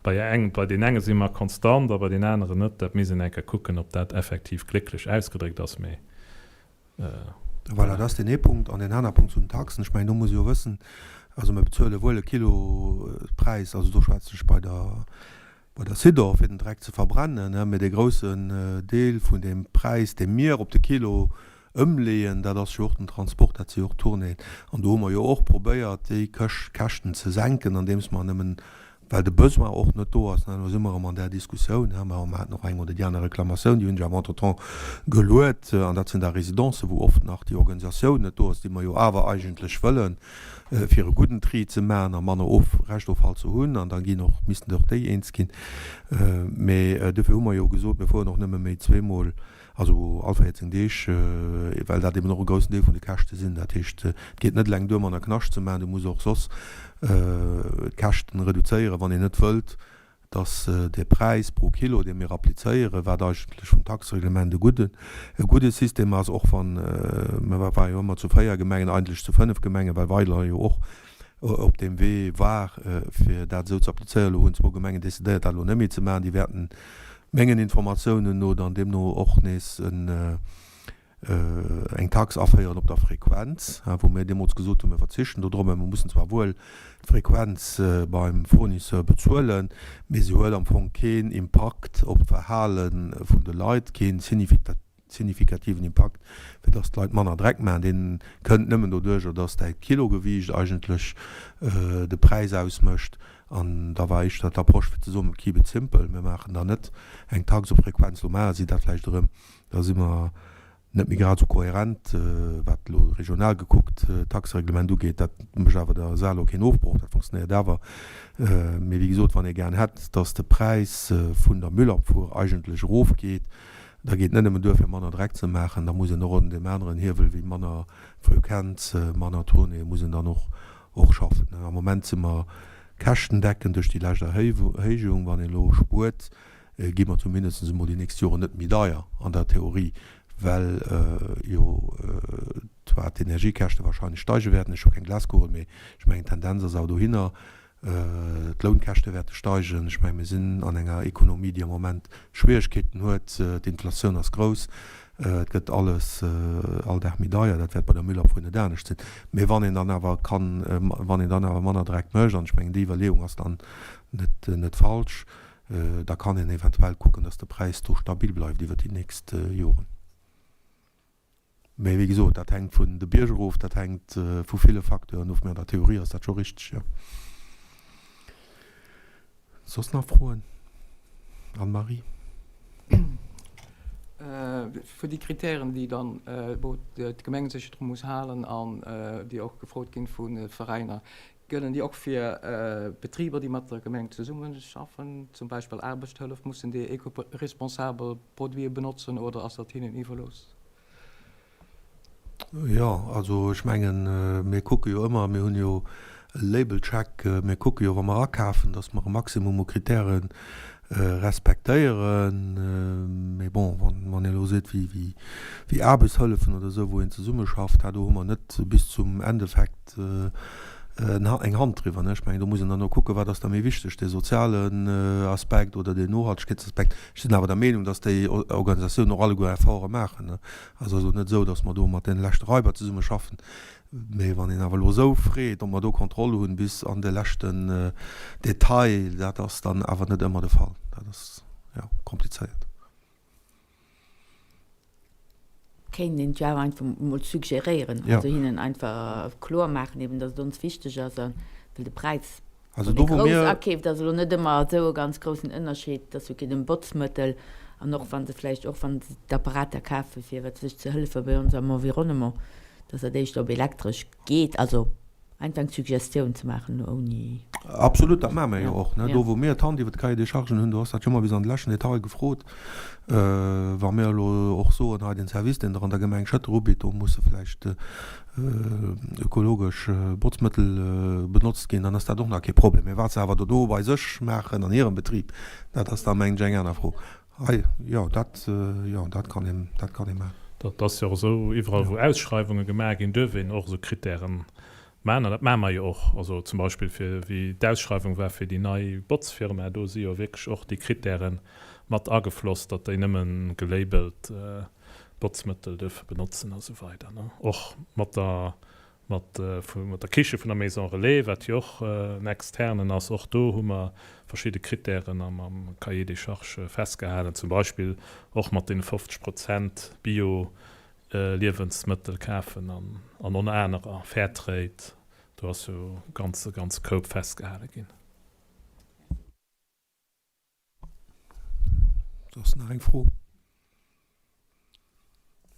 Bei eng, bei deen enge si mer konstant a bei deen aneren net. Dat misst een eng Kéier kucken, ob dat effektiv glécklech ausgedréckt ass, mee. Voilà, dat ass deen ee Punkt. An deen aner Punkt zu den Taxen, ech mengen, do muss ee jo wëssen, also mir bezuele wuel e Kilopräis, also do schwätzen ech bei der, bei der Sidor, fir den Dreck ze verbrennen, mee dee groussen Deel vun deem Präis, dee mir op de Kilo ëmleeën, dat ass jo och den Transport, dat si jo och d'Tournéeën. An do hu mer jo och probéiert, déi Käschten ze senken, andeems mer nëmmen, well de Besoin och net do ass, elo si mer erëm an där Diskussioun, mer haten och eng oder déi aner Reklamatioun, déi hunn ech awer entretemps geluet, an dat sinn da Residencen, wou oft nach déi Organisatioun net do ass, déi mer jo awer eigentlech wëllen, fir e gudden Tri ze maachen a manner Of Reschtoffall ze hunn, an da ginn och, missten och déi eens ginn. Mee dofir hu mer jo gesot, mir fueren och nëmme méi zweemol, also all 14 Deeg, well dat eben och e groussen Deel vun de Käschte sinn. Dat heescht, et geet net eleng duer, manner Knascht ze maachen, du muss och soss d'Käschten reduzéieren, wann een net wëllt, dass dee Präis pro Kilo, dee mir applizéieren, wat eigentlech vum Taxereglement e gudden, e gudde System ass, och wann, mir ware jo ëmmer zu 4 Gemengen, eigentlech zu 5 Gemengen, well Weiler jo och op deem Wee war, fir dat esou ze applizéieren. Elo hunn zwou Gemengen decidéiert, dat elo net méi ze maachen. Déi wäerten mengen Informatiounen no dann deemno och nees en, eng Tax aféieren op der Frequenz, wou mir deemools gesot hunn, mir verzichten do drop, mä mir mussen zwar wuel d'Frequenz beim Fournisseur bezuelen, mee se huet am Fong keen Impakt op d'Verhale vun de Leit, kee signifikativen Impakt, fir dass d'Leit manner Dreck maachen. Dee kënnt nëmmen doduercher, dass däi Kilogewiicht eigentlech de Präis ausmécht. An da war éischter d'Approche fir ze soen, keep it simple, mir maachen da net eng Tax op Frequenz, lo maache si dat vläicht erëm. Da si mer net méi grad esou kohärent, wat elo regional gekuckt d'Taxereglement ugeet. Dat mécht awer der Saach elo keen Ofbroch, dat funktionéiert awer. Mee wéi gesot, wann ee gären hätt, datt de Präis vun der Müllabfuhr eigentlech erofgeet, da geet et net nëmmen duer fir manner Dreck ze maachen, da muss een och un deem aneren Hiewel wéi manner Frequenz, manner Tournée muss een dann och och schaffen. Am Moment si mer käschtendeckend duerch déi lescht Erhéijung. Wann een elo spuert, gi mer zumindest emol déi nächst Joren net méi deier an der Theorie, well jo zwar d'Energiekäschte wahrscheinlech steige wäerten, ech hu keng Glaskugel, mee ech mengen d'Tendenz ass awer dohinner, d'Lounkäschte wäerte steigen. Ech mengen, mir sinn an enger Ekonomie, déi am Moment Schwieregkeeten huet, d'Inflatioun ass grouss, et gëtt alles all Dag méi deier, dat wäert bei der Müllabfuhr net anescht sinn. Mee wann een dann awer kann, wann een dann awer manner Dreck mécht, an ech mengen déi Iwwerleeung ass dann net net falsch, Da kann een eventuell kucken, dass de Präis do stabil bleift iwwer déi nächst Joren. Mä wéi gesot, dat hänkt vun de Bierger of, dat hänkt vu ville Facteuren of. Mä an der Theorie ass dat scho richteg, jo. Soss nach Froen? Anne-Marie. Fir déi Kritären, déi dann, wou d'Gemeng sech dru muss halen an déi och gefrot ginn vu Veräiner, Gëllen déi och fir Betriber, déi mat der Gemeng zesummeschaffen, zum Beispill Aarbechthëllef? Mussen déi eco-responsabel Produite benotzen oder ass dat hinnen iwwerlooss? Jo, also ech mengen, mir kucke jo ëmmer, mir hunn jo e Label-Check, mir kucke jo, wa mer akafen, datt mer e Maximum u Kritäre respektéieren. Mee bon, wann een elo seet, wéi Aarbechtshëllefen oder esou, wou een zesummeschafft, do hu mer net bis zum Endeffekt eng Hand driwwer. Ech mengen, do muss een dann och kucken, wat ass da méi wichteg, dee sozialen Aspekt oder deen Nohaltegkeetsaspekt. Ech sinn awer der Meenung, datt déi Organisatiounen och alleguer Efforte maachen. Also ass et net esou, datt mer do mat deene leschte Raiber zesummeschaffen. Mee wann een awer elo esou freet, ob mer do Kontroll hunn bis an de leschten Detail, dat ass dann awer net ëmmer de Fall. Dat ass, jo, komplizéiert. Kéint een et jo awer einfach emol suggeréieren, also hinnen einfach kloer maachen eben, datt et ons wichteg ass, a well de Präis, wann ee grouss akeeft, ass elo net ëmmer esou e ganz groussen Ënnerscheed, et ass jo keen Botzmëttel an och wa se vläicht och wa se d'Apparater kafe fir wat weess ech ze hëllefe bei ons am Environnement, dass dat éischter op elektresch geet, also einfach eng Suggestioun ze maachen ouni. Absolut, dat maache mir jo och. Do wou mir d'Hand iwwer de Cahier des charges hunn, do ass dat jo ëmmer bis an de leschten Detail gefrot. Wa mir elo och soen, hei den Service, deen Der an der Gemeng Schëtter ubitt, do musse vläicht ökologesch Botzmëttel benotzt ginn, dann ass dat och nach kee Problem. Mee wat se awer dono bei sech maachen an hirem Betrib, dat ass da mengen ech eng aner Fro. Hei, jo, dat, jo, dat kann een, dat kann ee maachen. Dat ass jo och esou, iwwerall wou Ausschreiwunge gemaach ginn, duerf een och esou Krittären maachen. An dat maache mer jo och. Also zum Beispill fir, wéi d'Ausschreiwung war fir déi nei Botzfirma, do si jo wierklech och déi Krittäre mat agefloss, datt déi nëmme gelabelt Botzmëttel duerfe benotzen a sou weider. Och mat der mat der Kiche vun der Maison Relais, wat jo och en externen ass, och do hu mer verschidde Krittären am Cahier des charges festgehalen, zum Beispill och mat deene 50 Prozent Bio-Liewensmëttel kafen an och anerer, Fairtrade, do ass jo e ganze, ganze Koup festgehale ginn. Soss nach eng Fro?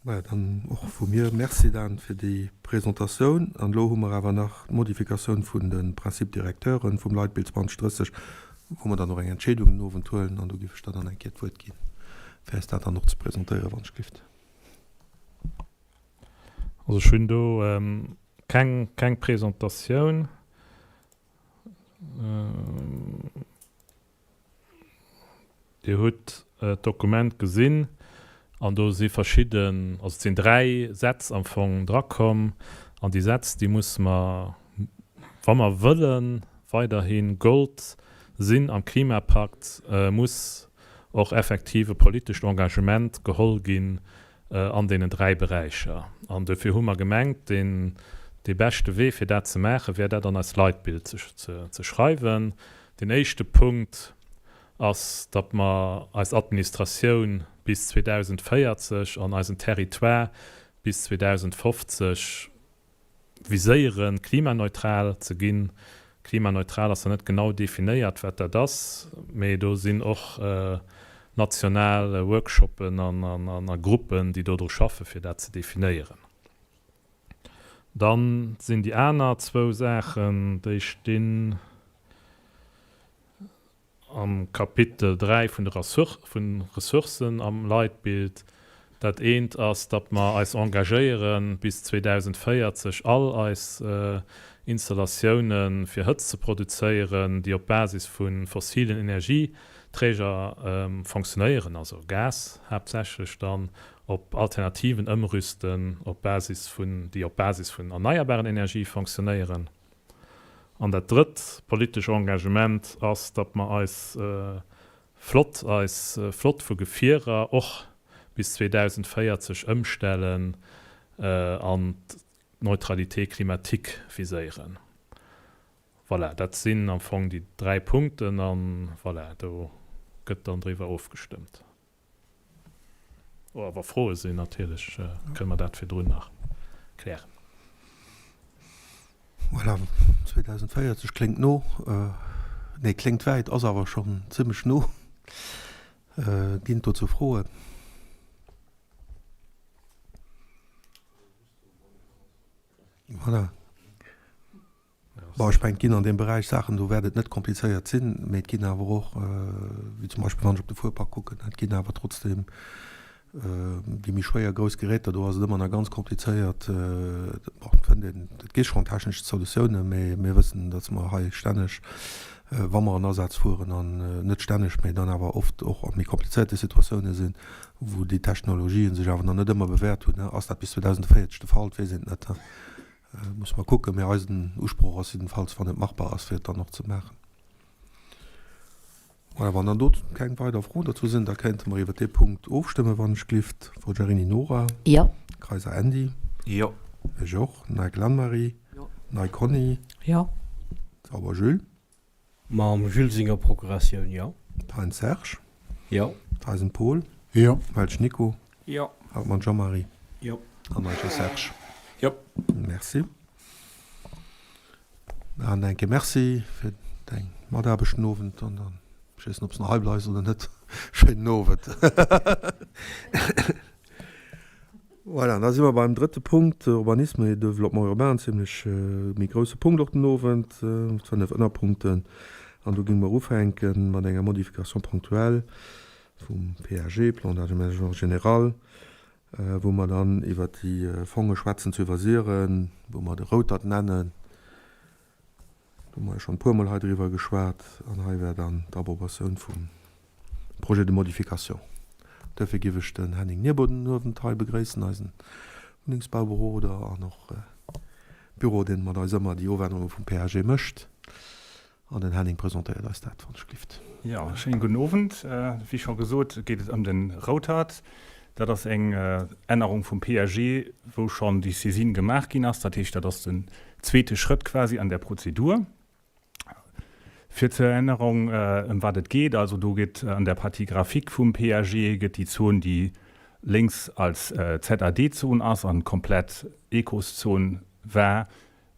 Maja, dann och vu mir Merci Dan fir déi Presentatioun. An elo hu mer awer nach d'Modifikatioun vun de Principe-directeuren vum Leitbild 2030, wou mer dann och eng Entscheedung den Owend huelen. An do géif ech der dann eng Kéier d'Wuert ginn, fir eis dat dann och ze presentéieren, wann ech gelift. Also ech hunn do keng, keng Presentatioun. Dir hutt d'Dokument gesinn an do si verschidden, also et sinn 3 Sätz am Fong drakomm an déi Sätz, déi musse mer, wa mer wëlle weiderhi Gold sinn am Klimapakt, muss och effektiv e politescht Engagement geholl ginn an deenen 3 Beräicher. An dofir hu mer gemengt, deen dee beschte Wee fir dat ze maachen, wär dat an eist Leitbild ze schreiwen. Deen éischte Punkt ass, datt mer eis Administratioun bis 2040 an eisen Territoire bis 2050 viséieren, klimaneutral ze ginn. Klimaneutral ass nach net genau definéiert, wat dat ass, mee do sinn och national Workshoppen a Gruppen, déi dodru schaffen, fir dat ze definéieren. Dann sinn déi aner zwou Saachen, déi stinn am Kapitel 3 vun de Ressourcen am Leitbild. Dat eent ass, datt mer eis engagéieren, bis 2040 all eis Installatioune fir Hëtzt ze produzéieren, déi op Basis vu fossilen Energieträger fonctionnéieren, also Gas haaptsächlech dann, op Alternativen ëmrüsten, op Basis vun, déi op Basis vun erneierbaren Energie fonctionnéieren. An dat drëtt politesch Engagement ass, datt mer eis Flott, eis Flott vu Gefierer och bis 2040 ëmstellen an d'Neutralité climatique viséieren. Voilà, dat sinn am Fong déi dräi Punkten a voilà, do gëtt dann driwwer ofgestëmmt. Oh, a wa Froe sinn, natierlech kënne mer dat virdrun nach klären. Voilà, 2040 kléngt no, nee, kléngt wäit, ass awer schonn zimmlech no. Ginn et dozou Froen? Voilà. Bon, ech mengen, et ginn an deem Beräich Saachen, do wäert et net komplizéiert sinn, mee et ginn awer och, wéi zum Beispill wann ech op de Fuerpark kucken, et ginn awer trotzdeem déi méi schwéier grouss Geräter, do ass et ëmmer nach ganz komplizéiert. Bon, et fënnt een, et gi schonn technesch Solutiounen, mee mir wëssen, datt mer hei stänneg, wa mer an Asaz fueren, an net stänneg, mee dann awer oft och a méi komplizéierte Situatiounen sinn, wou déi Technologien sech awer nach net ëmmer bewäert hunn. Ass dat bis 2040 de Fall? Et weess een et net. Musse mer kucken, mee eisen Usproch ass jiddefalls, wann et machbar ass, fir et dann och ze maachen. Voilà, wann dann do keng weider Froen dozou sinn, da kéinte mer iwwert dee Punkt ofstëmmen, wann ech glift. Forgiarini Nora. Jo. Kayser Andy. Jo. Ech och. Nagel Anne-Marie. Jo. Ney Conny. Jo. Sauber Jules. Mam Jules senger Procuratioun, jo. Thein Serge. Jo. Theisen Paul. Jo. Welsch Nico. Jo. Hartmann Jean-Marie. Jo. An Eicher Serge. Jo. Merci. An eng Kéier Merci fir deng Mataarbecht den Owend. An dann, ech weess net, ob s de nach hei bleifs oder net, schéinen Owend. Voilà, an da si mer beim drëtte Punkt, Urbanisme et développement urbain, en zimlech méi grousse Punkt och den Owend, mat fënnef Ënnerpunkten. An do géinge mer ufänke mat enger Modification ponctuelle vum PAG, Plan d'aménagement général, wou mer dann iwwert déi Fonge schwätzen zu Iwwersiren, wou mer de Routert nennen. Do hu mer jo schonn e puermol hei driwwer geschwat. An hei wär dann d'Approbatioun vum Projet de modification. Duerfir giff ech den Henning Nieboer den Owend hei begréissen, eisen Wunnengsbauberoder an och Büro, deen mat eis ëmmer déi Ofännerunge vum PAG mécht. An den Henning presentéiert eis dat, wann ech glift. Jo, schéinen gudden Owend. Wéi scho gesot, geet et ëm de Routert. Dat ass eng Ännerung vum PAG, wou schonn déi Saisine gemaach ginn ass. Dat heescht, dat ass den zweete Schrëtt quasi an där Prozedur. Fir zur Erinnerung, ëm wat et geet, also do gëtt an der Partie graphique vum PAG gëtt déi Zon, déi lénks als ZAD-Zon ass an komplett Ecoszon war,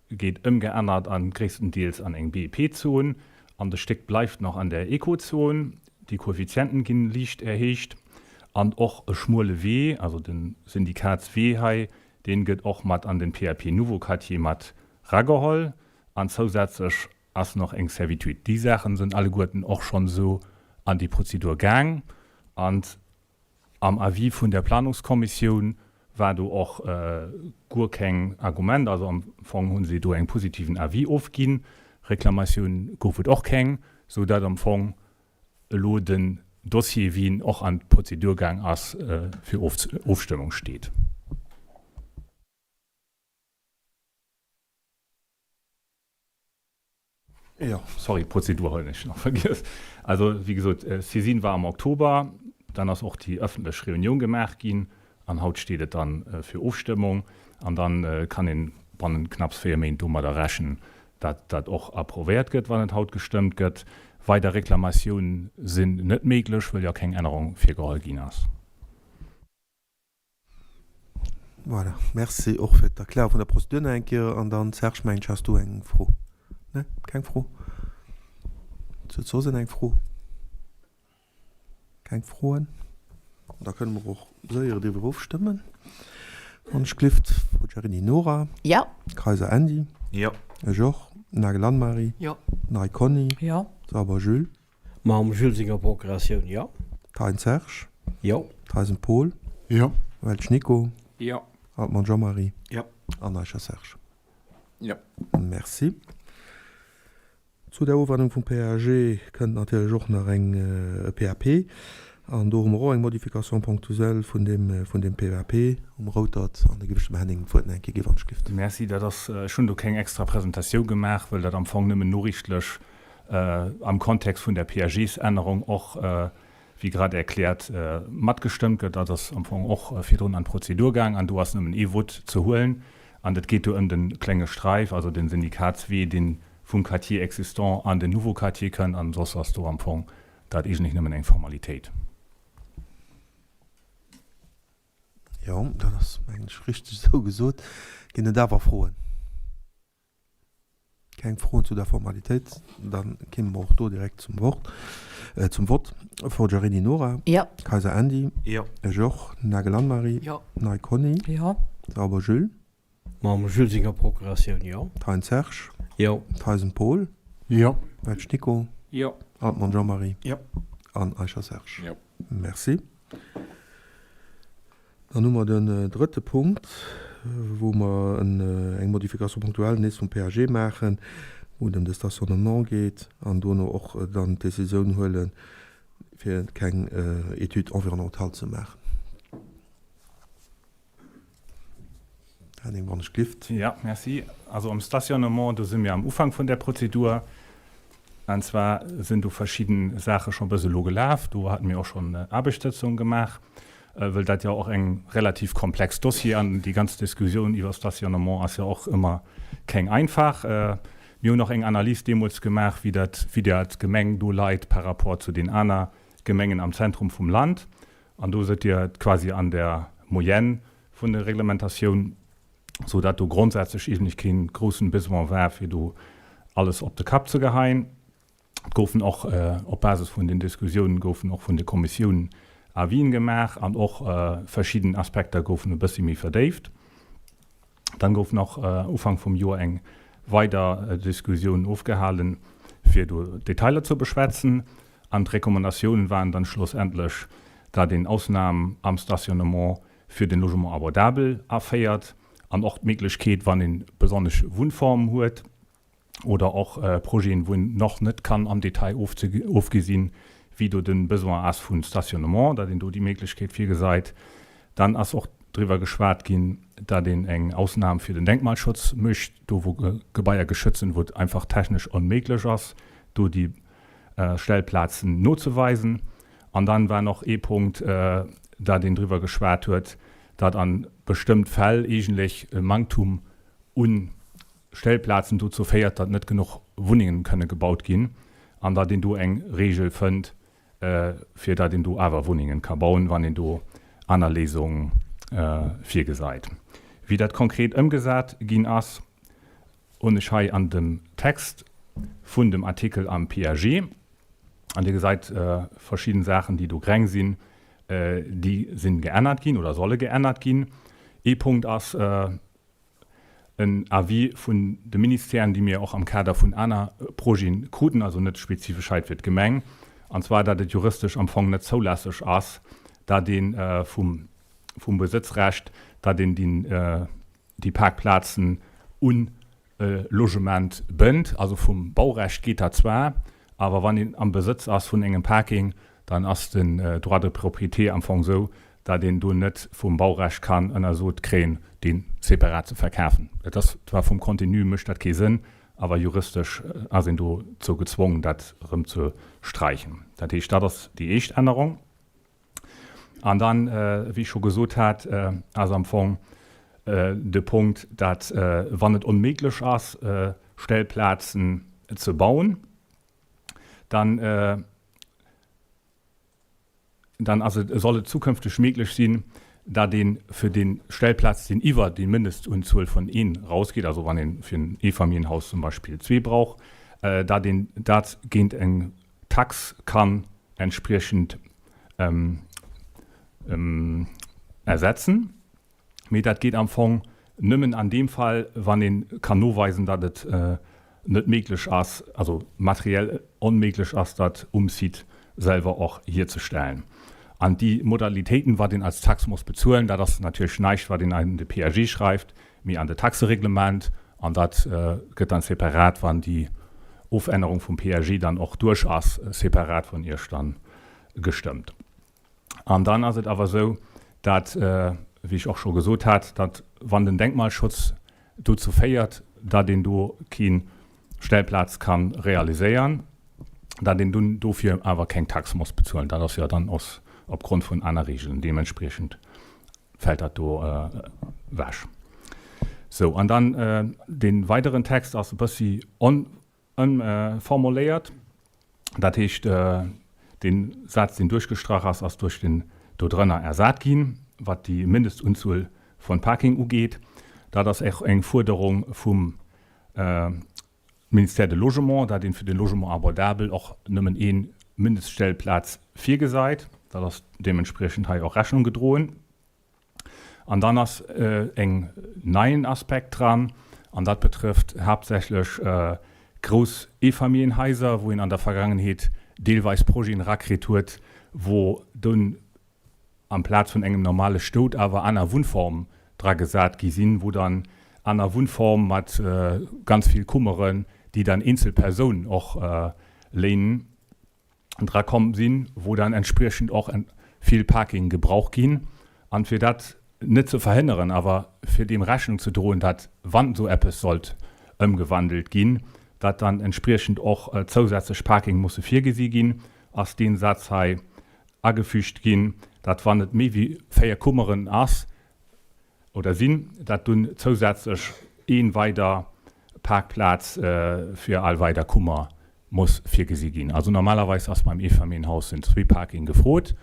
geet ëmgeännert an gréisstendeels an eng BEP-Zon an de Stéck bleift nach an der Ecozon. Déi Koeffizienten ginn liicht erhéicht an och e schmuele Wee, also de Syndikatswee hei, deen gëtt och mat an den PAP Nouveau Quartier mat rageholl. An zousätzlech ass nach eng Servitude. Déi Saachen sënn alleguerten och schonn esou an déi Prozedur gaang. An am Avis vun der Planungskommissioun war do och guer keng Argument. Also am Fong hu se do eng positiven Avis ofginn. Reklamatioun gouf et och keng, sou dat am Fong elo den Dossier, wéi en och an d'Prozedur gaang ass, fir Ofstëmmung steet. Jo, sorry, d'Prozedur hunn ech nach vergiess. Also, wéi gesot, d'Saisine war am Oktober, dann ass och déi ëffentlech Reunioun gemaach ginn an haut steet et dann fir Ofstëmmung. An dann kann ee bannent knapps 4 Méint domadder rechnen, dat dat och approvéiert gëtt, wann et haut gestëmmt gëtt. Weider Reklamatioune sinn net méiglech, wëll jo keng Ännerung virgeholl ginn ass. Voilà, merci och fir d'Erklärung vun der Prozedur nach eng Kéier. An dann, Serge, mengen ech, has du eng Fro? Ne, keng Fro? Huet soss een eng Fro? Keng Froen? Da kënne mer och séier driwwer ofstëmmen, wann ech glift. Forgiarini Nora? Jo. Kayser Andy? Jo. Ech och. Nagel Anne-Marie? Jo. Ney Conny? Jo. Sauber Jules? Mam Jules senger Procuratioun, jo. Thein Serge. Jo. Theisen Paul. Jo. Welsch Nico. Jo. Altmann Jean-Marie. Jo. An Eicher Serge. Jo. Merci. Zu der Ofännerung vum PAG kënnt natierlech och nach eng e PAP. An do hu mer och eng Modification ponctuelle vun deem, vun deem PAP um Routert. An da giff ech dem Henning d'Wuert nach eng Kéier gi wann ech giff. Merci. Dat ass, ech hunn do keng extra Presentatioun gemaach, wëll dat am Fong nëmmen noriichtlech am Kontext vun der PAGs-Ännerung och, wéi grad erkläert, matgestëmmt gëtt. Dat ass am Fong och virdrun an d'Prozedur gaang an do ass nëmmen ee Vote ze huelen. An et geet do ëm de klenge Sträif, also de Syndikatswee, dee vum Quartier existant an den Nouveau Quartier kënnt. An soss ass do am Fong dat eegentlech nëmmen eng Formalitéit. Jo, dat ass, mengen ech, richteg esou gesot. Ginn et awer Froen? Keng Froen zu der Formalitéit? Dann kéime mer och do direkt zum Wort, zum Vott. Forgiarini Nora. Jo. Kayser Andy. Jo. Ech och. Nagel Anne-Marie. Jo. Ney Conny. Jo. Sauber Jules. Mam Jules senger Procuratioun, jo. Thein Serge. Jo. Theisen Paul. Jo. Welsch Nico. Jo. Altmann Jean-Marie. Jo. An Eicher Serge. Jo. Merci. Dann hu mer den drëtte Punkt, wou mer eng Modification ponctuelle nees vum PAG maachen, wou et ëm de Stationnement geet an dono och dann d'Décisioun huelen, fir keng Étude environnementale ze maachen. Henning, wann ech glift. Jo, merci. Also am Stationnement, do si mir am Ufank vun där Prozedur. An zwar sinn do verschidde Saache scho bis elo gelaf. Do hate mir och schonn Aarbechtssëtzunge gemaach, wëll dat jo och eng relativ komplex Dossier an déi ganz Diskussioun iwwer Stationnement ass jo och ëmmer keng einfach. Mir hunn och eng Analys deemools gemaach, wéi dat, wéi dat d'Gemeng do leit par rapport zu den aner Gemengen am Zentrum vum Land. An do sidd Dir quasi an der Moyenne vun der Reglementatioun, sou dat do grondsätzlech eegentlech kee groussen Besoin war, fir do alles op de Kapp ze geheien. Et goufen och op Basis vun den Diskussiounen goufen och vun de Kommissiounen Avisen gemaach an och verschidden Aspekter goufen e bëssi méi verdéift. Dann gouf nach Ufank vum Joer eng weider Diskussioun ofgehalen, fir do Detailer ze beschwätzen. An d'Recommandatiounen waren dann schlussendlech, dat een Ausnam am Stationnement fir den Logement abordable aféiert an och d'Méiglechkeet, wann ee besonnesch Wunnformen huet oder och Projeten, wou een nach net kann am Detail ofgesinn, wéi do de Besoin ass vu Stationnement, datt een do déi Méiglechkeet virgesait. Dann ass och driwwer geschwat ginn, datt een eng Ausnam fir den Denkmalschutz mécht, do wou Gebaier geschützt sinn, wou et einfach technesch onméiglech ass, do déi Stellplazen nozeweisen. An dann war nach ee Punkt, datt een driwwer geschwat huet, datt a bestëmmt Fäll eegentlech e Manktum u Stellplazen dozou féiert, datt net genuch Wunnengen kënne gebaut ginn an datt een do eng Regel fënnt, fir datt een do awer Wunnengen ka bauen, wann een do aner Léisung virgesait. Wéi dat konkret ëmgesat ginn ass, hunn ech hei an dem Text vun dem Artikel am PAG. An Dir gesait verschidden Saachen, déi do greng sinn, déi sinn geännert ginn oder solle geännert ginn. Ee Punkt ass, en Avis vun de Ministèren, déi mir och am Kader vun aner Projeten kruten, also net spezifesch hei fir d'Gemeng, an zwar datt et juristesch am Fong net zoulässeg ass, datt ee vum vum Besëtzrecht, datt een déi Parkplazen un e Logement bënnt. Also vum Baurecht geet dat zwar, awer wann een am Besëtz ass vun engem Parking, dann ass den Droit de propriété am Fong esou, datt een do net vum Baurecht kann ënnersot kréien, dee separat ze verkafen. Et ass zwar vum Contenu mécht dat kee Sënn, awer juristesch ass een dozou gezwongen, dat erëm ze sträichen. Dat heescht, dat ass déi éischt Ännerung. An dann, wéi ech scho gesot hat, ass am Fong de Punkt, datt, wann et onméiglech ass, Stellplazen ze bauen, dann, dann ass et, soll et zukünfteg méiglech sinn, datt ee fir déi Stellplaz, deen iwwer déi Mindestunzuel vun een rausgeet, also wann ee fir en Eefamilljenhaus zum Beispill zwee brauch, datt een dat géint eng Tax kann entspriechend ersetzen. Mee dat geet am Fong nëmmen an deem Fall, wann ee kann noweisen, datt et net méiglech ass, also materiell onméiglech ass, dat um Site selwer och hierzestellen. An déi Modalitéiten, wat een als Tax muss bezuelen, dat ass natierlech näischt, wat een an de PAG schreift, mee an de Taxereglement. An dat gëtt dann separat, wann déi Ofännerung vum PAG dann och duerch ass, separat vun Iech dann gestëmmt. An dann ass et awer esou, dat, wéi ech och scho gesot hat, datt wann den Denkmalschutz dozou féiert, datt een do kee Stellplaz ka realiséieren, datt een dunn dofir awer keng Tax muss bezuelen. Dat ass jo dann och opgrond vun aner Regeln. Deementspriechend fält dat do ewech. Sou, an dann dee weideren Text ass e bëssi on Ëmformuléiert. Dat heescht, dee Saz, deen duerchgestrach ass, ass duerch deen do drënner ersat ginn, wat déi Mindestunzuel vun Parking ugeet. Dat ass och eng Fuerderung vum Ministère de Logement, dat ee fir de Logement abordable och nëmmen ee Mindeststellplaz virgesait. Dat ass deementspriechend hei och Rechnung gedroen. An dann ass en neien Aspekt dran, an dat betrëfft haaptsächlech grouss Eefamilljenhaiser, wou een an der Vergangenheet deelweis Projeten erakritt huet, wou dunn amplaz vun engem normale Stot awer aner Wunnform dra gesat gi sinn, wou dann aner Wunnform mat ganz vill Kummeren, déi dann eenzel Persounen och léinen, dra komm sinn, wou dann entspriechend och vill Parking gebraucht ginn. An fir dat net ze verhënneren, awer fir deem Rechnung ze droen, dat wann esou eppes sollt ëmgewandelt ginn, dat dann entspriechend och zousätzlech Parking musse virgesi ginn, ass dee Saz hei agefügt ginn, dat wann et méi wéi 4 Kummeren ass, oder sinn, dat dunn zousätzlech een weider Parkplaz fir all weider Kummer muss virgesi ginn. Also normalerweis ass beim Eefamilljenhaus sinn zwee Parking gefrot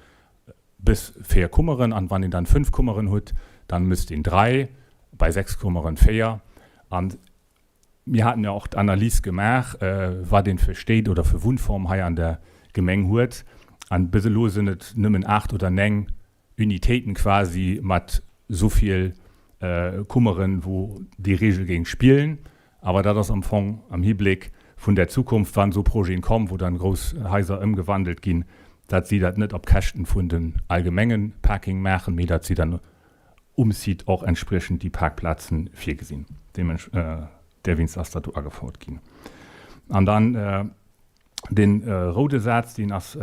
bis 4 Kummeren an wann een dann 5 Kummeren hutt, dann müsst een 3, bei 6 Kummeren 4. An mir haten jo och d'Analys gemaach, wat een fir Stéit oder fir Wunnform hei an der Gemeng huet an bis elo sinn et nëmmen 8 oder 9 Unitéiten quasi mat souvill Kummeren, wou déi Regel géing spillen. Awer dat ass am Fong am Hibléck vun der Zukunft, wann esou Projeten kommen, wou dann grouss Haiser ëmgewandelt ginn, dat si dat net op Käschten vun den allgemengen Parking maachen, mee dat si dann um Site och entspriechend déi Parkplazen virgesinn. Derwéinst ass dat do agefouert ginn. An dann. Dee roude Saz, deen ass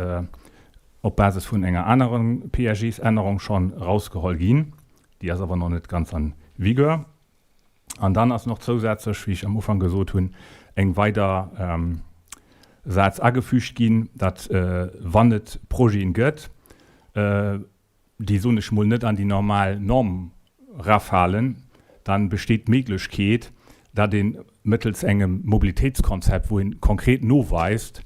op Basis vun enger anerer PAGs-Ännerung schonn erausgeholl ginn. Déi ass awer nach net ganz en vigueur. An dann ass nach zousätzlech, wéi ech am Ufank gesot hunn, eng weider Saz agefügt ginn, datt wann et Projeten gëtt, déi, soen ech mol, net an déi normal Norm erafalen, dann besteet d'Méiglechkeet, datt ee mëttels engem Mobilitéitskonzept, wou ee konkret noweist,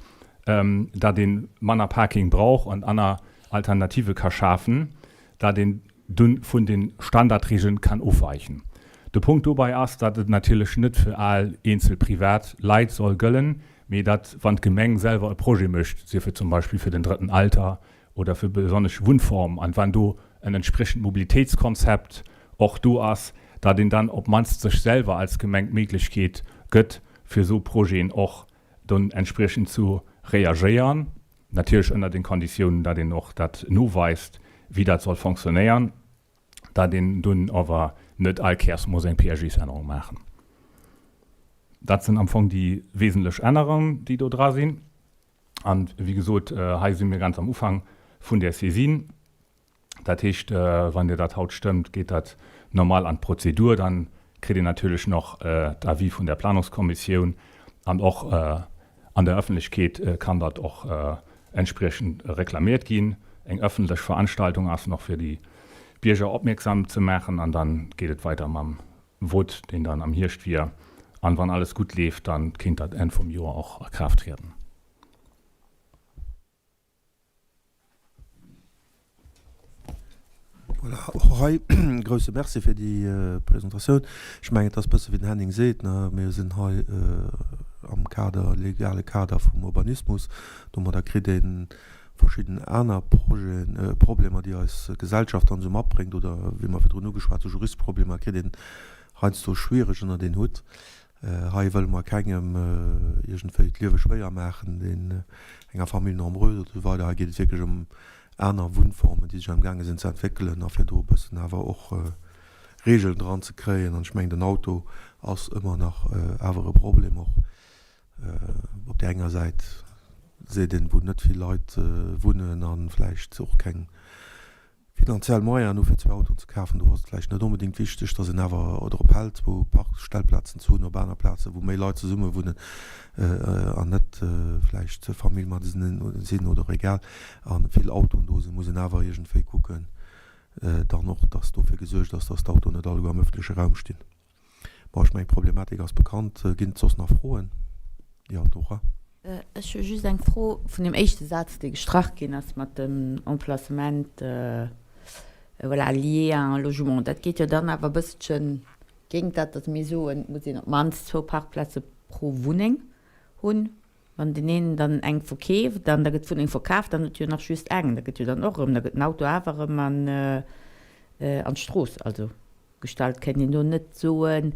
datt ee manner Parking brauch an aner Alternative ka schafen, datt een dunn vun den Standardregeln kann ofweichen. De Punkt dobei ass, datt et natierlech net fir al eenzel privat Leit soll gëllen, mee datt wann d'Gemeng selwer e Projet mécht, sief et zum Beispill fir den drëtten Alter oder fir besonnesch Wunnformen, an wann do en entspriechend Mobilitéitskonzept och do ass, datt een dann op mannst sech selwer als Gemeng d'Méiglechkeet gëtt, fir esou Projeten och dunn entspriechend zu reagéieren. Natierlech ënner den Konditiounen, datt een och dat noweist, wéi dat soll fonctionnéieren, datt een dunn awer net all Kéiers muss eng PAG-Ännerung maachen. Dat sinn am Fong déi wesentlech Ännerungen, déi do dra sinn. An, wéi gesot, hei si mir ganz am Ufank vun där Saisine. Dat heescht, wann Dir dat haut stëmmt, geet dat normal an d'Prozedur. Dann kritt Dir natierlech nach d'Avis vun der Planungskommissioun an och an der Öffentlechkeet kann dat och entspriechend reklamiert ginn. Eng öffentlech Veranstaltung ass nach fir déi Bierger opmierksam ze maachen an dann geet et weider mam Vote, deen dann am Hierscht wier. An wann alles gutt leeft, dann kéint dat Enn vum Joer och a Kraaft trieden. Voilà, och hei e grouse Merci fir déi Presentatioun. Ech mengen, et ass e bësse wéi den Henning seet, ne, mir sinn hei am Kader, legale Kader vum Urbanismus. Domadder kritt ee verschidden aner Projeten, Problemer, déi eis Gesellschaft dann esou matbréngt oder wéi mer virdrun ugeschwat hu Juristproblemer, kritt een heiansdo schwiereg ënnert een Hutt. Hei wëlle mer kengem iergendwéi d'Liewe schwéier maachen, deen enger Famille nombreuse oder esou weider. Hei geet et wierklech ëm aner Wunnformen, déi sech amgaange sinn ze entwéckelen a fir do e bëssen awer och Regeln dran ze kréien. An ech mengen, den Auto ass ëmmer nach awer e Problem och. Op där enger Säit seet een, wou net vill Leit wunnen a vläicht och keng finanziell Moyenen hu fir zwou Autoen ze kafen, do ass et vläicht net onbedéngt wichteg, datt een awer drop hält, zwou Parkstellplazen ze hunn op aner Plazen, wou méi Leit zesumme wunnen an net vläicht Famill mat sinn oder egal a vill Autoen do sinn, muss een awer iergendwéi kucken dann och, datt dofir gesuergt ass, datt d'Autoen net alleguer am ëffentleche Raum stinn. Bon, ech mengen, d'Problematik ass bekannt. Ginn et soss nach Froen? Jo, Dora. Ech hu just eng Fro vun deem éischte Saz, dee gestrach ginn ass mat dem Emplacement, voilà, lié à un logement. Dat geet jo dann awer e bësselche géint dat, datt mir soen, et muss een op d'mannst zwou Parkplaze pro Wunneng hunn. Wann deen een dann eng verkeeft an da gëtt d'Wunneng verkaaft, dann huet jo nach just eng. Da gëtt jo dann och erëm, da gëtt den Auto awer erëm an d'Strooss, also. Gestallt. Kéint een do net soen,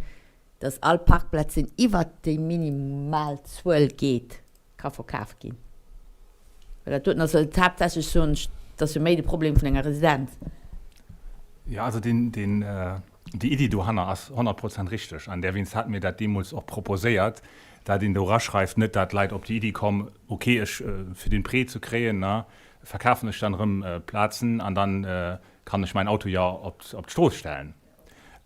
dass all Parkplaz, deen iwwert déi minimal Zuel geet, ka verkaf ginn? Well dat doten ass jo haaptsächlech, soen ech, dat ass jo méi de Problem vun enger Residenz. Jo, also deen, deen, déi Iddi dohanner ass 100 Prozent richteg. An därwéinst hate mir dat deemools och proposéiert, dat een do eraschreift, net dat d'Leit op déi Iddi kommen, okay, ech, fir den Prêt ze kréien, ne, verkafen ech dann erëm Plazen an dann kann ech mäin Auto jo op d'Strooss stellen.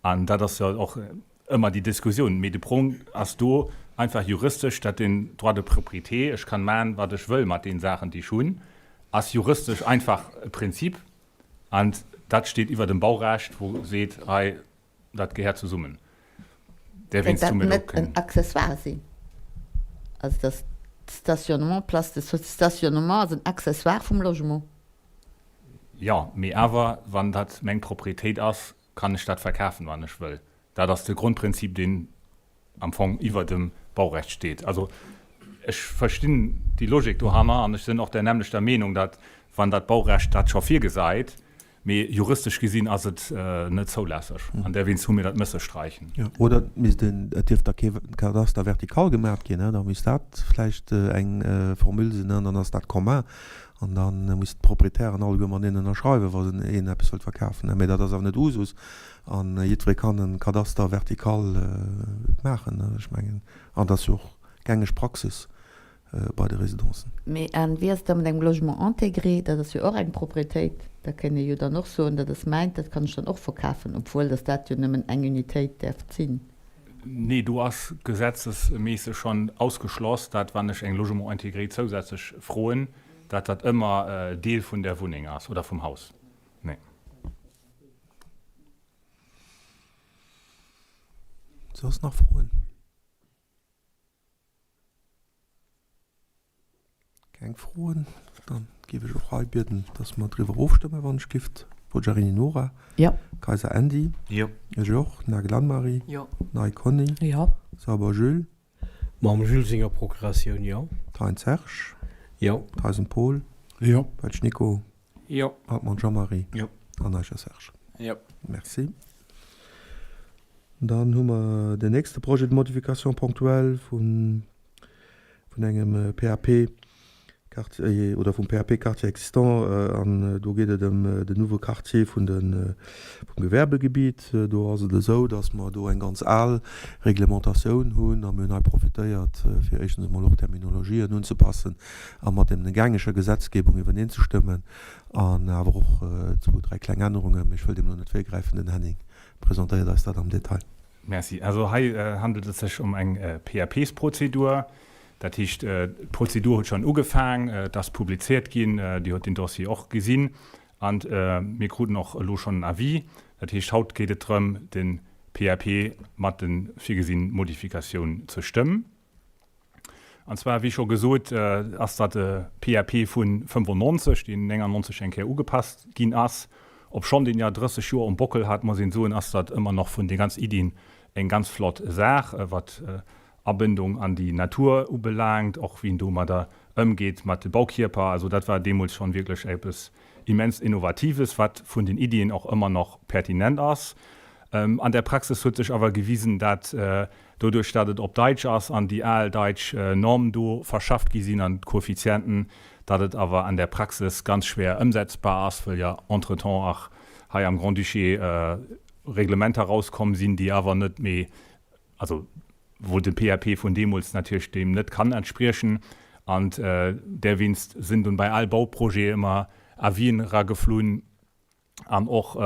An dat ass jo och ëmmer déi Diskussioun. Mee de Punkt ass do einfach juristesch, dat den Droit de propriété, ech kann maachen, wat ech wëll mat deene Saachen, déi ech hunn, ass juristesch einfach e Prinzip. An dat steet iwwer dem Baurecht, wou seet, hei, dat gehéiert zesummen. Kéint dat net en Accessoire sinn? Also dass d'Stationnement, d'Place de stationnement ass en Accessoire vum Logement. Jo, mee awer wann dat meng Proprietéit ass, kann ech dat verkafen, wann ech wëll. Dat ass de Grondprinzip, deen am Fong iwwer dem Baurecht steet. Also ech verstinn déi Logik dohanner an ech sinn och där nämmlechter Meenung, datt wann dat Baurecht dat scho virgesäit, mee juristesch gesinn ass et net zoulässeg an därwéinst hu mir dat mësse sträichen. Jo, oder et misst een, et dierf da kee Kadaster vertikal gemaat ginn, da misst dat vläicht eng Formule sinn, dann ass dat commun An da mussen d'Proprietären alleguer mateneen ënnerschreiwen, wa se een eppes wëllt verkafen. Mee dat ass awer net Usus. A jiddweree kann e Kadaster vertical maachen. Ech mengen, an dat ass jo och gängeg Praxis. bei de Residencen. Mee an wéi ass et da mat engem Logement intégré? Dat ass jo och eng Proprietéit. Da kéint ee jo dann och soen, dat ass mäint, dat kann ech dann och verkafen, obwuel datt dat jo nëmmen eng Unitéit däerft sinn. Nee, do ass gesetzesméisseg schonn ausgeschloss, dat wann ech eng Logement intégré zousätzlech froen, dat dat ëmmer Deel vun där Wunneng ass oder vum Haus. Nee. Soss nach Froen? Keng Froen? Dann géif ech och hei bieden, dass mer driwwer ofstëmmen, wann ech gift. Poggiarini Nora. Jo. Kayser Andy. Jo. Ech och. Nagel Anne-Marie. Jo. Ney Conny. Jo. Sauber Jules. Mam Jules senger Procuratioun, jo. Thein Serge. Jo. Theisen Paul. Jo. Welsch Nico. Jo. Hartmann Jean-Marie. Jo. An Eicher Serge. Jo. Merci. Dann hu mer den nächste Projet de modification ponctuelle vun vun engem PAP Quartier oder vum PAP Quartier existant an do geet et ëm den nouveau Quartier vun de vum Gewerbegebiet. Do ass et esou, datt mer do eng ganz al Reglementatioun hunn a mir hunn hei profitéiert, fir éischtens emol och d'Terminologien unzepassen a mat dem gängege Gesetzgebung iwwerneenzestëmmen an awer och zwou, dräi kleng Ännerungen. Mee ech wëll deem elo net virgräifen, den Henning presentéiert eis dat am Detail. Merci. Also hei handelt et sech ëm eng PAPs-Prozedur. Dat heescht, d'Prozedur huet schonn ugefaang, et ass publiziert ginn, Dir hutt den Dossier och gesinn an mir kruten och elo schonn en Avis. Dat heescht, haut geet et drëm, de PAP mat de virgesinn Modifikatioun ze stëmmen. An zwar, wéi scho gesot, ass dat e PAP vu 95, deen 99 eng Kéier ugepasst ginn ass. Obschonn deen ja 30 Joer um Bockel hat, muss een soen, ass dat ëmmer nach vun de ganz Iddien eng ganz flott Saach, wat Abindung an déi Natur ubelaangt, och wéi een domadder ëmgeet mat de Baukierper. Also dat war deemools schonn wierklech eppes immens Innovatives, wat vun den Iddien och ëmmer nach pertinent ass. An der Praxis huet sech awer gewisen, dat Doduerch dat et op Daitsch ass an déi al daitsch Normen do verschafft gi sinn an d'Koeffizienten, dat et awer an der Praxis ganz schwer ëmsetzbar ass, wëll jo entretemps ach hei am Grand-Duché Reglementer rauskomm sinn, déi awer net méi, also wou de PAP vun deemools natierlech deem net kann entspriechen. An derwéinst sinn dunn bei all Bauprojet ëmmer Avisen erageflunn, an och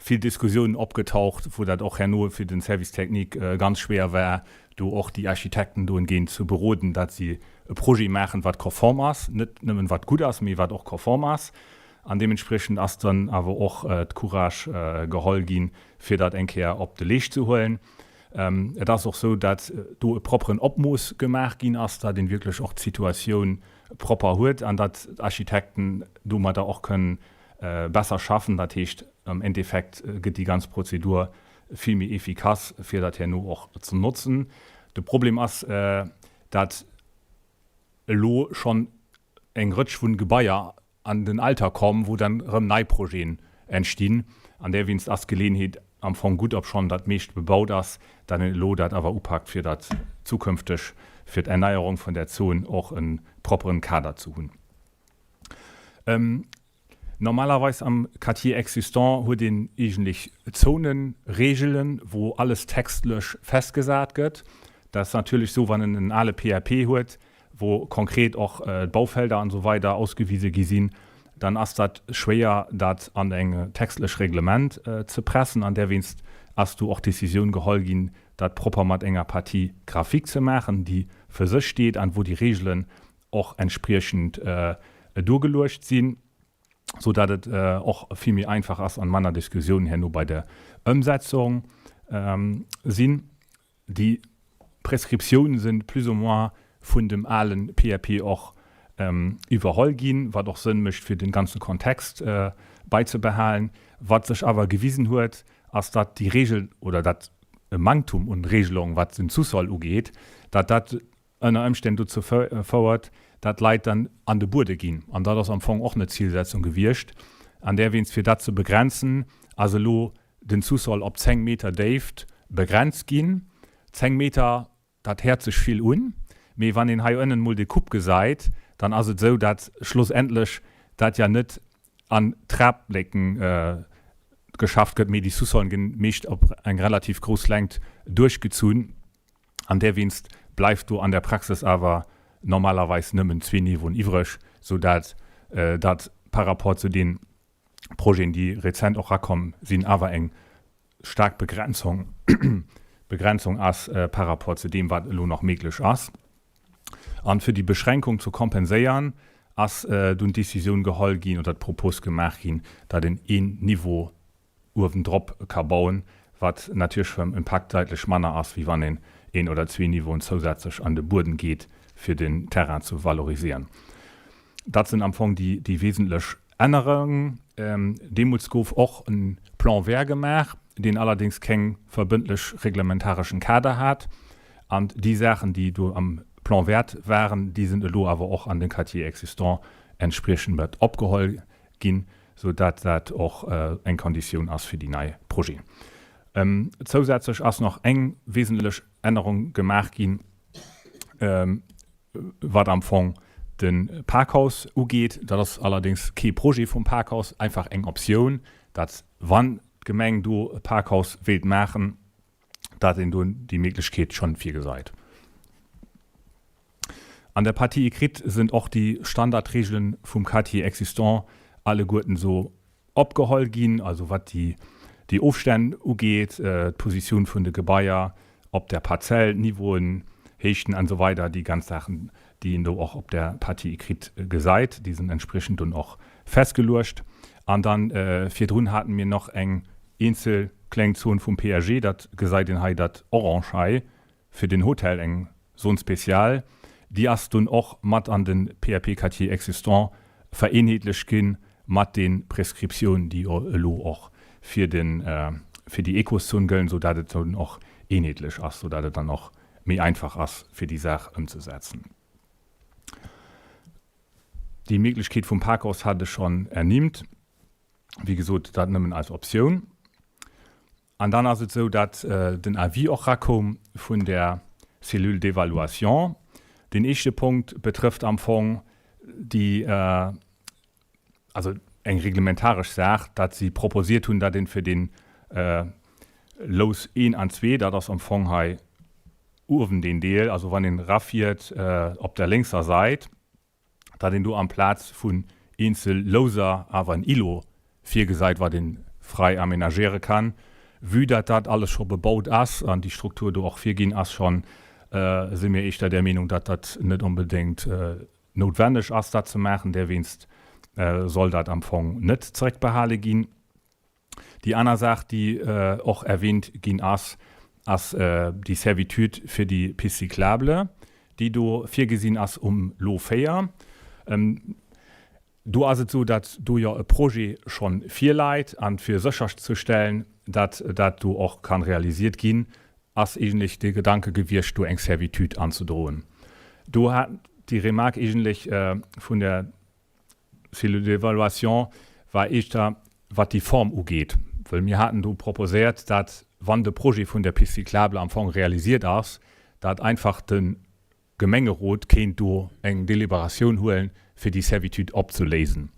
vill Diskussiounen opgetaucht, wou dat och herno fir den Service technique ganz schwéier war, do och déi Architekten dohingehend ze beroden, dat si e Projet maachen, wat konform ass, net nëmmen wat gutt ass, mee wat och konform ass. An deementspriechend ass dann awer och d'Courage geholl ginn, fir dat eng Kéier op de Leescht ze huelen. Et ass och esou, dat do e propperen Opmooss gemaach ginn ass, dat een wierklech och d'Situatioun propper huet an dat d'Architekten domadder och kënnen besser schaffen. Dat heescht, am Endeffekt gëtt déi ganz Prozedur vill méi efficace, fir dat herno och ze notzen. De Problem ass, dat elo schonn eng Rëtsch vun Gebaier an den Alter komm, wou dann erëm nei Projeten entstinn. An därwéinst ass d'Geleeënheet am Fong gutt, obschonn dat meescht bebaut ass, dat een elo dat awer upakt, fir dat zukünfteg fir d'Erneierung vun där Zon och e propperen Kader ze hunn. Normalerweis am Quartier existant huet een eegentlech Zonenregelen, wou alles textlech festgesat gëtt. Dat ass natierlech esou, wann en en ale PAP huet, wou konkret och d'Baufelder an esou weider ausgewise gi sinn, dann ass dat schwéier, dat an eng textlech Reglement ze pressen. An därwéinst ass do och d'Decisioun geholl ginn, dat propper mat enger Partie graphique ze maachen, déi fir sech steet an wou déi Regelen och entspriechend duergeluecht sinn, sou dat et och vill méi einfach ass an manner Diskussiounen herno bei der Ëmsetzung sinn. Déi Prescriptiounen sinn plus ou moins vun dem alen PAP och iwwerholl ginn, wat och Sënn mécht fir den ganzen Kontext beizebehalen. Wat sech awer gewisen huet, ass dat déi Regel oder dat e Manktum un Regelung wat den Sous-sol ugeet, dat dat ënner Ëmstänn dozou fouert, dat d'Leit dann an de Buede ginn. An dat ass am Fong och net d'Zilsetzung gewiescht. An därwéinst, fir dat ze begrenzen, ass elo den Sous-sol op 10 Meter Déift begrenzt ginn. 10 Meter, dat héiert sech vill un, mee wann een hei ënnen emol déi Coupe gesäit, dann ass et esou, dat schlussendlech dat ja net an Traplécken geschafft gëtt, mee déi Sous-solen ginn meescht op eng relativ grouss Längt duerchgezunn. An därwéinst bleift do an der Praxis awer. normalerweis nëmmen zwee Niveauen iwwreg, soudatt dat par rapport zu de Projeten, déi rezent och rakomm sinn, awer eng staark Begrenzung Begrenzung ass par rapport zu deem, wat elo nach méiglech ass. An fir déi Beschränkung ze kompenséieren, ass dunn d'Décisioun geholl ginn oder d'Propos gemaach ginn, datt een een Niveau uewendrop ka bauen, wat natierlech vum Impakt daitlech manner ass, wéi wann een een oder zwee Niveauen zousätzlech an de Buedem geet, fir den Terrain ze valorisieren. Dat sinn am Fong déi wesentlech Ännerungen. Deemools gouf och e Plan vert gemaach, deen allerdéngs keng verbëndlech reglementareschen Kader hat. An déi Saachen, déi do am Plan vert waren, déi sinn elo awer och an de Quartier existant entspriechend mat opgeholl ginn, sou dat dat och eng Konditioun ass fir déi nei Projeten. Zousätzlech ass nach eng wesentlech Ännerung gemaach ginn, wat am Fong de Parkhaus ugeet. Dat ass allerdéngs kee Projet vum Parkhaus, einfach eng Optioun, dat wann d'Gemeng do e Parkhaus wéilt maachen, dat een do déi Méiglechkeet schonn virgesait. An der Partie écrite sinn och déi Standardregelen vum Quartier existant alleguerten esou opgeholl ginn, also wat déi déi Ofstänn ugeet, d'Positioun vun de Gebaier op der Parzell, Niveauen, Héichten an esou weider, déi ganz Saachen, déi een do och op der Partie écrite gesait, déi sinn entspriechend dunn och festgeluecht. An dann virdrun haten mir nach eng eenzel kleng Zon vum PAG, dat gesait een hei, dat orange hei, fir den Hotel eng Zone spéciale, déi ass dunn och mat an de PAP Quartier existant vereenheetlecht gi mat de Prescriptioun, déi elo och fir de fir déi Ecoszon gëllen, sou dat et dunn och eenheetlech ass, sou dat et dann och méi einfach ass fir déi Saach ëmzesetzen. Déi Méiglechkeet vum Parkhaus hat ech schonn ernimmt. Wéi gesot, dat nëmmen als Optioun. An dann ass et esou, datt den Avis och erakoum vun der Cellule d'évaluation. Deen éischte Punkt betrëfft am Fong déi, also eng reglementaresch Saach, datt si proposiert hunn, datt ee fir dee Lous 1 an 2, dat ass am Fong hei uewen deen Deel, also wann een erafiert op der lénkser Sait, datt een do amplaz vun eenzel Louser awer en Îlot virgesäit, wat ee fräi aménagéiere kann. Vue datt dat alles scho bebaut ass an déi Struktur do och virginn ass schonn, si mir éischter där Meenung, datt dat net onbedéngt noutwenneg ass, dat ze maachen. Därwéinst soll dat am Fong net zeréckbehale ginn. Déi aner Saach, déi och erwähnt ginn ass, ass déi Servitude fir déi Piste cyclable, déi do virgesinn ass um Lot 4. Do ass et esou, datt do jo e Projet scho virleit, a fir sécherzestellen, datt dat do och ka realisiert ginn, ass eegentlech de Gedanke gewiescht, do eng Servitude anzedroen. Do hat déi Remarque eegentlech vun der Cellule d'évaluation war éischter wat déi Form ugeet, wëll mir haten do proposéiert, dat wann de Projet vun der Piste cyclable am Fong realisiert ass, dat einfach de Gemengerot kéint do eng Deliberatioun huelen, fir déi Servitude opzeléisen.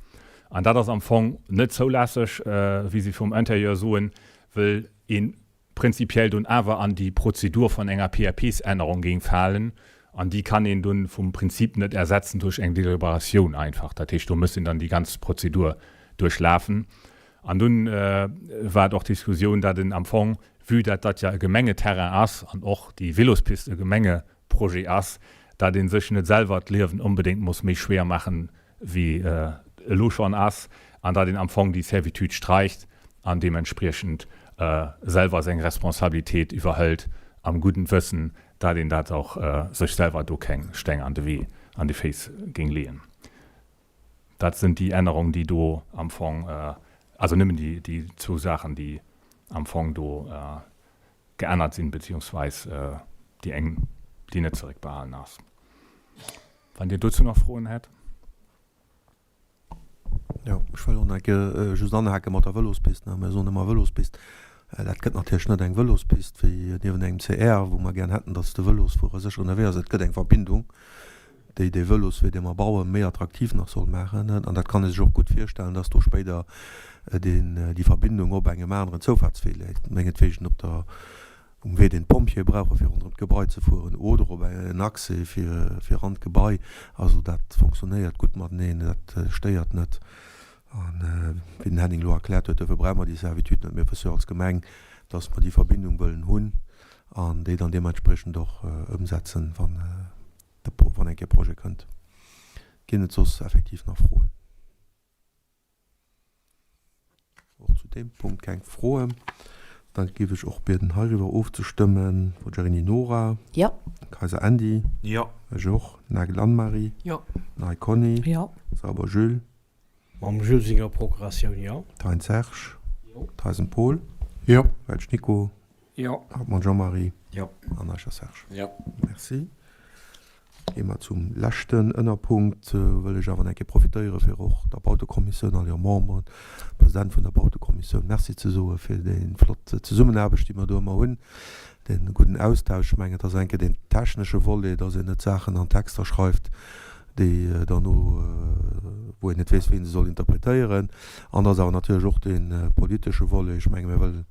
An dat ass am Fong net zoulässeg, wéi si vum Intérieur soen, wëll ee prinzipiell dunn awer an déi Prozedur vun enger PAPs-Ännerung géing falen, an déi kann een dunn vum Prinzip net ersetzen duerch eng Deliberatioun einfach. Dat heescht, do muss een dann déi ganz Prozedur duerchlafen. An dunn war et och d'Diskussioun, datt een am Fong, vue dat dat ja e Gemengeterrain ass an och déi Vélospiste e Gemengeprojet ass, datt ee sech net selwer d'Liewen onbedéngt muss méi schwéier maachen, wéi elo schonn ass, an datt een am Fong déi Servitude sträicht an deementspriechend selwer seng Responsabilitéit iwwerhëlt, am gudden Wëssen, datt een dat och sech selwer do keng Steng an de Wee, an déi Féiss géing leeën. Dat sinn déi Ännerungen, déi do am Fong, also nëmmen déi, déi zwou Saachen, déi am Fong do geännert sinn, beziehungsweis déi eng, déi net zeréckbehalen ass. Wann Dir dozou nach Froen hätt. Jo, ech wëll och nach eng Kéier just anhake mat der Vëlospist. Mir soen ëmmer Vëlospist. Dat gëtt natierlech net eng Vëlospist wéi niewent engem CR, wou mer gär hätten, datt de Vëlosfuerer sécher ënnerwee ass. Et gëtt eng Verbindung, déi dee Vëloswee, dee mer bauen, méi attraktiv nach soll maachen. An dat kann ee sech och gutt virstellen, datt do spéider deen, déi Verbindung op engem aneren Zoufaartswee läit, mengetwegen op der. um Wee, deen d'Pompjeeë brauche fir ronderëm d'Gebai ze fueren, oder op en Accès fir, fir an d'Gebai. Also dat fonctionnéiert gutt mateneen, dat stéiert net. A wéi den Henning elo erkläert huet, duerfir brauche mer déi Servitude net. Mir wësse jo als Gemeng, dass mer déi Verbindung wëllen hunn an déi dann deementspriechend och ëmsetzen, wann de, wann eng Kéier Projet kënnt. Ginn et soss effektiv nach Froen? Och zu deem Punkt keng Froen. Da géif ech och bieden, heiriwwer ofzestëmmen. Forgiarini Nora. Jo. Kayser Andy. Jo. Ech och. Nagel Anne-Marie. Jo. Ney Conny. Jo. Sauber Jules. Mam Jules senger Procuratioun, jo. Thein Serge. Jo. Theisen Paul. Jo. Welsch Nico. Jo. Hartmann Jean-Marie. Jo. An Eicher Serge. Jo. Merci. Ier mer zum leschten Ënnerpunkt, wëll ech awer nach eng Kéier profitéiere fir och der Bautekommissioun, all hire Memberen, dem President vun der Bautekommissioun Merci ze soe fir déi flott Zesummenaarbecht, déi mer do ëmmer hunn, dee gudden Austausch. Ech mengen, et ass eng Kéier deen technesche Volet, dass een net Saachen an Texter schreift, déi derno, wou een net weess, wéi een se soll interpretéieren. An et ass awer natierlech och dee politesche Volet. Ech menge mir wëllen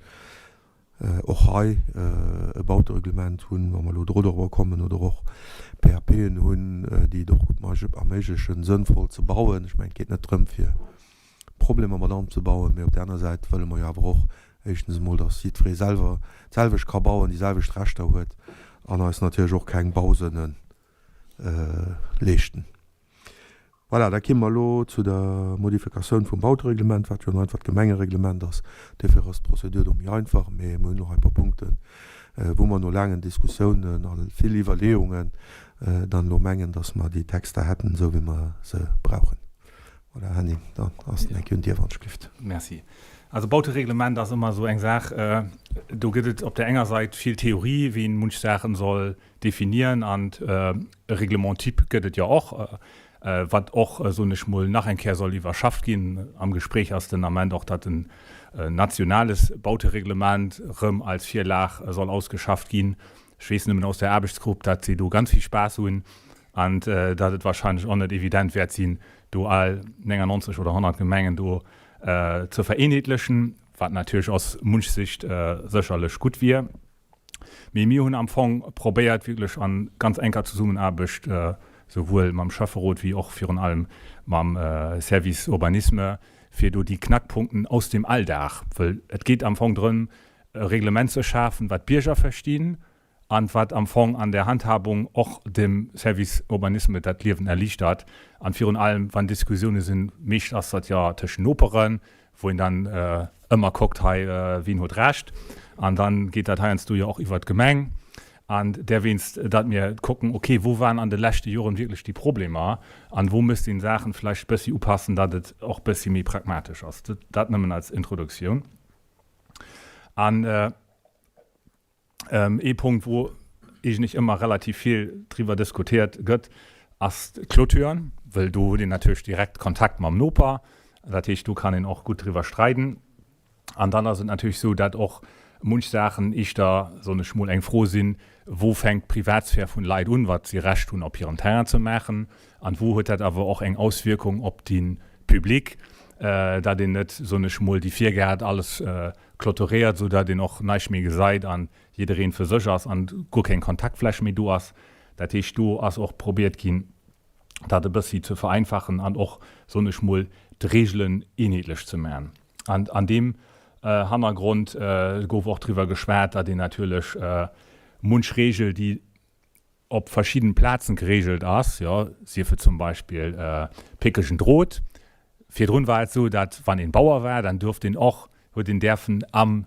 och hei e Bautereglement hunn, wa mer elo dro dorobber kommen, oder och PAPen hunn, déi et och erméiglechen, sënnvoll ze bauen. Ech mengen, et geet net drëm, fir Problemer mat anzebauen, mee op där aner Säit wëlle mer jo awer och éischtens emol, dass jiddweree selwer d'selwecht ka bauen, déi selwecht Rechter huet an eis natierlech och keng Bausënne leeschten. Voilà, da kimme mer elo zu der Modifikatioun vum Bautereglement, wat jo en einfacht Gemengereglement ass. Duerfir ass d'Prozedur do méi einfach, mee mir hunn och e puer Punkten, wou mer no laangen Diskussiounen a vill Iwwerleeungen dann elo mengen, dass mer déi Texter hätten, esou wéi mer se brauchen. Voilà, Henning, dann ass den Eck un dir, wann ech gelift. Merci. Also Bautereglement ass ëmmer esou eng Saach, do gëtt et op där enger Sait vill Theorie, wéi een munch Saachen soll definieren an e Règlement type gëtt et jo och, wat och, soen ech mol, nach eng Kéier soll iwwerschafft ginn. Am Gespräch ass den Ament och, datt en nationales Bautereglement erëm als Virlag soll ausgeschafft ginn. Ech weess nëmmen aus der Aarbechtsgrupp, datt si do ganz vill Spaass hunn an datt et wahrscheinlech och net evident wäert sinn, do all 99 oder 100 Gemengen do ze vereenheetlechen, wat natierlech aus munch Sicht sécherlech gutt wier. Mee mir hunn am Fong probéiert, wierklech a ganz enker Zesummenaarbecht, souwuel mam Schäfferot wéi och virun allem mam Service Urbanisme, fir do déi Knackpunkten aus dem Alldag, wëll et geet am Fong drëm, e Reglement ze schafen, wat d'Bierger verstinn an wat am Fong an der Handhabung och dem Service Urbanisme dat Liewen erliichtert. An virun allem, wann Diskussioune sinn, meescht ass dat jo tëschent Noperen, wou een dann ëmmer kuckt, hei, wien huet Recht? An dann geet dat heiansdo jo och iwwert d'Gemeng. An derwéinst, datt mir kucken, okay, wou waren an de leschte Joren wierklech déi Problemer an wou misst een Saachen vläicht bëssi upassen, datt et och bëssi méi pragmatesch ass. Dat nëmmen als Introduktioun. An. Ee Punkt, wou eegentlech ëmmer relativ vill driwwer diskutiert gëtt, ass d'Clôture, wëll do huet een natierlech direkt Kontakt mam Noper. Dat heescht, do kann een och gutt driwwer streiden. An dann ass et natierlech esou, datt och munch Saachen éischter, soen ech mol, eng Fro sinn, Wou fänkt d'Privatsphär vun Leit un, wat si Recht hunn op hirem Terrain ze maachen, an wou huet dat awer och eng Auswierkung op de Public, datt een net, soen ech mol, déi Virgaart alles clôturéiert, sou dat een och neischt méi gesait an jiddereen fir sech ass an guer keng Kontaktfläch méi do ass. Dat heescht, do ass och probiert ginn, dat e bëssi ze vereinfachen an och, soen ech mol, d'Regelen eenheetlech ze man. An an deem Hannergrond gouf och driwwer geschwat, datt een natierlech munch Regel, déi op verschidden Plazen geregelt ass, jo, sief et zum Beispill pickegen Drot. Virdrun war et sou, dat wann een Bauer war, dann duerft een och, huet een däerfen am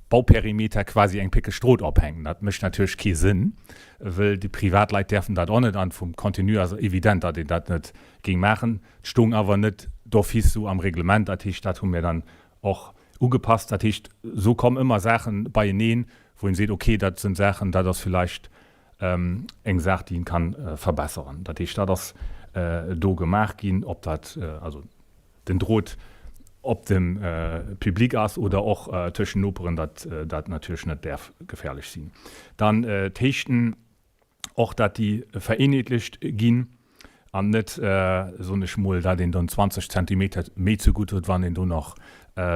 Bauperimeter quasi eng pickeg Drot ophänken. Dat mécht natierlech kee Sënn, wëll déi privat Leit däerfen dat och net an vum Contenu ass evident, datt een dat net géing maachen. Et stoung awer net d'office sou am Reglement, dat heescht, dat hu mir dann och ugepasst. Dat heescht, sou kommen ëmmer Saachen beieneen, wou een seet, okay, dat sinn Saachen, dat ass villäicht eng Saach, déi een kann verbesseren. Dat heescht, dat ass do gemaach ginn, ob dat also den Drot op dem Public ass oder och tëschent Noperen, datt dat natierlech net däerf gefährlech sinn. Dann d'Héichten. Och dat déi vereenheetlecht ginn. An net, soen ech mol, dat een dann 20 Zentimeter méi zegutt huet, wann een do nach,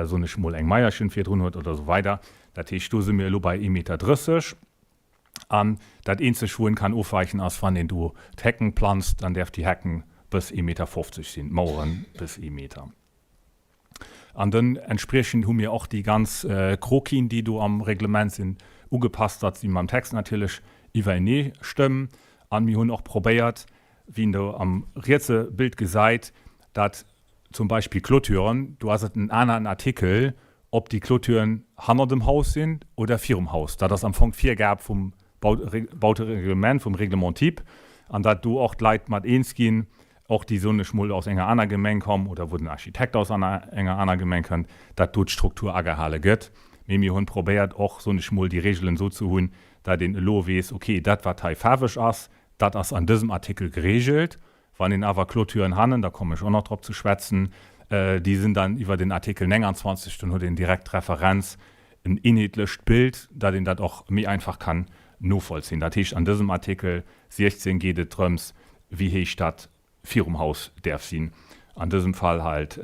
soen ech mol, eng Maierchen virdrun huet oder esou weider. Dat heescht, do si mir elo bei ee Meter 30. An dat eenzeg, wou en kann ofweichen, ass, wann een do d'Hecken planzt, dann däerf déi Hecken bis ee Meter 50 sinn, d'Maueren bis ee Meter. An dann entspriechend hu mir och déi ganz Croquisen, déi do am Reglement sinn, ugepasst, datt si mam Text natierlech iwwerenee stëmmen. An mir hunn och probéiert, wéi een do am rietse Bild gesäit, datt zum Beispill Clôturen, do ass et en aneren Artikel, ob déi Clôturen hanner dem Haus sinn oder virum Haus. Dat ass am Fong d'Virgab vum Bautereglement, vum Règlement type, an datt do och d'Leit mat eens ginn, och déi, soen ech mol, aus enger aner Gemeng kommen oder wou den Architekt aus enger aner Gemeng kënnt, datt do d'Struktur agehale gëtt. Mee mir hunn probéiert och, soen ech mol, déi Regelen esou ze hunn, datt een elo weess, okay, dat wat hei faarweg ass, dat ass an dësem Artikel geregelt. Wann een awer Clôturen hannen, da kommen ech och nach drop ze schwätzen, déi sinn dann iwwer den Artikel 29, dann huet een direkt d'Referenz, en eenheetlecht Bild, datt een dat och méi einfach kann novollzéien. Dat heescht, an dësem Artikel 16 geet et drëms, wéi héich dat virum Haus däerf sinn. An dësem Fall halt,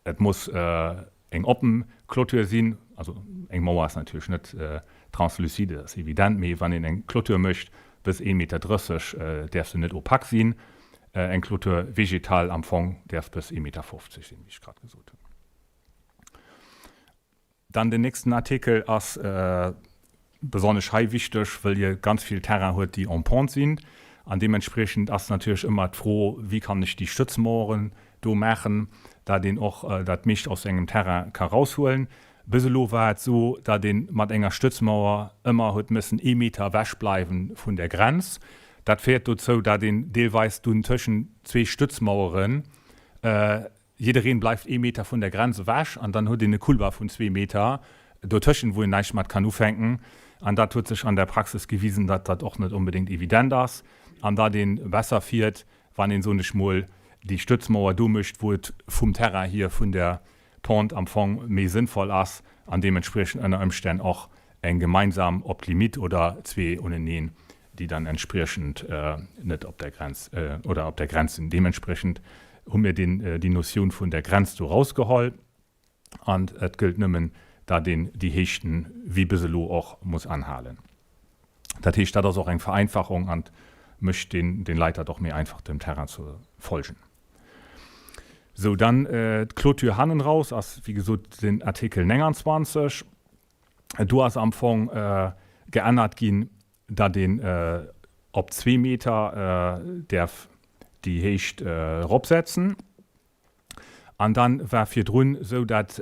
et muss eng oppen Clôture sinn, also eng Mauer ass natierlech net translucide, dat ass evident, mee wann een eng Clôture mécht bis 1,30 Meter däerf se net opaque sinn. Eng Clôture végétale am Fong däerf bis 1,50 Meter sinn, wéi ech grad gesot hunn. Dann den nächsten Artikel ass besonnesch hei wichteg, wëll Dir ganz vill Terrain huet, déi en pente sinn. An deementspriechend ass natierlech ëmmer d'Fro, wéi kann ech déi Stëtzmaueren do maachen, dat een och dat meescht aus engem Terrain ka raushuelen. Bis elo war et esou, dat ee mat enger Stëtzmauer ëmmer huet mëssen ee Meter ewech bleiwe vun der Grenz. Dat féiert dozou, dat een deelweis dunn tëschent zwee Stëtzmaueren Jiddereen bleift ee Meter vun der Grenz ewech an dann huet een e Couloir vun zwee Meter dotëschent, wou een näischt mat kann ufänken. An dat huet sech an der Praxis gewisen, datt dat och net onbedéngt evident ass an datt ee besser fiert, wann een, soen ech mol, déi Stëtzmauer do mécht, wou et vum Terrain hier, vun der Pente am Fong méi sënnvoll ass an deementspriechend ënner Ëmstänn och eng gemeinsam op d'Limite oder zwee uneneen, déi dann entspriechend net op der Grenz oder op der Grenz sinn. Deementspriechend hu mir deen, déi Notioun vun der Grenz do rausgeholl an et gëllt nëmmen, dat een déi Héichten, wéi bis elo och, muss anhalen. Dat heescht, dat ass och eng Vereinfachung an mécht den, den Leit dat och méi einfach, dem Terrain ze folgen. Sou, dann d'Clôture hannenraus ass, wéi gesot, den Artikel 29. Do ass am Fong geännert ginn, datt een op zwee Meter däerf déi Héicht eropsetzen. An dann war virdrun esou, datt,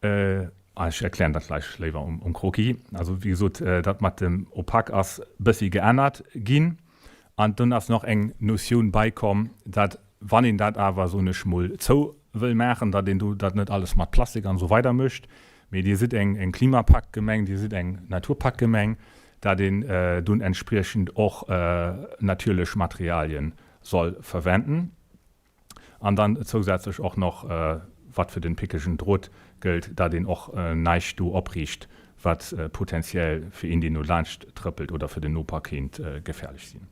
ech erklären dat gläich léiwer um Croquis, also wéi gesot, dat mat dem Opaque ass bëssi geännert ginn. An dunn ass nach eng Notioun beikomm, datt wann een dat awer, soen ech mol, zou wëll maachen, datt een do dat net alles mat Plastik an esou weider mécht, mee Dir sidd eng eng Klimapaktgemeng, Dir sidd eng Naturpaktgemeng, datt een dunn entspriechend och natierlech Materialien soll verwenden. An dann zousätzlech och nach, wat fir den pickegen Drot gëllt, dat een och näischt do opriicht, wat potentiell fir een, deen no laanscht trëppelt oder fir den Noper kéint gefährlech sinn.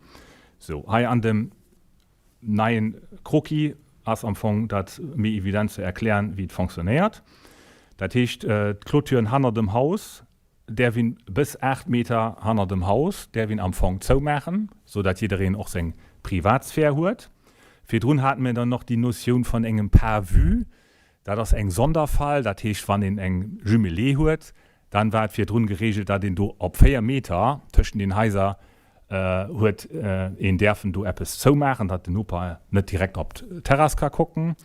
Sou, hei an dem neien Croquis ass am Fong dat méi evident ze erklären, wéi et fonctionnéiert. Dat heescht, d'Clôturen hanner dem Haus däerf een bis 8 Meter hanner dem Haus däerf een am Fong zoumaachen, sou dat jiddereen och seng Privatsphär huet. Virdrun hate mir dann nach déi Notioun vun engem Pas-vu. Dat ass eng Sonderfall, dat heescht wann een eng Jumelée huet, dann war et virdrun geregelt, dat een do op 4 Meter tëschent den Haiser huet een däerfen do eppes zoumaachen, dat den Noper net direkt op d'Terrass ka kucken.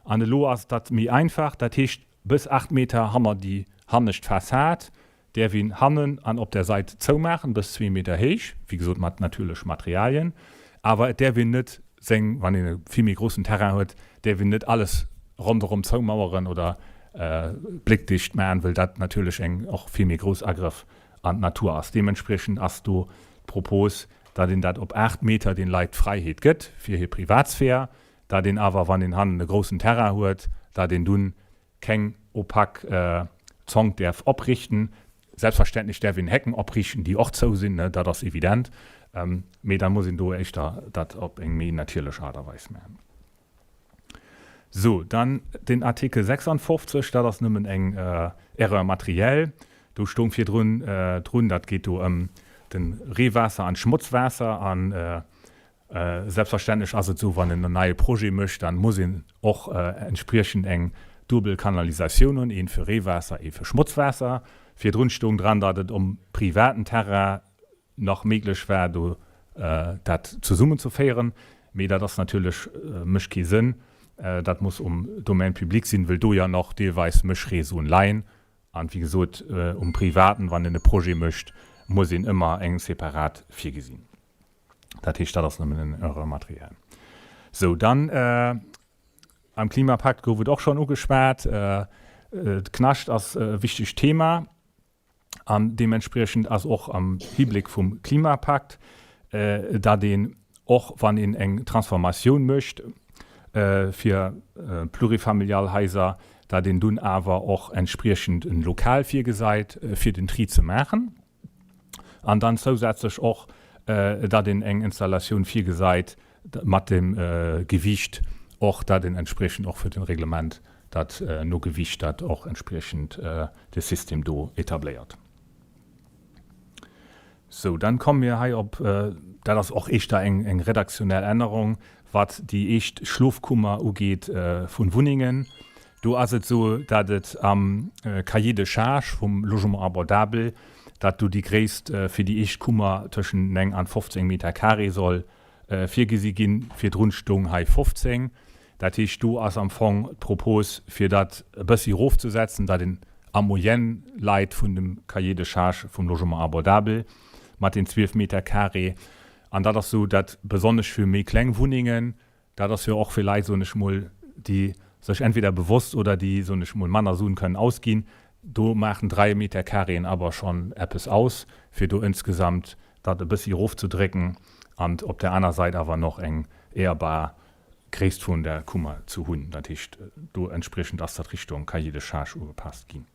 An elo ass dat méi einfach, dat heescht Bis 8 Meter hanner déi hannescht Fassad däerf een hannen an op der Sait zoumaachen, bis zwee Meter héich, wéi gesot mat natierlech Materialien. Awer et däerf een net seng, wann een e vill méi groussen Terrain huet, däerf een net alles ronderëm zoumaueren oder bléckdicht maachen, wëll dat natierlech eng och vill méi grouss Agrëff an d'Natur ass. Deementspriechend ass do d'Propos, datt een dat op 8 Meter den Leit d'Fräiheet gëtt fir hir Privatsphär, dat een awer, wann een hannen e groussen Terrain huet, dat een dunn keng opaque Zong däerf oprichten. Selbstverständlech däerf een Hecken opriichten, déi och zou sinn, dat ass evident, mee da muss een do éischter dat op eng méi natierlech Aart a Weis maachen. Sou, dann den Artikel 56, dat ass nëmmen eng Erreur matérielle. Do stoung virdrun drun, dat geet do ëm de Reewaasser an d'Schmotzwaasser. A selbstverständlech ass et esou, wann een en neie Projet mécht, dann muss een och entspriechend eng duebel Kanalisatioun hunn, een fir Reewaasser, ee fir Schmotzwaasser. Virdrun stoung dran, datt et um privaten Terrain nach méiglech war, do dat zesummenzeféieren. Mee dat ass natierlech, mécht kee Sënn. Dat muss um Domaine public sinn, wëll do jo nach deelweis Mëschreseauen leien. An, wéi gesot, um privaten, wann een e Projet mécht, muss een ëmmer eng separat virgesinn. Dat heescht, dat ass nëmmen en Erreur matérielle. Sou, dann am Klimapakt gouf et och schonn ugeschwat, Knascht ass e wichtegt Thema. An deementspriechend ass och am Hibléck vum Klimapakt, datt een och wann een eng Transformatioun mécht fir plurifamilial Haiser, datt een dunn awer och entspriechend en Lokal virgesait fir den Tri ze maachen. An dann zousätzlech och, datt een eng Installatioun virgesait mat dem Gewiicht och, datt een entspriechend och fir den Reglement dat no Gewiicht dat och entspriechend de System do etabléiert. Sou, dann komme mir hei op, dat ass och éischter eng eng redaktionell Ännerung, wat déi éischt Schlofkummer ugeet vun Wunnengen. Do ass et esou, datt et am Cahier de charges vum Logement abordable, datt do déi Gréisst fir déi éischt Kummer tëschent 9 an 15 Meter carré soll virgesi ginn. Virdrun stoung hei 15. Dat heescht, do ass am Fong d'Propos, fir dat e bëssi erofzesetzen, datt een a Moyenne leit vun dem Cahier de charges vum Logement abordable mat den 12 Meter carré. An dat ass esou, datt besonnesch fir méi kleng Wunnengen, dat ass jo och fir Leit, soen ech mol, déi sech entweder bewosst oder déi, soen ech mol, manner Suen kënnen ausginn, do maachen 3 Meter carréen awer schonn eppes aus, fir do insgesamt dat e bëssi erofzedrécken an op där aner Sait awer nach eng éierbar Gréisst vun der Kummer ze hunn. Dat heescht, do entspriechend ass dat Richtung Cahier de charges ugepasst ginn.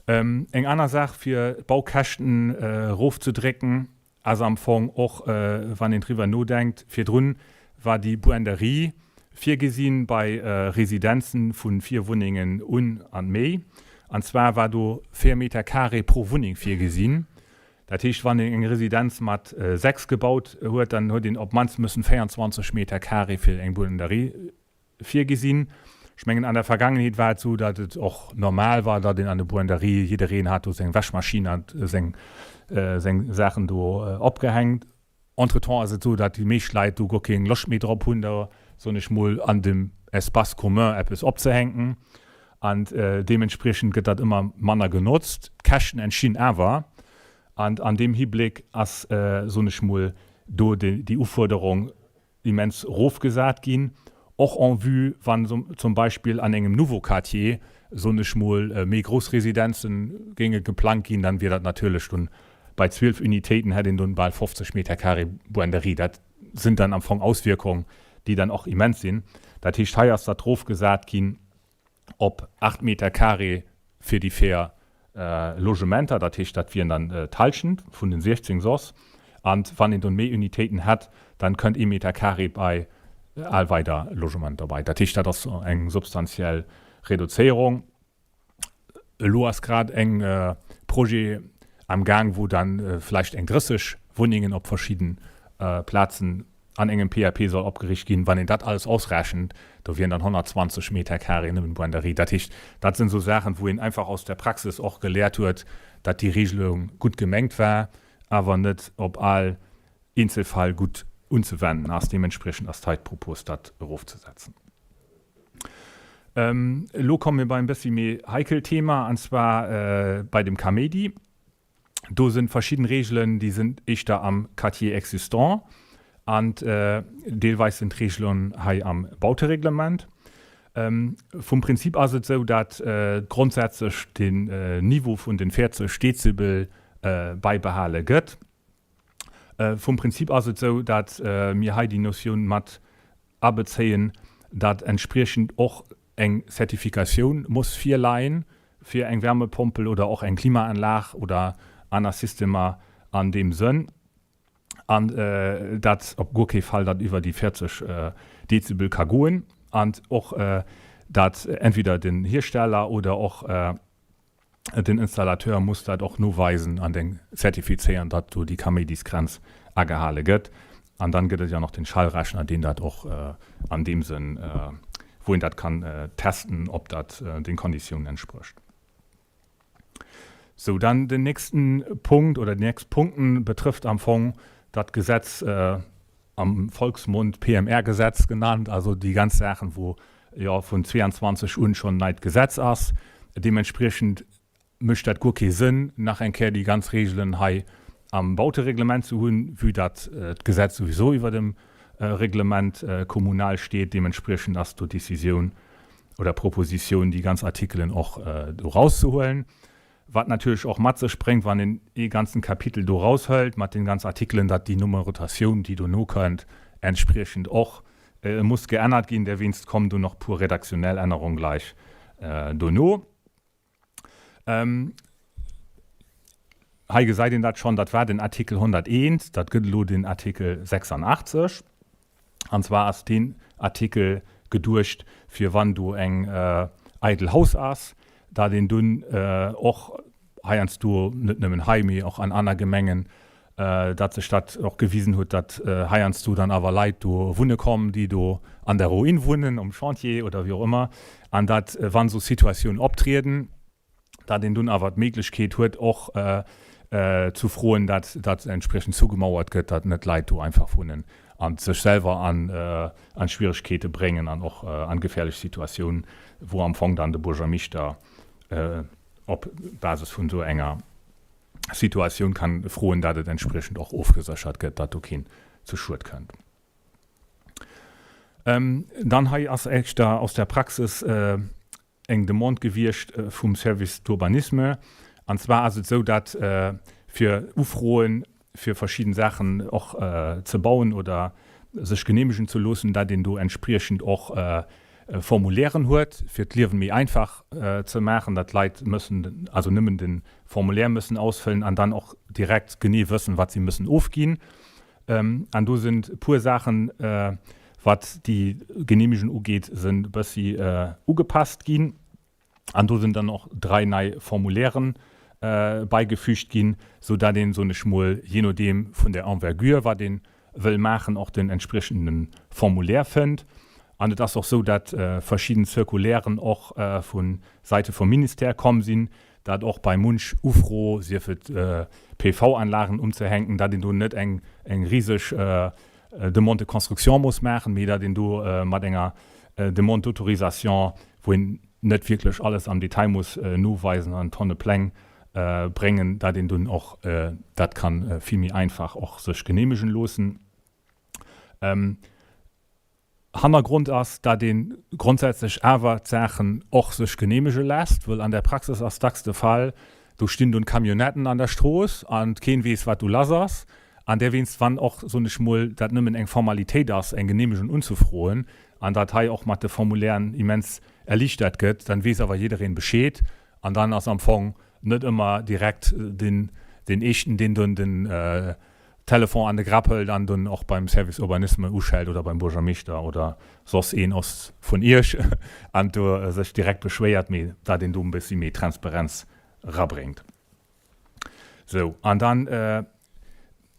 Eng aner Saach, fir d'Baukäschten erofzedrécken, ass am Fong och, wann een driwwer nodenkt, virdrun war déi Buenderie virgesinn bei Residenzen vu 4 Wunnengen un an méi. An zwar war do 4 Meter carré pro Wunneng virgesinn. Dat heescht, wann een eng Residenz mat 6 gebaut huet, dann huet een op d'mannst müssen 24 Meter carré fir eng Buenderie virgesinn. Ech mengen, an der Vergangenheet war et esou, datt et och normal war, datt een an de Buanderie, jiddereen hat do seng Wäschmaschinn a seng, seng Saachen do opgehängt. Entretemps ass et esou, datt déi meescht Leit do guer keng Loscht méi drop hunn, da, soen ech mol, an dem Espace commun eppes opzehänken. An deementspriechend gëtt dat ëmmer manner genotzt. D'Käschten entstinn awer. An an deem Hibléck ass, soen ech mol, do déi Ufuerderung immens erofgesat ginn, och en vue, wann zum Beispill an engem Nouveau Quartier, soen ech mol, méi grouss Residenze géinge geplangt ginn, dann wier dat natierlech dunn bei 12 Unitéiten hätt een dunn bal 50 Meter carré Buanderie. Dat sinn dann am Fong Auswierkungen, déi dann och immens sinn. Dat heescht, hei ass dat erofgesat ginn op 8 Meter carré fir déi 4 Logementer, dat heescht dat wieren dann d'Halschent vun den 16 soss. An wann een dunn méi Unitéiten hätt, dann kënnt ee Meter carré bei al weider Logementer bei. Dat heescht dat ass eng substantiell Reduzéierung. Elo ass grad eng Projet am Gaang, wou dann vläicht eng 30 Wunnengen op verschidden Plazen an engem PAP soll opgeriicht ginn, wann een dat alles ausrechent, do wieren dann 120 Meter carré nëmmen Buanderie. Dat heescht, dat sinn esou Saachen, wou een einfach aus der Praxis och geléiert huet, datt déi Regelung gutt gemengt war, awer net op all Eenzelfall gutt unzewenden ass. Deementspriechend ass hei d'Propos, dat erofzesetzen. Elo komme mir bei en bëssi méi heikelt Thema, an zwar bei dem Kaméidi. Do sinn verschidden Regeln, déi sinn éischter am Quartier existant an deelweis sinn d'Regeln hei am Bautereglement. Vum Prinzip ass et esou, dat grondsätzlech den Niveau vun den 40 Dezibel beibehale gëtt. Vum Prinzip ass et esou, dat mir hei déi Notioun mat abezéien, dat entspriechend och eng Zertifikatioun muss virleien. fir eng Wärmepompel oder och eng Klimaanlag oder aner Systemer an deem Sënn. An dat op guer kee Fall dat iwwer déi 40 Dezibel ka goen. An och dat entweder den Hiersteller oder och den Installateur muss dat och noweisen an den zertifizéieren, datt do déi Kaméidisgrenz agehale gëtt. An dann gëtt et jo nach den Schallrechner, deen dat och an deem Sënn, wou een dat kann testen, ob dat den Konditiounen entsprécht. Sou, dann den nächsten Punkt oder déi nächst Punkten betrëfft am Fong dat Gesetz, am Volksmond PMR-Gesetz genannt, also déi ganz Saachen, wou jo vun 22 un schonn neit Gesetz ass. Deementspriechend mécht dat guer kee Sënn, nach eng Kéier déi ganz Regeln hei am Bautereglement ze hunn, vue datt d'Gesetz souwisou iwwer dem Reglement communal steet. Deementspriechend ass do d'Décisioun oder Propositioun, déi ganz Artikelen och do rauszehuelen. Wat natierlech och mat sech bréngt, wann een ee ganzen Kapitel do raushëlt mat den ganz Artikelen, datt déi Numerotatioun, déi dono kënnt, entspriechend och muss geännert ginn. Derwéinst kommen do nach puer redaktionell Ännerung gleich dono. Hei gesäit een dat schonn, dat war den Artikel 101, dat gëtt elo den Artikel 86. An zwar ass deen Artikel geduecht, fir wann do eng eidel Haus ass, dat een dunn och heiansdo, net nëmmen hei, mee och an aner Gemengen, dat sech dat och gewisen huet, datt heiansdo dann awer Leit do wunne kommen, déi do an der Ruin wunnen, um Chantier oder wéi och ëmmer, an dat, wann esou Situatiounen optrieden, dat een dunn awer d'Méiglechkeet huet och ze froen, dat dat entspriechend zugemauert gëtt, dat net Leit do einfach wunnen a sech selwer an an Schwieregkeete bréngen an och an gefährlech Situatiounen, wou am Fong dann de Buergermeeschter op Basis vun esou enger Situatioun kann froen, dat et entspriechend och ofgeséchert gëtt, dat do keen zu Schued kënnt. Dann hei ass éischter aus der Praxis eng Demande gewiescht vum Service d'urbanisme. An zwar ass et esou, datt fir Ufroen, fir verschidden Saachen och ze bauen oder sech genehmegen ze loossen, datt een do entspriechend och Formulairen huet, fir d'Liewen méi einfach ze maachen, datt d'Leit mëssen, also nëmmen de Formulaire mëssen ausfëllen an dann och direkt genee wëssen, wat si mëssen ofginn. An do sinn e puer Saachen, wat déi Genehmigung ugeet, sinn e bëssi ugepasst ginn. An do sinn dann och drai nei Formulairen beigefügt ginn, sou dat een, soen ech mol, jee nodeem vun der Envergure, wat ee wëll maachen, och den entspriechende Formulaire fënnt. An et ass och sou, dat verschidden Circulairen och vu Säite vum Ministère komm sinn, dat och bei munch Ufro, sief et PV-Anlagen unzehänken, dat een do net eng riseg Demande de construction muss maachen, mee dat een do mat enger Demande d'autorisation, wou een net wierklech alles am Detail muss noweisen an Tonne Pläng bréngen, dat een dunn och dat ka vill méi einfach och sech genehmegen loossen. Hannergrond ass, dat ee grondsätzlech awer d'Saachen och sech genehmege lässt, wëll an der Praxis ass dacks de Fall, do stinn dunn Camionnetten an der Strooss an keen weess wat do lass ass. An derwéinst, wann och, soen ech mol, dat nëmmen eng Formalitéit ass, eng Genehmegung unzefroen, an dat hei och mat de Formulairen immens erliichtert gëtt, dann weess awer jiddereen Bescheed an dann ass am Fong net ëmmer direkt deen Eeschten, deen dunn den Telefon an de Grapp hëlt an dunn och beim Service Urbanisme uschellt oder beim Buergermeeschter oder soss een aus vun Iech an do sech direkt beschwéiert, mee dat een do e bëssi méi Transparenz rabréngt. Sou, an dann,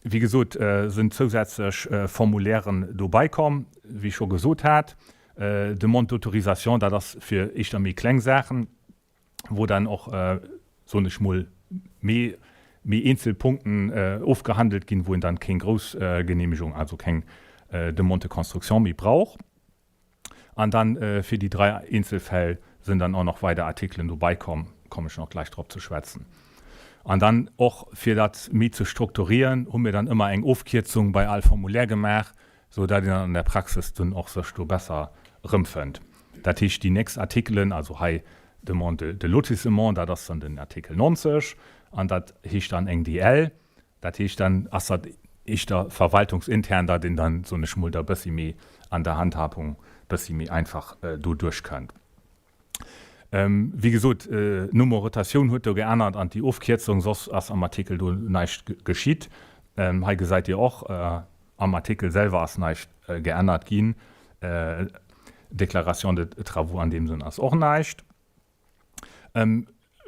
wéi gesot, sinn zousätzlech Formulairen dobei komm, wéi ech scho gesot hat. Demande d'autorisation, dat ass fir éischter méi kleng Saachen. wou dann och, soen ech mol, méi méi eenzel Punkten ofgehandelt ginn, wou een dann keng grouss Genehmegung, also keng Demande de construction méi brauch. An dann fir déi drai Eenzelfäll sinn dann och nach weider Artikelen dobei komm, kommen ech nach gläich drop ze schwätzen. An dann och fir dat méi ze strukturieren, hu mir dann ëmmer eng Ofkierzung bei all Formulaire gemaach, sou dat een an der Praxis dunn och sech do besser erëmfënnt. Dat heescht, déi nächst Artikelen, also hei Demande de lotissement, dat ass dann den Artikel 90 an dat heescht dann eng DL. Dat heescht, dann ass dat éischter verwaltungsintern, dat een dann, soen ech mol, da bëssi méi an der Handhabung bëssi méi einfach do duerchkënnt. Wéi gesot, d'Numerotatioun huet do geännert an déi Ofkierzung, soss ass am Artikel do näischt geschitt. Hei gesäit Dir och, am Artikel selwer ass näischt geännert ginn. Déclaration de travaux an deem Sënn ass och näischt.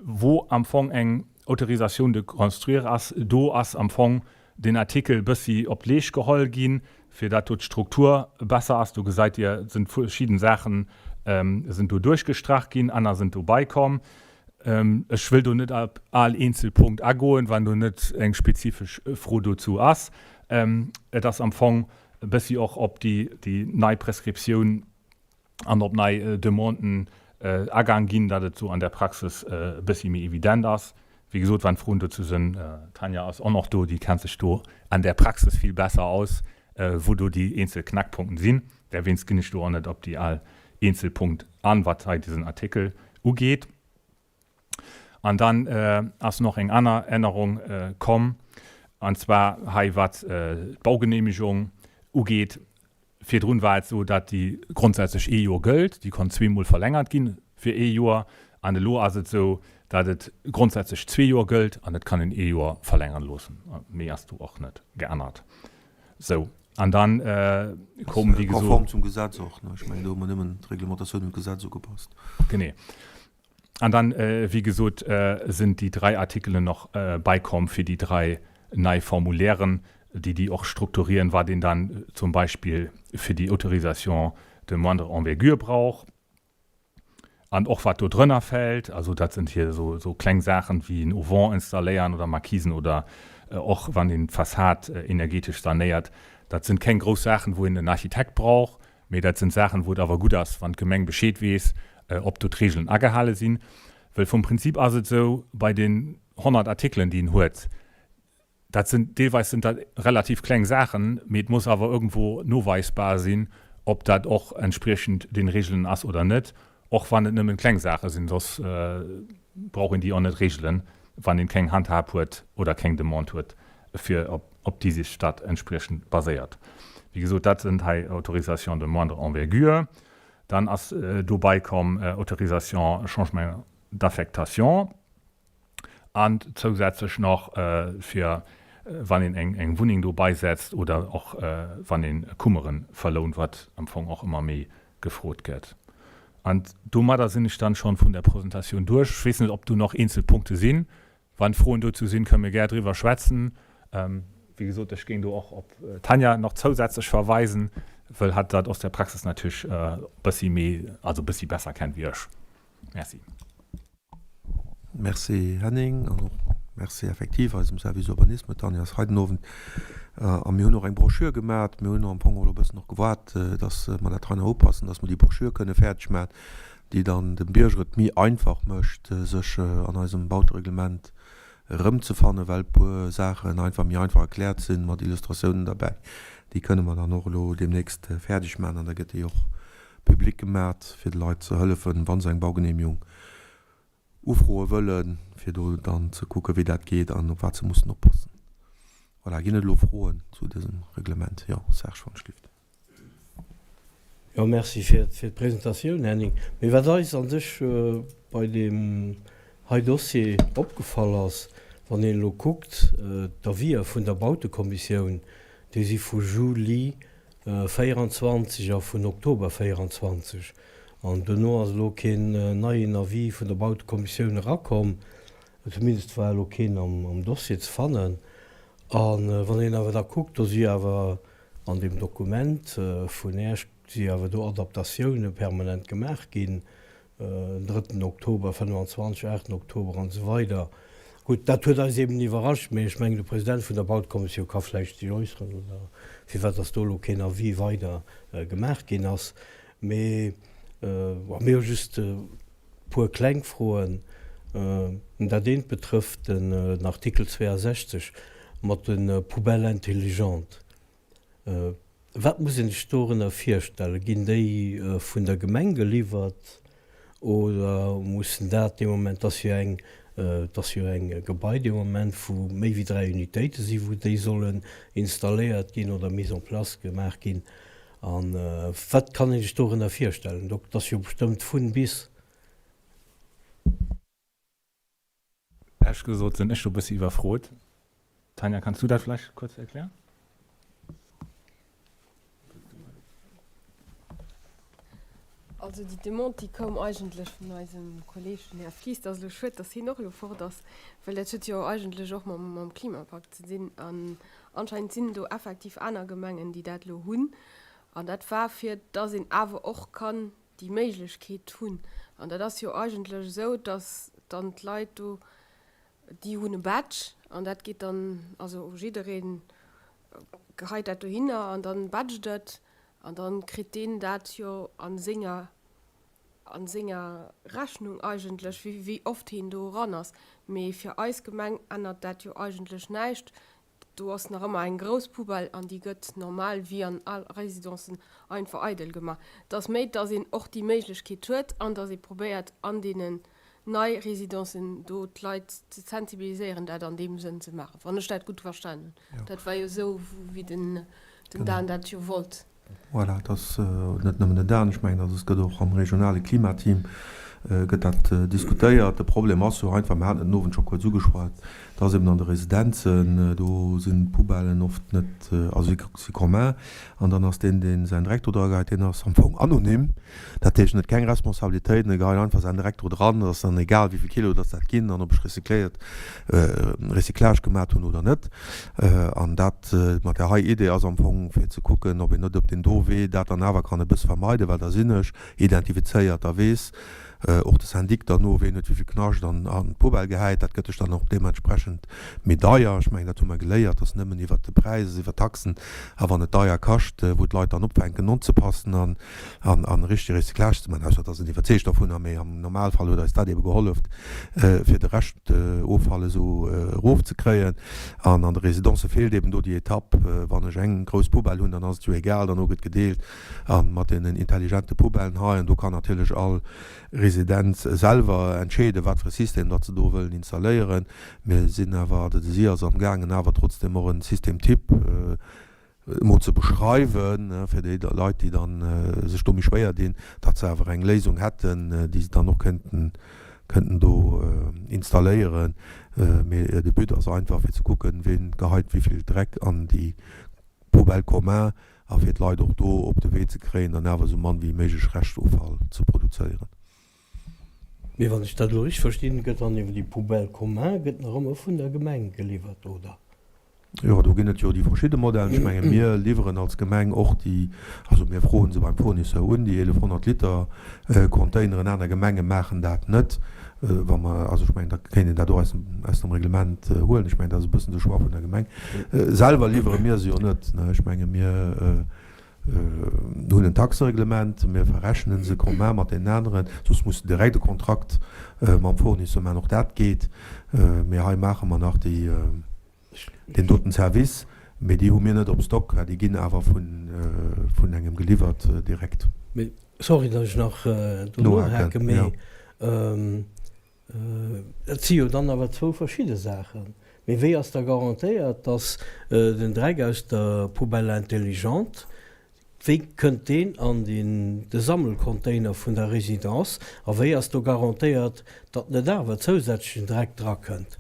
Wou am Fong eng Autorisation de construire ass, do ass am Fong deen Artikel e bëssi op d'Leescht geholl ginn, fir dat do d'Struktur besser ass. Do gesäit Dir, et sinn verschidden Saachen sinn do duerchgestrach ginn, aner sinn do beikomm. Ech wëll do net op all eenzel Punkt agoen, wann do net eng spezifesch Fro dozou ass. Et ass am Fong e bëssi och op déi nei Prescriptioun an op nei Demanden agaang ginn, datt et sou an der Praxis e bëssi méi evident ass. Wéi gesot, wann Froen dozou sinn, d'Tanja ass och nach do, déi kennt sech do an der Praxis vill besser aus, wou do déi eenzel Knackpunkten sinn. Derwéinst ginn ech do och net op déi al eenzel Punkt an, wat hei dësen Artikel ugeet. An dann ass noch eng aner Ännerung komm, an zwar hei wat d'Baugenehmigung ugeet. Virdrun war et esou, datt déi grondsätzlech ee Joer gëllt, déi konnt zweemol verlängert gi fir ee Joer. An elo ass et esou, datt et grondsätzlech zwee Joer gëllt an et kann een ee Joer verlängern loossen. Méi ass do och net geännert. Sou, an dann koum, wéi gesot. Konform zum Gesetz och, ne? Ech mengen, do hu mer nëmmen d'Reglementatioun un d'Gesetz ugepasst. Genee. An dann, wéi gesot, sinn déi dräi Artikelen nach bäikomm fir déi dräi nei Formulairen, déi déi och strukturieren, wat een dann zum Beispill fir déi Autorisation de moindre envergure brauch an och wat do drënner fält. Also dat sinn hier esou kleng Saachen wéi en Auvent installéieren oder Markisen oder och wann een d'Fassad energetesch sanéiert. Dat sinn keng grouss Saachen, wou een en Architekt brauch, Mee dat sinn Saachen, wou et awer gutt ass, wann d'Gemeng Bescheed weess, ob do d'Regeln agehale sinn. Well vum Prinzip ass et esou, bei den 100 Artikelen, déi en huet, dat sinn, deelweis sinn dat relativ kleng Saachen, mee et muss awer irgendwou noweisbar sinn, ob dat och entspriechend den Regeln ass oder net, och wann et nëmmen kleng Saache sinn. Soss brauch een déi och net regelen, wann een keng Handhab huet oder keng Demande huet, fir op déi sech dat entspriechend baséiert. Wéi gesot, dat sënn hei Autorisation de moindre envergure. Dann ass dobei komm Autorisation changement d'affectation an zousätzlech nach fir wann een eng Wunneng dobei setzt oder och wann een Kummere verlount, wat am Fong och ëmmer méi gefrot gëtt. An domadder sinn ech dann schonn vun der Presentatioun duerch. Ech weess net, ob do nach eenzel Punkte sinn. Wann Froen dozou sinn, kënnen mir gär driwwer schwätzen. Wéi gesot, ech géing do och op d'Tanja nach zousätzlech verweisen, wëll hatt dat aus der Praxis natierlech e bëssi méi, also e bëssi besser kennt wéi ech. Merci. Merci Henning an och Merci effektiv eisem Service Urbanisme. D'Tanja ass hei den Owend a mir hunn och eng Broschür gemat. Mir hunn am Fong elo e bëssen och gewaart, dass mer dat hei nach upassen, dass mer déi Broschür kënne fäerdeg maachen, déi dann dem Bierger et méi einfach mécht, sech an eisem Bautereglement erëmzefannen, well e puer Saachen einfach méi einfach erkläert sinn, mat Illustratiounen derbäi. Déi kënne mer dann och elo deemnächst fäerdeg maachen an da gëtt déi och public gemat, fir de Leit ze hëllefen, wa se eng Baugenehmigung ufroe wëllen, fir do dann ze kucken, wéi dat geet an op wat se mussen oppassen. Voilà, ginn et elo Froen zu dësem Reglement? Jo, Serge von Schlicht. Jo, merci fir d'Presentatioun, Henning. Mee wat eis a sech bei deem hei Dossier opgefall ass, wann een elo kuckt, d'Avisë vun der Bautekommissioun, déi si vu Juli 24 a vun Oktober 24. An dono ass elo keen neien Avis vun der Bautekommissioun erakomm, zumindest war elo keen am Dossier ze fannen. A wann een awer da kuckt, do si awer An deem Dokument vun Äech si awer do Adaptatioune permanent gemaach ginn, den drëtten Oktober 25, aachten Oktober an esou weider. Gutt, dat huet eis eben iwwerrascht, mee ech mengen, de President vun der Bautekommissioun ka vläicht sech äusseren, oder firwat dass do elo keen Avis weider gemaach ginn ass. Mee mir hu just e puer kleng Froen. Dat eent betrëfft den Artikel 62 mat de Poubelles intelligentes. Wat muss een sech dorënner virstellen? Ginn déi vun der Gemeng geliwwert oder mussen dat dee Moment, et ass jo eng, et ass jo eng Gebai dee Moment, wou méi wéi 3 Unitéite sinn, wou déi sollen installéiert ginn oder mise en place gemaach ginn? A wat kann ee sech dorënner virstellen? Dat ass jo bestëmmt vun bis. Ehrlech gesot sinn ech do e bëssi iwwerfrot. Tanja, kanns du dat vläicht kuerz erklären? Also déi Demande, déi koum eigentlech vun eisem Kolleeg, den Här Fries. Et ass elo schued, datt hien och elo fort ass, well dat huet jo eigentlech och mam Klimapakt ze dinn. An anscheinend sinn do effektiv aner Gemengen, déi dat elo hunn. An dat war, fir datt een awer och kann déi Méiglechkeet hunn. An dat ass jo eigentlech esou, datt dann d'Leit do, déi hunn e Badge an dat geet dann, also jidderee geheit dat dohinner an dann badgt et an dann kritt deen dat jo an senger an senger Rechnung eigentlech wéi wéi oft heen do eran ass. Mee fir eis Gemeng ännert dat jo eigentlech näischt. Do ass nach ëmmer eng grouss Poubelle an déi gëtt normal wéi an all Residencen einfach eidel gemaach. Et ass méi dass een och déi Méiglechkeet huet an dass ee probéiert an deenen nei Residencen do d'Leit ze sensibiliséieren, dat an deem Sënn ze maachen, wann ech dat gutt verstanen hunn. Dat war jo esou, wéi den Dan dat jo wollt. Voilà, et ass net nëmmen den Dan, ech mengen, also et gëtt och am regionale Klimateam gëtt dat diskutéiert. De Problem ass jo einfach, mir haten et den Owend scho kuerz ugeschwat, dass eben an de Residenzen, do sinn d'Poubellen oft net, also si commun, an dann ass deen, dee säin Dreck do dra geheit, deen ass am Fong anonym. Dat heescht, en huet keng Responsabilitéit, en geheit einfach säin Dreck do dran. Et ass dann egal, wéi vill Kilo dass dat ginn an ob ech recycléiert, Recyclage gemat hunn oder net. An dat mat där hei Idee ass am Fong, fir ze kucken, ob een net op deen do Wee dat dann awer kann e bësse vermeiden, well da sinn ech identifizéiert, da weess och de Syndic derno, ween huet wéi vill Knascht an d'Poubelle gehäit. Dat gëtt sech dann och deementsprechend méi deier. Ech mengen, dat hu mer geléiert, dass nëmmen iwwert de Präis, iwwer Taxen a wann et deier kascht, wou d'Leit dann opfänken onzepassen an an richtege Recyclage ze maachen, ausser et ass en iwwerzeegt dovunner, mee am Normalfall huet eis dat ebe gehollef, fir de Reschtofall esou erofzekréien. An an de Residencë feelt eben do déi Etapp, wann ech eng grouss Poubelle hunn, dann ass et jo egal, derno gëtt gedeelt a mat deenen intelligente Poubellen hei, an do kann natierlech all Residenz selwer entscheeden, wat fir e System datt se do wëllen installéieren. Mir sinn awer, oder de si ass amgaangen awer trotzdem och en Système type emol ze beschreiwen, fir déi Leit, déi dann sech do méi schwéier dinn, datt se awer eng Léisung hätten, déi se dann och kënnten, kënnten do installéieren. Mee de But ass einfach, fir ze kucken, wien geheit wéi vill Dreck an déi Poubelle commun a fir d'Leit och do op de Wee ze kréien, dann awer esou mann wéi méiglech Reschtoffall ze produzéieren. Mee wann ech dat elo richteg verstinn, gëtt dann iwwer déi Poubelle commun gëtt nach ëmmer vun der Gemeng geliwwert, oder? Jo, do ginn et jo déi verschidde Modellen. Ech menge mir liwweren als Gemeng och déi, also mir froen se beim Fournisseur un, déi 1.100 Liter Containeren. Aner Gemenge maachen dat net. Wa mer, also ech mengen, da kéint een dat och aus dem, aus dem Reglement huelen. Ech mengen, dat ass e bëssen de Choix vun der Gemeng. Selwer liwwere mir se jo net, ne. Ech menge mir hunn en Taxereglement, mir verrechnen se commun mat deenen aneren, soss muss de direkt e Kontrakt mam Fournisseur maachen, och dat geet. Mee hei maache mer nach déi, deen doten Service, mee déi hu mir net op Stock, déi ginn awer vun, vun engem geliwwert direkt. Mee, sorry, datt ech nach do nohaken, mee Et si jo dann awer zwou verschidde Saachen. Mee wéi ass da garantéiert, datt den Dreck aus der Poubelle intelligente, wéi kënnt deen an de Sammelcontainer vun der Résidence a wéi ass do garantéiert, datt net awer zousätzlechen Dreck drakënnt?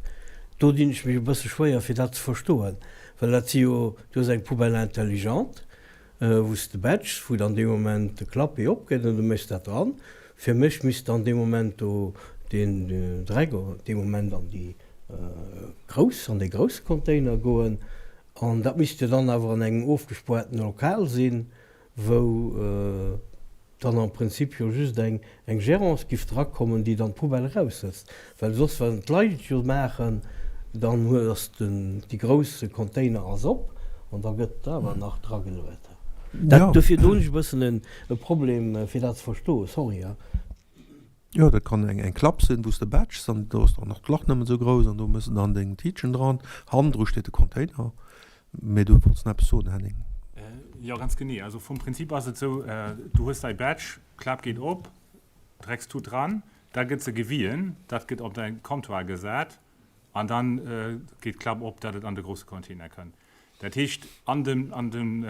Do dinn ech mech e bësse schwéier fir dat ze verstoen, well dat si jo, du hues eng Poubelle intelligente, wou s de batchs, wou dann dee Moment de Clapet opgeet an du méchs dat dran. Fir mech misst dann dee Moment do deen Dreck dee Moment an déi grouss, an dee grousse Container goen. An dat misst jo dann awer an engem ofgespoarten Lokal sinn, wou dann am Prinzip jo just eng eng Gérance giff drakommen, déi dann d'Poubelle eraushëlt. Well soss, wann d'Leit et jo maachen, dann huet ass den déi grousse Container ass op an da gëtt awer nach drageluet. Dat, dofir do hunn ech e bëssen en e Problem fir dat ze verstoen, sorry. Jo, dat kann eng eng Klapp sinn, wou s de batchs an do ass dann och d'Lach nëmmen esou grouss an do méchs de dann deng Tiitchen dran. Hannendru steet de Container. Mee du wollts nach eppes soen, Henning? Jo, ganz genee. Also vum Prinzip ass et esou, du hues däi Badge, d'Klap geet op, Dreckstut dran, da gëtt se gewien, dat gëtt op däi Comptoir gesat an da geet d'Klapp op, datt et an de grousse Container kënnt. Dat heescht, an dem, an dem,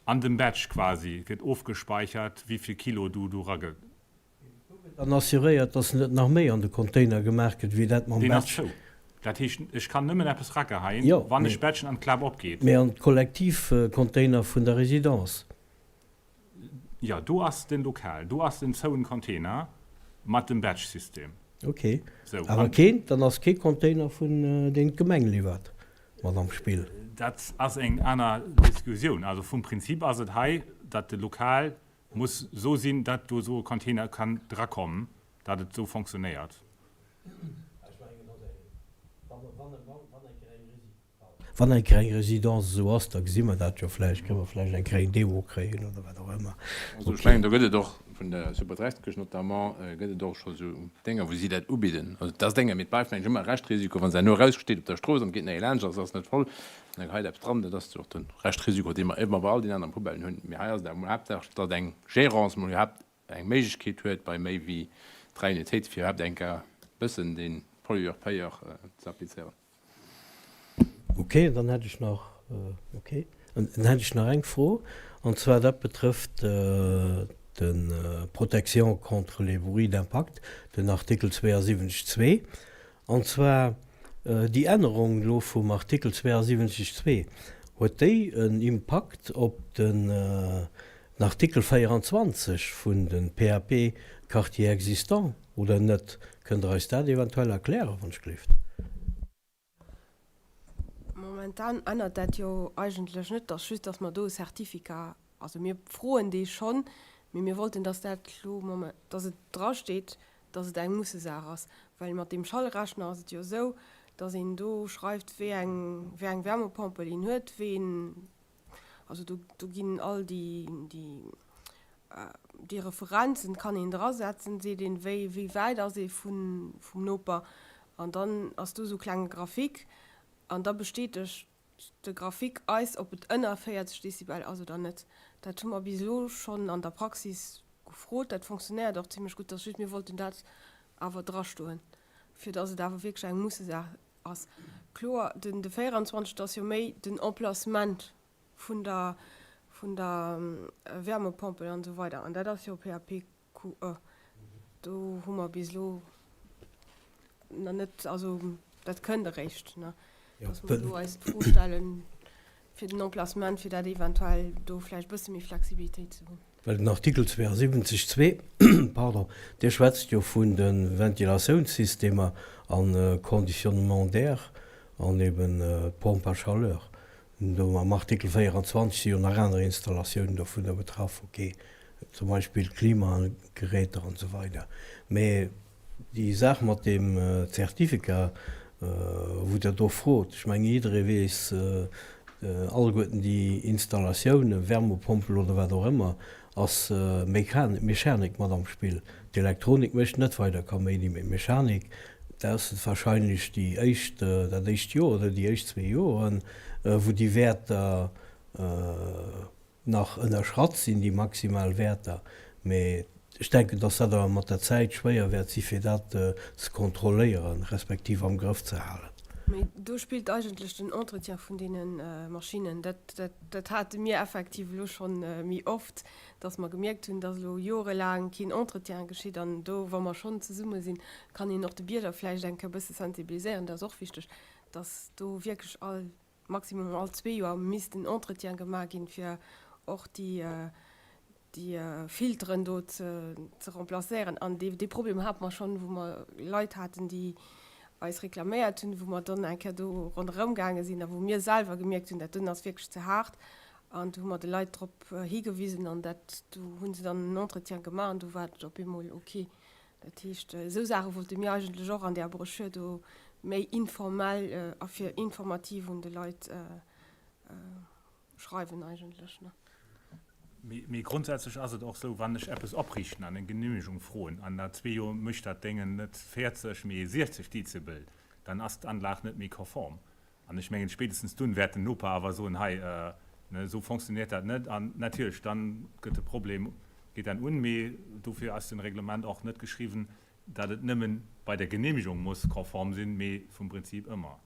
an dem Badge quasi gëtt ofgespeichert, wéi vill Kilo du do rage. gëtt dann assuréiert, dass net nach méi an de Container gemaach gëtt, wéi dat mam Deen ass Batch. zou. Dat heescht, ech kann nëmmen eppes rageheien, Jo, wann ech mee. batchen an d'Klap opgeet. Mee an d'Kollektivcontainer vun der Résidence. Jo, do ass den Lokal, do ass den zouen Container mat dem Batch-System. Ok, Sou, awer an. keen, dann ass kee Container vun deen d'Gemeng liwwert mat am Spill. Dat ass eng aner Diskussioun. Also vum Prinzip ass et hei, datt de Lokal muss sou sinn, datt do esou e Container kann drakommen, datt et sou fonctionnéiert. Wann eng kleng Résidence esou ass, da gesi mer dat jo vläicht, kënne mer vläicht eng kleng Demo kréien oder wat och ëmmer. Also ech mengen, do gëtt et och vun der Super Dreckskëscht notamment, gëtt et och scho sou Dénger, wou si dat ubidden. Also et ass Dénger, mee et bleift mengen ech ëmmer e Reschtrisiko, wa se herno eraussteet op der Strooss an et geet nach ee laanscht, also ass net voll, an da geheit eppes dran. Dat ass jo och de Reschtrisiko, dee mer ëmmer bei all deenen aneren Poubellen hunn. Mee hei ass et awer mol haaptsächlech, datt eng Gérance mol iwwerhaapt eng Méiglechkeet huet, bei méi wéi 3 Unitéite fir iwwerhaapt eng Kéier e bëssen dee Pollueur-payeur ze applizéieren. Ok, dann hätt ech nach, ok, dann hätt ech nach eng Fro, an zwar dat betrëfft de Protection contre les bruits d'impact, den Artikel 72 2, an zwar déi Ännerung elo vum Artikel 72 2, huet déi en Impakt op den Artikel 24 vun de PAP Quartiers existants oder net? Kënnt Der eis dat eventuell erklären, wann ech gleeft? Momentan ännert dat jo eigentlech net. Et ass just, dass mer do e Certificat, also mir froen dee schonn, mee mir wollten, dass dat elo, dass et drasteet, dass et eng Mussesaach ass. Well mat deem Schallrechner ass et jo esou, dass een do schreift, wéi eng, wéi eng Wärmepompel een huet, wéi een, also do, do ginn all déi, déi, déi Referenzen kann een drasetzen, seet een, wéi, wéi wäit ass ee vun, vum Noper. An dann ass do esou e klenge Graphique an da bestätegt de Graphique eis, ob et ënner 40 Dezibel ass oder net. Dat hu mer bis elo schonn an der Praxis gefrot. Dat fonctionnéiert och zimlech gutt. Dass just mir wollten dat awer drastoen, fir dass et awer wierklech eng Mussesaach ass. Kloer, den de 24 ass jo méi den Emplacement vun der vun der Wärmepompel an esou weider. An dat ass jo PAPQE. Do hu mer bis elo nach net, also dat kënnt eréischt, ne, dass mer do eis d'Fro stellen, fir den Emplacement, fir dat eventuell do vläicht e bësse méi Flexibilitéit ze hunn. Well den Artikel 72 zwee, pardon, dee schwätzt jo vun de Ventilatiounssystemer an Conditionnement d'air an eben d'Pompe à chaleur. Do am Artikel 24 si jo nach aner Installatiounen dovunner betraff, ok, zum Beispill d'Klimageräter an esou weider. Mä déi Saach mat deem Zertifikat, wou Der do frot, ech mengen, jidderee weess, alleguerten déi Installatiounen, Wärmepompel oder wat och ëmmer, ass Mechanik mat am Spill. D'Elektronik mécht net weider Kaméidi, mee d'Mechanik, dat ass wahrscheinlech déi éischt, dat éischt Joer oder déi éischt zwee Joren, wou déi Wäerter nach ënnerschratt sinn, déi maximal Wäerter. Mee ech denken, dass dat awer mat der Zäit schwéier wäert si fir dat ze kontrolléieren, respektiv am Grëff ze halen. Mee do spillt eigentlech den Entretien vun deene Maschinnen, dat, dat hate mir effektiv elo scho méi oft, dass mer gemierkt hunn, dass elo jorelaang keen Entretien geschitt. An do, wa mer schonn zesumme sinn, kann een och de Bierger vläicht eng Kéier e bësse sensibiliséieren, dat ass och wichteg, dass do wierklech all, maximum all zwee Joer misst en Entretien gemaach ginn, fir och déi, déi Filteren do ze, ze remplacéieren. An dee, dee Problem hate mer schonn, wou mer Leit haten, déi eis reklaméiert hunn, wou mer dann eng Kéier do ronderëm gaange sinn a wou mir selwer gemierkt hunn, dat doen ass wierklech ze haart. An do hu mer de Leit drop higewisen an dat, do hu se dann en Entretien gemaach an do war et op eemol ok. Dat heescht, esou Saache wollte mir eigentlech och an där Broschür do méi informell a fir informativ un de Leit schreiwen eigentlech, ne. Mee grondsätzlech ass et och esou, wann ech eppes opriichten an eng Genehmegung froen an no zwee Joer mécht dat Déngen net 40, mee 60 Dezibel, dann ass d'Anlag net méi konform. An ech mengen, spéitestens dunn wäert den Noper awer soen, hei, ne, esou fonctionnéiert dat net. An natierlech, dann gëtt de Problem, geet dann un. Mee dofir ass den Reglement och net geschriwwen, datt et nëmmen bei der Genehmegung muss konform sinn, mee vum Prinzip ëmmer.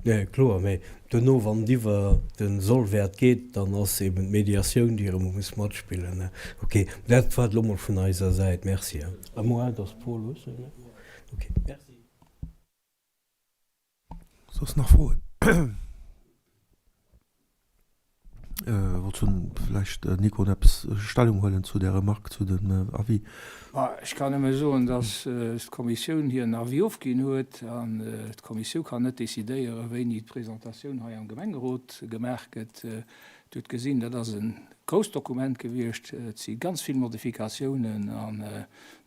Jo, kloer, mä duerno, wann et iwwer de Sollwäert geet, dann ass eben d'Mediatioun, déi erëm muss matspillen. Ok, dat war et elo mol vun eiser Säit. Merci. À moins dass Paul hues du nach? Ok, merci. Soss nach Froen? Wollt du vläicht, Nico, eppes Stellung huelen zu där Remarque, zu dem Avis? Ma ech kann nëmme soen, datt d'Kommissioun hiren Avis ofginn huet. An d'Kommissiou kann net decidéieren, wéini d'Presentatioun hei am Gemengerot gemaach gëtt. Dir hutt gesinn, dat ass e grousst Dokument gewiescht. Et si ganz vill Modifikatiounen. An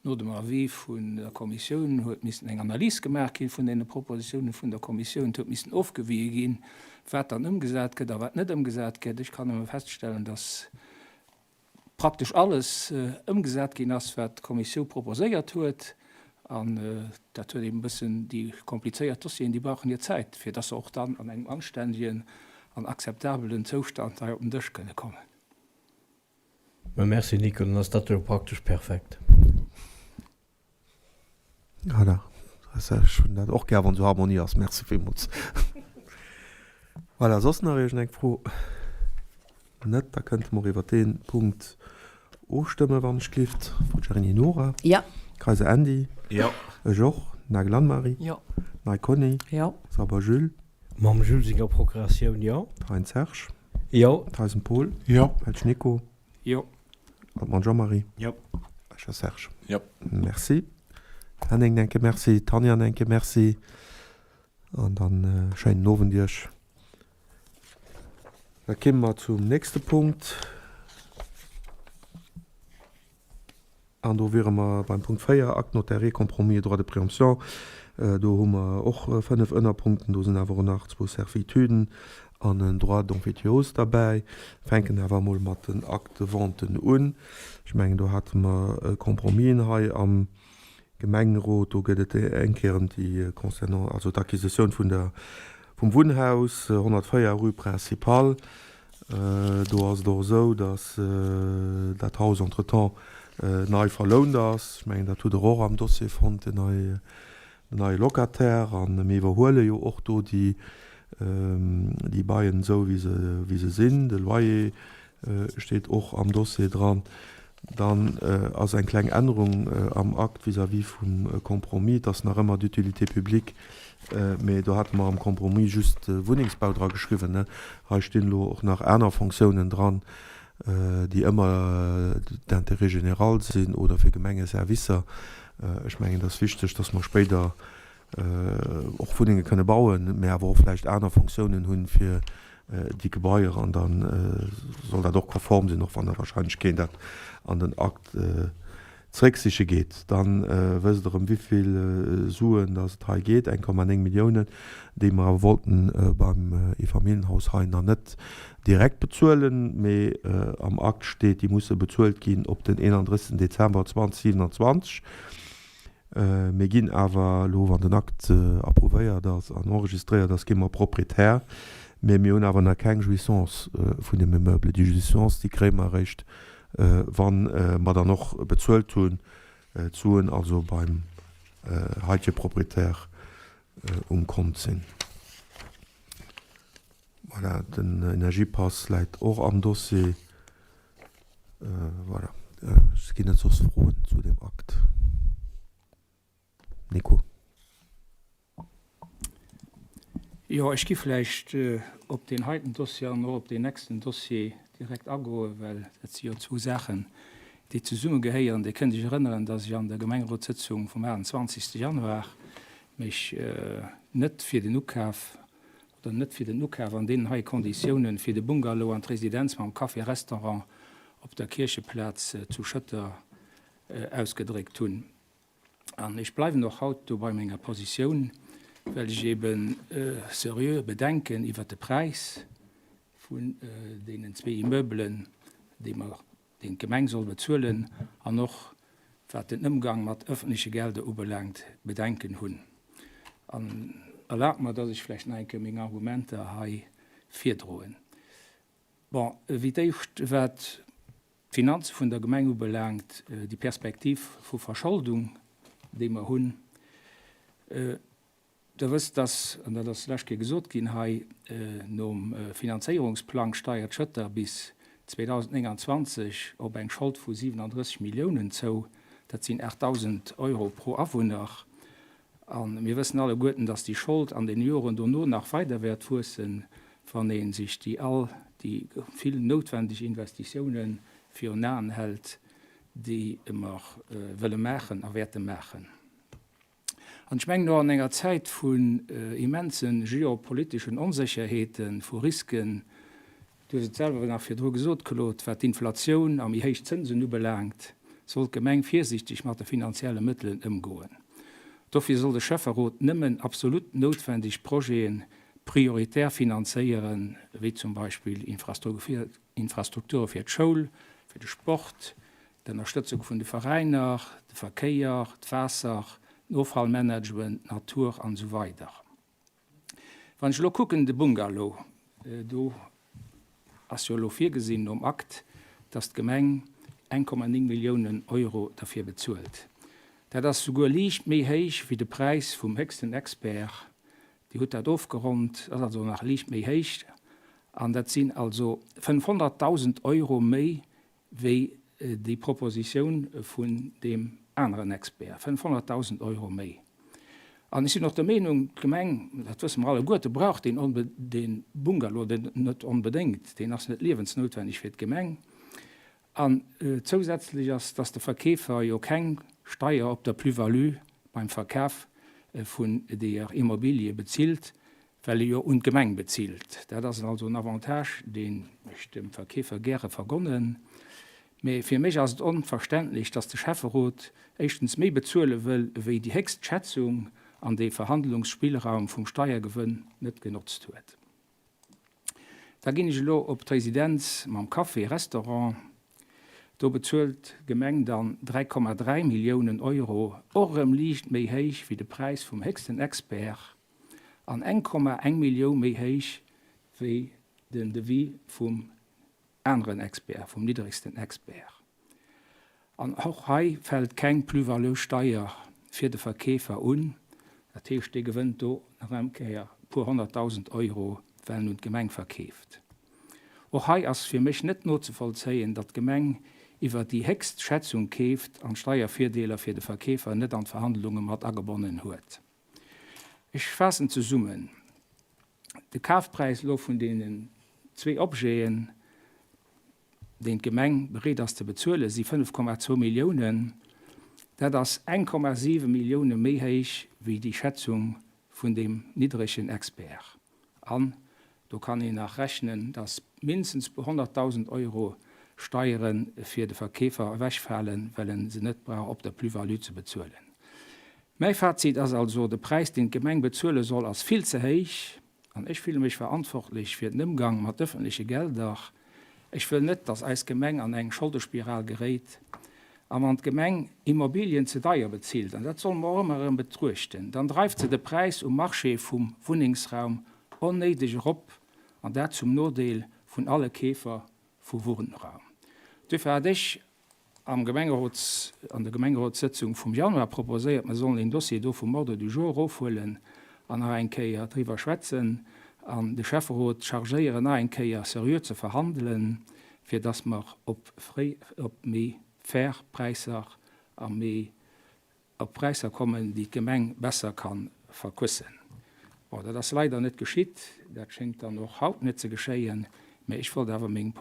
no dem Avis vun der Kommissioun huet missen eng Analys gemaach gi vun deene Propositiounen vun der Kommissioun. Et huet missen ofgewie ginn, Wat dann ëmgesat gëtt a wat net ëmgesat gëtt, ech kann nëmme feststellen, dass praktesch alles ëmgesat ginn ass, wat d'Kommissiou proposéiert huet. An dat huet eben e bëssen, déi komplizéiert Dossieren, déi brauchen hir Zäit, fir dass se och dann an engem anständegen an akzeptabelen Zoustand hei op den Dësch kënne kommen. Mä merci Nico, dann ass dat jo praktesch perfekt. Voilà, ech hunn dat och gär, wann esou Harmonie ass. Merci villmools. Voilà, soss nach iergendeng Fro? Net? Da kënnte mer och iwwert dee Punkt ofstëmmen, wann ech gelift. Forgiarini Nora? Jo. Kayser Andy? Jo. Ech och. Nagel Anne-Marie? Jo. Ney Conny? Jo. Sauber Jules? Mam Jules senger Procuratioun, jo. Thein Serge? Jo. Theisen Paul? Jo. Welsch Nico? Jo. Altmann Jean-Marie? Jo. Eicher Serge? Jo. Merci. Henning, denke Merci. Tanja, denke Merci. An dann schéinen Owend Iech. Da kéime mer zum nächste Punkt. An do wiere mer beim Punkt 4, Acte notarié, compromis et droit de préemption. Do hu mer och fënnef Ënnerpunkten. Do sinn awer och nach zwou Servituden an en Droit d'emphytéose derbäi. Fänken awer emol mat den Actes de vente un. Ech mengen, do hate mer Compromisen hei am Gemengerot. Do gëtt et eng Kéier ëm déi concernant, also d'Acquisitioun vun der, vum Wunnhaus 104 rue Principale. Do ass et och esou, datt dat Haus entretemps nei verlount ass. Ech mengen, dat hutt Der och am Dossier fonnt, den neie, den neie Locataire. A mir iwwerhuele jo och do déi, déi Baien esou, wéi se, wéi se sinn. De Loyer steet och am Dossier dran. Dann ass eng kleng Ännerung am Akt vis-à-vis vum Compromis. Et ass nach ëmmer d'Utilité publique, mee do hate mer am Compromis just Wunnengsbau dra geschriwwen. Hei stinn elo och nach aner Fonctiounen dran, déi ëmmer d'intérêt général sinn oder fir Gemengeservicer. Ech mengen, et ass wichteg, dass mer spéider och Wunnenge kënne bauen, mä awer och vläicht aner Fonctiounen hunn, fir déi Gebaier. An da soll dat och konform sinn, och wann da wahrscheinlech keen dat an den Akt zrécksiche geet. Da wësst Der ëm wéivill Suen datt et hei geet, 1,9 Milliounen, déi mer awer wollten beim Eefamilljenhaus hei nach net direkt bezuelen, mee am Akt steet, déi musse bezuelt ginn op den 31 Dezember 2027. Mir ginn awer elo, wann den Akt approuvéiert ass an enregistréiert ass, gi mer Proprietär. Mä mir hunn awer nach keng Jouissance vun deem Immeuble. Déi Jouissance, déi kréie mer eréischt, wa mer dann och bezuelt hunn, d'Suen also beim heitege Proprietär um Kont sinn. Voilà, den Energiepass läit och am Dossier. Voilà, ginn et soss Froen zu deem Akt? Nico. Jo, ech gi vläicht op deen heiten Dossier an och op deen nächsten Dossier direkt agoen, well dat si jo zwou Saachen, déi zesummegehéieren. Dir kënnt Iech erënneren, dass ech an der Gemengerotssëtzung vum 28. Januar mech net fir den Ukaf oder net fir den Ukaf an deenen hei Konditiounen fir de Bungalow an d'Residenz mam Café-Restaurant op der Kiercheplaz zu Schëtter ausgedréckt hunn. An ech bleiwen och haut do bei menger Positioun, well ech ebe seriö Bedenken iwwert de Präis vun deenen zwee Immeubelen, déi mer, deen d'Gemeng soll bezuelen, an och wat den Ëmgang mat öffentleche Gelder ubelaangt, Bedenken hunn. An erlaabt mer, dass ech vläicht nach eng Kéier meng Argumenter hei virdroen. Bon, wéi d'éischt, wat d'Finanze vun der Gemeng ubelaangt, déi Perspektiv vu Verscholdung, déi mer hunn. Der wësst, dass, an dat ass d'lescht Kéier gesot ginn hei, nom Finanzéierungsplang steiert Schëtter bis 2029 op eng Schold vu 37 Milliounen zou. Dat sinn 8.000 Euro pro Awunner. A mir wëssen alleguerten, dass déi Schold an den Joren dono nach weider wäert wuessen, wann ee sech déi all déi vill noutwendeg Investitiounen virun Aen hält, déi mer wëlle maachen a wäerte maachen. An ech mengen och an enger Zäit vun immense geopoliteschen Onsécherheeten, vu Risken, du hues et selwer nach virdru gesot, Claude, wat d'Inflatioun a méi héich Zënsen ubelaangt, soll d'Gemeng virsiichteg mat de finanzielle Mëttelen ëmgoen. Dofir soll de Schäfferot nëmmen absolut noutwendeg Projete prioritär finanzéieren, wéi zum Beispill Infrastrukture fir d'Schoul, fir de Sport, d'Ënnerstëtzung vun de Veräiner, de Verkéier, d'Waasser, den Offallmanagement, d'Natur an esou weider. Wann ech elo kucken, de Bungalow, do ass jo elo virgesinn nom Akt, dass d'Gemeng 1,9 Milliounen Euro derfir bezuelt. Dat ass souguer liicht méi héich wéi de Präis vum héchsten Expert. Dir hutt dat ofgeronnt, ass also nach liicht méi héich. An dat sinn also 500.000 Euro méi wéi déi Propositioun vun deem aneren Expert, 500.000 Euro méi. An ech sinn och der Meenung, d'Gemeng, dat wësse mer alleguerte, brauch deen dee Bungalow net onbedéngt, deen ass net liewensnoutwenneg fir d'Gemeng. An zousätzlech ass, dass de Verkeefer jo keng Steier op der Plus-value beim Verkaf vun deeër Immobilie bezilt, well e jo un d'Gemeng bezilt. Dat ass also en Avantage, deen ech dem Verkeefer gäre vergonnen. Mee fir mech ass et onverständlech, dass de Schäfferot éischtens méi bezuele wëll ewéi déi héchst Schätzung an dee Verhandlungsspillraum vum Steiergewënn net genotzt huet. Da ginn ech elo op d'Residenz mam Café Restaurant. Do bezuelt d'Gemeng dann 3,3 Milliounen Euro, och erëm liicht méi héich wéi de Präis vum héchsten Expert. an 1,1 Milliou méi héich wéi den Devis vum aneren Expert, vum niddregsten Expert. An och hei fält keng Plus-value-Steier fir de Verkeefer un. Dat heescht, dee gewënnt do nach eng Kéier e puer 100.000 Euro, well en un d'Gemeng verkeeft. Och hei ass fir mech net nozevollzéien, datt d'Gemeng iwwer déi héchst Schätzung keeft an d'Steiervirdeeler fir de Verkeefer net an d'Verhandlunge mat agebonnen huet. Ech faassen zesummen, De Kafpräis elo vun deenen zwee Objeten, deen d'Gemeng bereet ass ze bezuelen, si 5,2 Milliounen. Dat ass 1,7 Millioune méi héich wéi déi Schätzung vun deem niddregen Expert. An do kann een nach rechnen, dass mindestens 100.000 Euro Steiere fir de Verkeefer ewechfalen, well en se net brauch op der Plus-value ze bezuelen. Mäi Fazit ass also, de Präis, deen d'Gemeng bezuele soll, ass vill ze héich an ech fille mech verantwortlech fir den Ëmgang mat ëffentleche Gelder. Ech wëll net, dass eis Gemeng an eng Scholdespiral geréit. A wann d'Gemeng Immobilien ze deier bezilt, an dat solle mer och ëmmer erëm betruechten, dann dreift se de Präis um Marché vum Wunnengsraum onnéideg erop, an dat zum Nodeel vun alle Keefer vu Wunnraum. Duerfir hat ech am Gemengerots, an der Gemengerotssëtzung vum Januar proposéiert, mer sollen deen Dossier do vum Ordre du jour erofhuelen an nach eng Kéier driwwer schwätzen an de Schäfferot chargéieren, nach eng Kéier seriö ze verhandelen, fir dass mer op fréi, op méi fair Präisser a méi op Präisser kommen, déi d'Gemeng besser ka verkussen. Bon, dat ass leider net geschitt, dat schéngt dann och haut net ze geschéien, mä ech wollt awer meng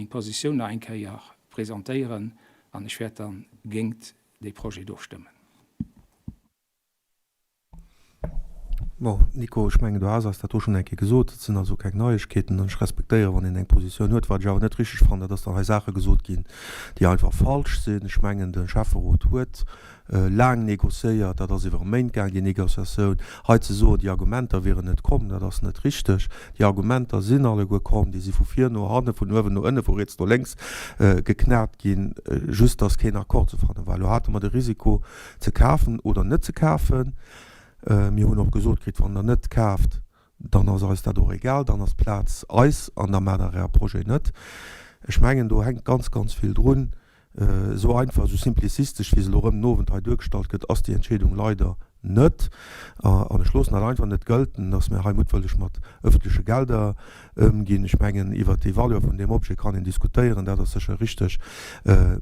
Positioun nach eng Kéier presentéieren an ech wäert da géingt dee Projet do stëmmen. Bon, Nico, ech mengen, du has eis dat do schonn eng Kéier gesot. Dat sinn also keng Neiegkeeten an ech respektéieren, wann een eng Positioun huet. Wat ech awer net richteg fannen, dat ass, datt hei Saache gesot ginn, déi einfach falsch sinn. Ech mengen, de Schäfferot huet laang négociéiert, dat ass iwwer Méint gaang, déi Négociatioun. Hei ze soen, déi Argumenter wieren net komm, dat ass net richteg. Déi Argumenter sinn alleguer komm, déi si vu vir no hanne, vun uewen no ënne, vu riets no lénks geknat ginn, just datt keen Accord ze fanne war. Elo hate mer de Risiko ze kafen oder net ze kafen. Mir hunn och gesot kritt, wann Der net kaaft, dann ass eis dat och egal, dann ass d'Plaz eis an da maacht Der Äre Projet net. Ech mengen, do hänkt ganz, ganz vill drun. Esou einfach, esou simplicistesch, wéi se elo erëm den Owend hei duergestallt gëtt, ass déi Entscheedung leider. net, an ech loossen dat einfach net gëlten, dass mir hei muttwëlleg mat öffentleche Gelder ëmginn. Ech mengen, iwwert déi Valeur vun deem Objet kann een diskutéieren, dat ass sécher richteg,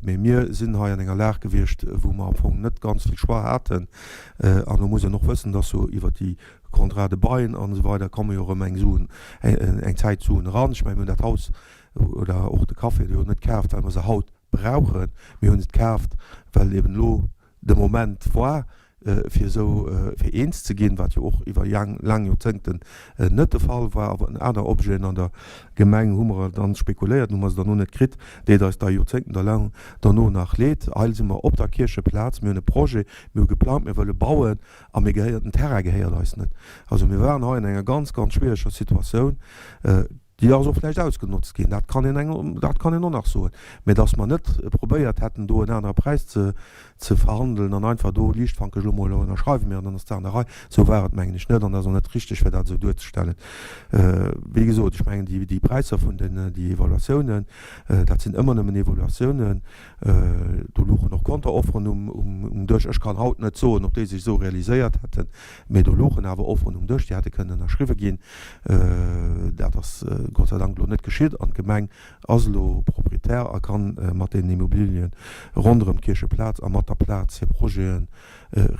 mee mir sinn hei an enger Lag gewiescht, wou mer am Fong net ganz vill Choix haten. An do muss een och wëssen, dass jo iwwert déi Contrats de bail an esou weider komme jo erëm eng Suen, eng Zäit Suen eran. Ech mengen, mir hunn dat Haus oder och de Café jo net kaaft, well mer se haut brauchen. Mir hunn et kaaft, well eben elo de Moment war, fir esou fir eens ze ginn, wat jo och iwwer laang Joerzéngten net de Fall war. Awer en aner Objeten an der Gemeng hu mer dann spekuléiert, hu mer se dann och net kritt, deet eis da Joerzéngten derno nach leed. Hei si mer op der Kiercheplaz, mir hunn e Projet, mir hu geplangt, mir wëlle bauen a mir gehéiert, den Terrain gehéiert eis net. Also mir waren hei an enger ganz, ganz schwiereger Situatioun. Déi ass och vläicht ausgenotzt ginn, dat kann een eng, dat kann een och nach soen. Mä datt mer net probéiert hätten, do en anere Präis ze, ze verhandelen an einfach do liichtfankeg elo mol, elo ënnerschreiwe mir an dann ass d'Saach an der Rei, esou war et mengen ech net an dat ass och net richteg, fir dat esou duerzestellen. Wéi gesot, ech mengen déi, déi Präisser vun den, déi Evaluatiounen, dat sinn ëmmer nëmmen Evaluatiounen, do louchen och Konterofferen um, um, um Dësch. Ech kann haut net soen, ob déi sech esou realiséiert hätten, mä do louchen awer Offeren um Dësch, déi hätte kënnen ënnerschriwwe ginn. Dat ass Gott sei Dank elo net geschitt an d'Gemeng ass elo Proprietär a ka mat deenen Immobilien ronderëm d'Kiercheplaz a mat der Plaz hir Projete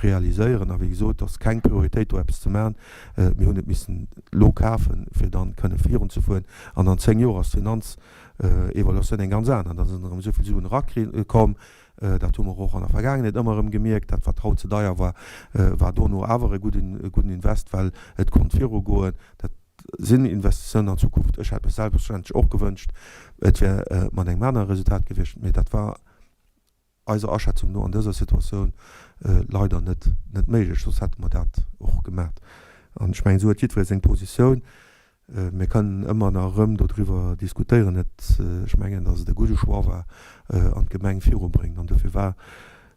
realiséieren. A wéi gesot, et ass keng Prioritéit do eppes ze maachen. Mir hunn et missen elo kafen, fir dann kënne virunzefueren. An an 10 Joer ass d'Finanzevaluatioun eng ganz aner. Da sinn erëm esou vill Suen erakomm. Dat hu mer och an der Vergaangenheet ëmmer erëm gemierkt. Dat, wat haut ze deier war, war dono awer e gudden Invest, well et konnt virugoen. Dat sinn Investitiounen an d'Zukunft. Ech hätt mech selbstverständlech och gewënscht, et wär mat engem anere Resultat gewiescht, mee dat war eiser Aschätzung no an dëser Situatioun leider net méiglech, soss hätte mer dat och gemat. An ech mengen, esou huet jiddweree seng Positioun. Mir kënnen ëmmer nach erëm dodriwwer diskutéieren. Et, ech mengen, datt et e gudde Choix war an d'Gemeng virubréngt. An dofir war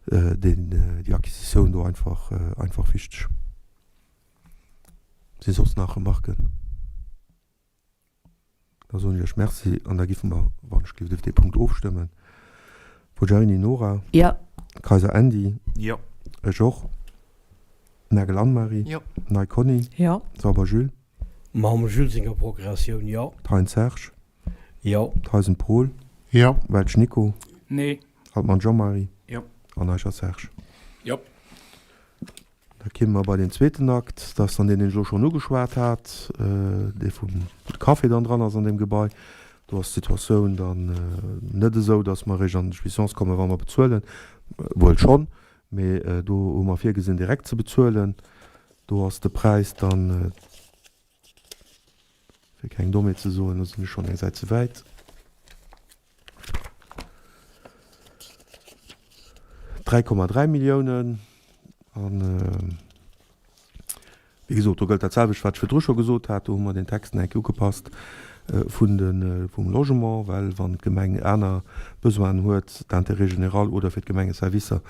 deen, déi Acquisitioun do einfach, einfach wichteg. Si soss nach Remarken? Da soen ech Iech Merci an da giffe mer, wann ech géif, dee Punkt ofstëmmen. Poggiarini Nora. Jo. Kayser Andy. Jo. Ech och. Nagel Anne-Marie. Jo. Ney Conny. Jo. Sauber Jules. Mam Jules senger Progressioun, jo. Thein Serge. Jo. Theisen Paul. Jo. Welsch Nico. Nee. Altmann Jean-Marie. Jo. An Eicher Serge. Jo. Da kimme mer bei deen zweeten Akt, dat ass dann deen, deen ech elo schonn ugeschwat hat, dee vum, wou de Café dann dran ass an deem Gebai. Do ass d'Situatioun dann net esou, datt mer eréischt an d'Jouissance kommen, wa mer bezuelen. Wuel schonn, mee do hu mer virgesinn, direkt ze bezuelen. Do ass de Präis dann, fir keng Dommheet ze soen, do sinn ech schonn eng Säit ze wäit. 3,3 Milliounen. An, wéi gesot, do gëllt dat selwecht, wat ech virdru scho gesot hat. Do hu mer den Text nach eng Kéier ugepasst vun de, vum Logement, well wann d'Gemeng aner Besoinen huet, d'intérêt général oder fir d'Gemengeservicer,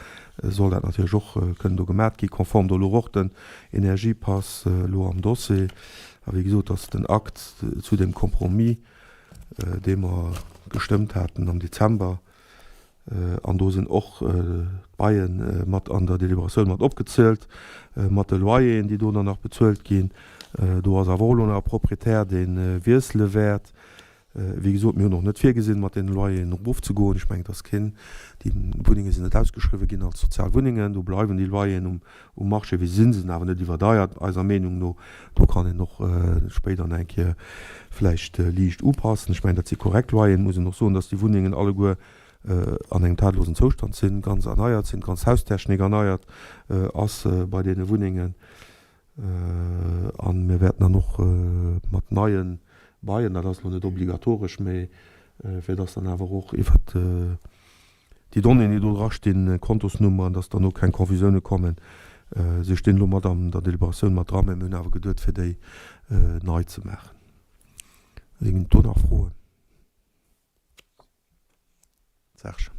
soll dat natierlech och kënnen do gemat gi, konform do elo och den Energiepass elo am Dossier. A wéi gesot, ass den Akt zu deem Compromis, dee mer gestëmmt haten am Dezember, an do sinn och d'Baie mat an der Deliberatioun mat opgezielt, mat de Loyeren, déi do dann nach bezuelt ginn. Do ass awer och elo nach e Proprietär, dee wiessele wäert. Wéi gesot, mir hunn och net virgesinn, mat deene Loyeren erofzegoen. Ech mengen, et ass keen, déi Wunnenge sinn net ausgeschriwwen ginn als sozial Wunnengen. Do bleiwen déi Loyeren um Um Marché wéi si sinn awer net iwwerdeiert, eiser Meenung no. Do kann een och spéider nach eng Kéier vläicht liicht upassen. Ech mengen, dat si korrekt Loyeren. Et muss een och soen, dass déi Wunnengen alleguer an engem tadellosen Zoustand sinn, ganz erneiert sinn, d'ganz Haustechnik erneiert ass bei deene Wunnengen. A mir wäerten dann och mat neie Baien, dat ass elo net obligatoresch, mä fir dass dann awer och iwwert Déi Donnéeën, déi do dra stinn, Kontosnummeren, dass dann do keng Confusioune kommen, se stinn elo mat an der Deliberatioun mat dran, mä mir hunn awer geduet, fir déi nei ze maachen. Sinn do nach Froen? Serge.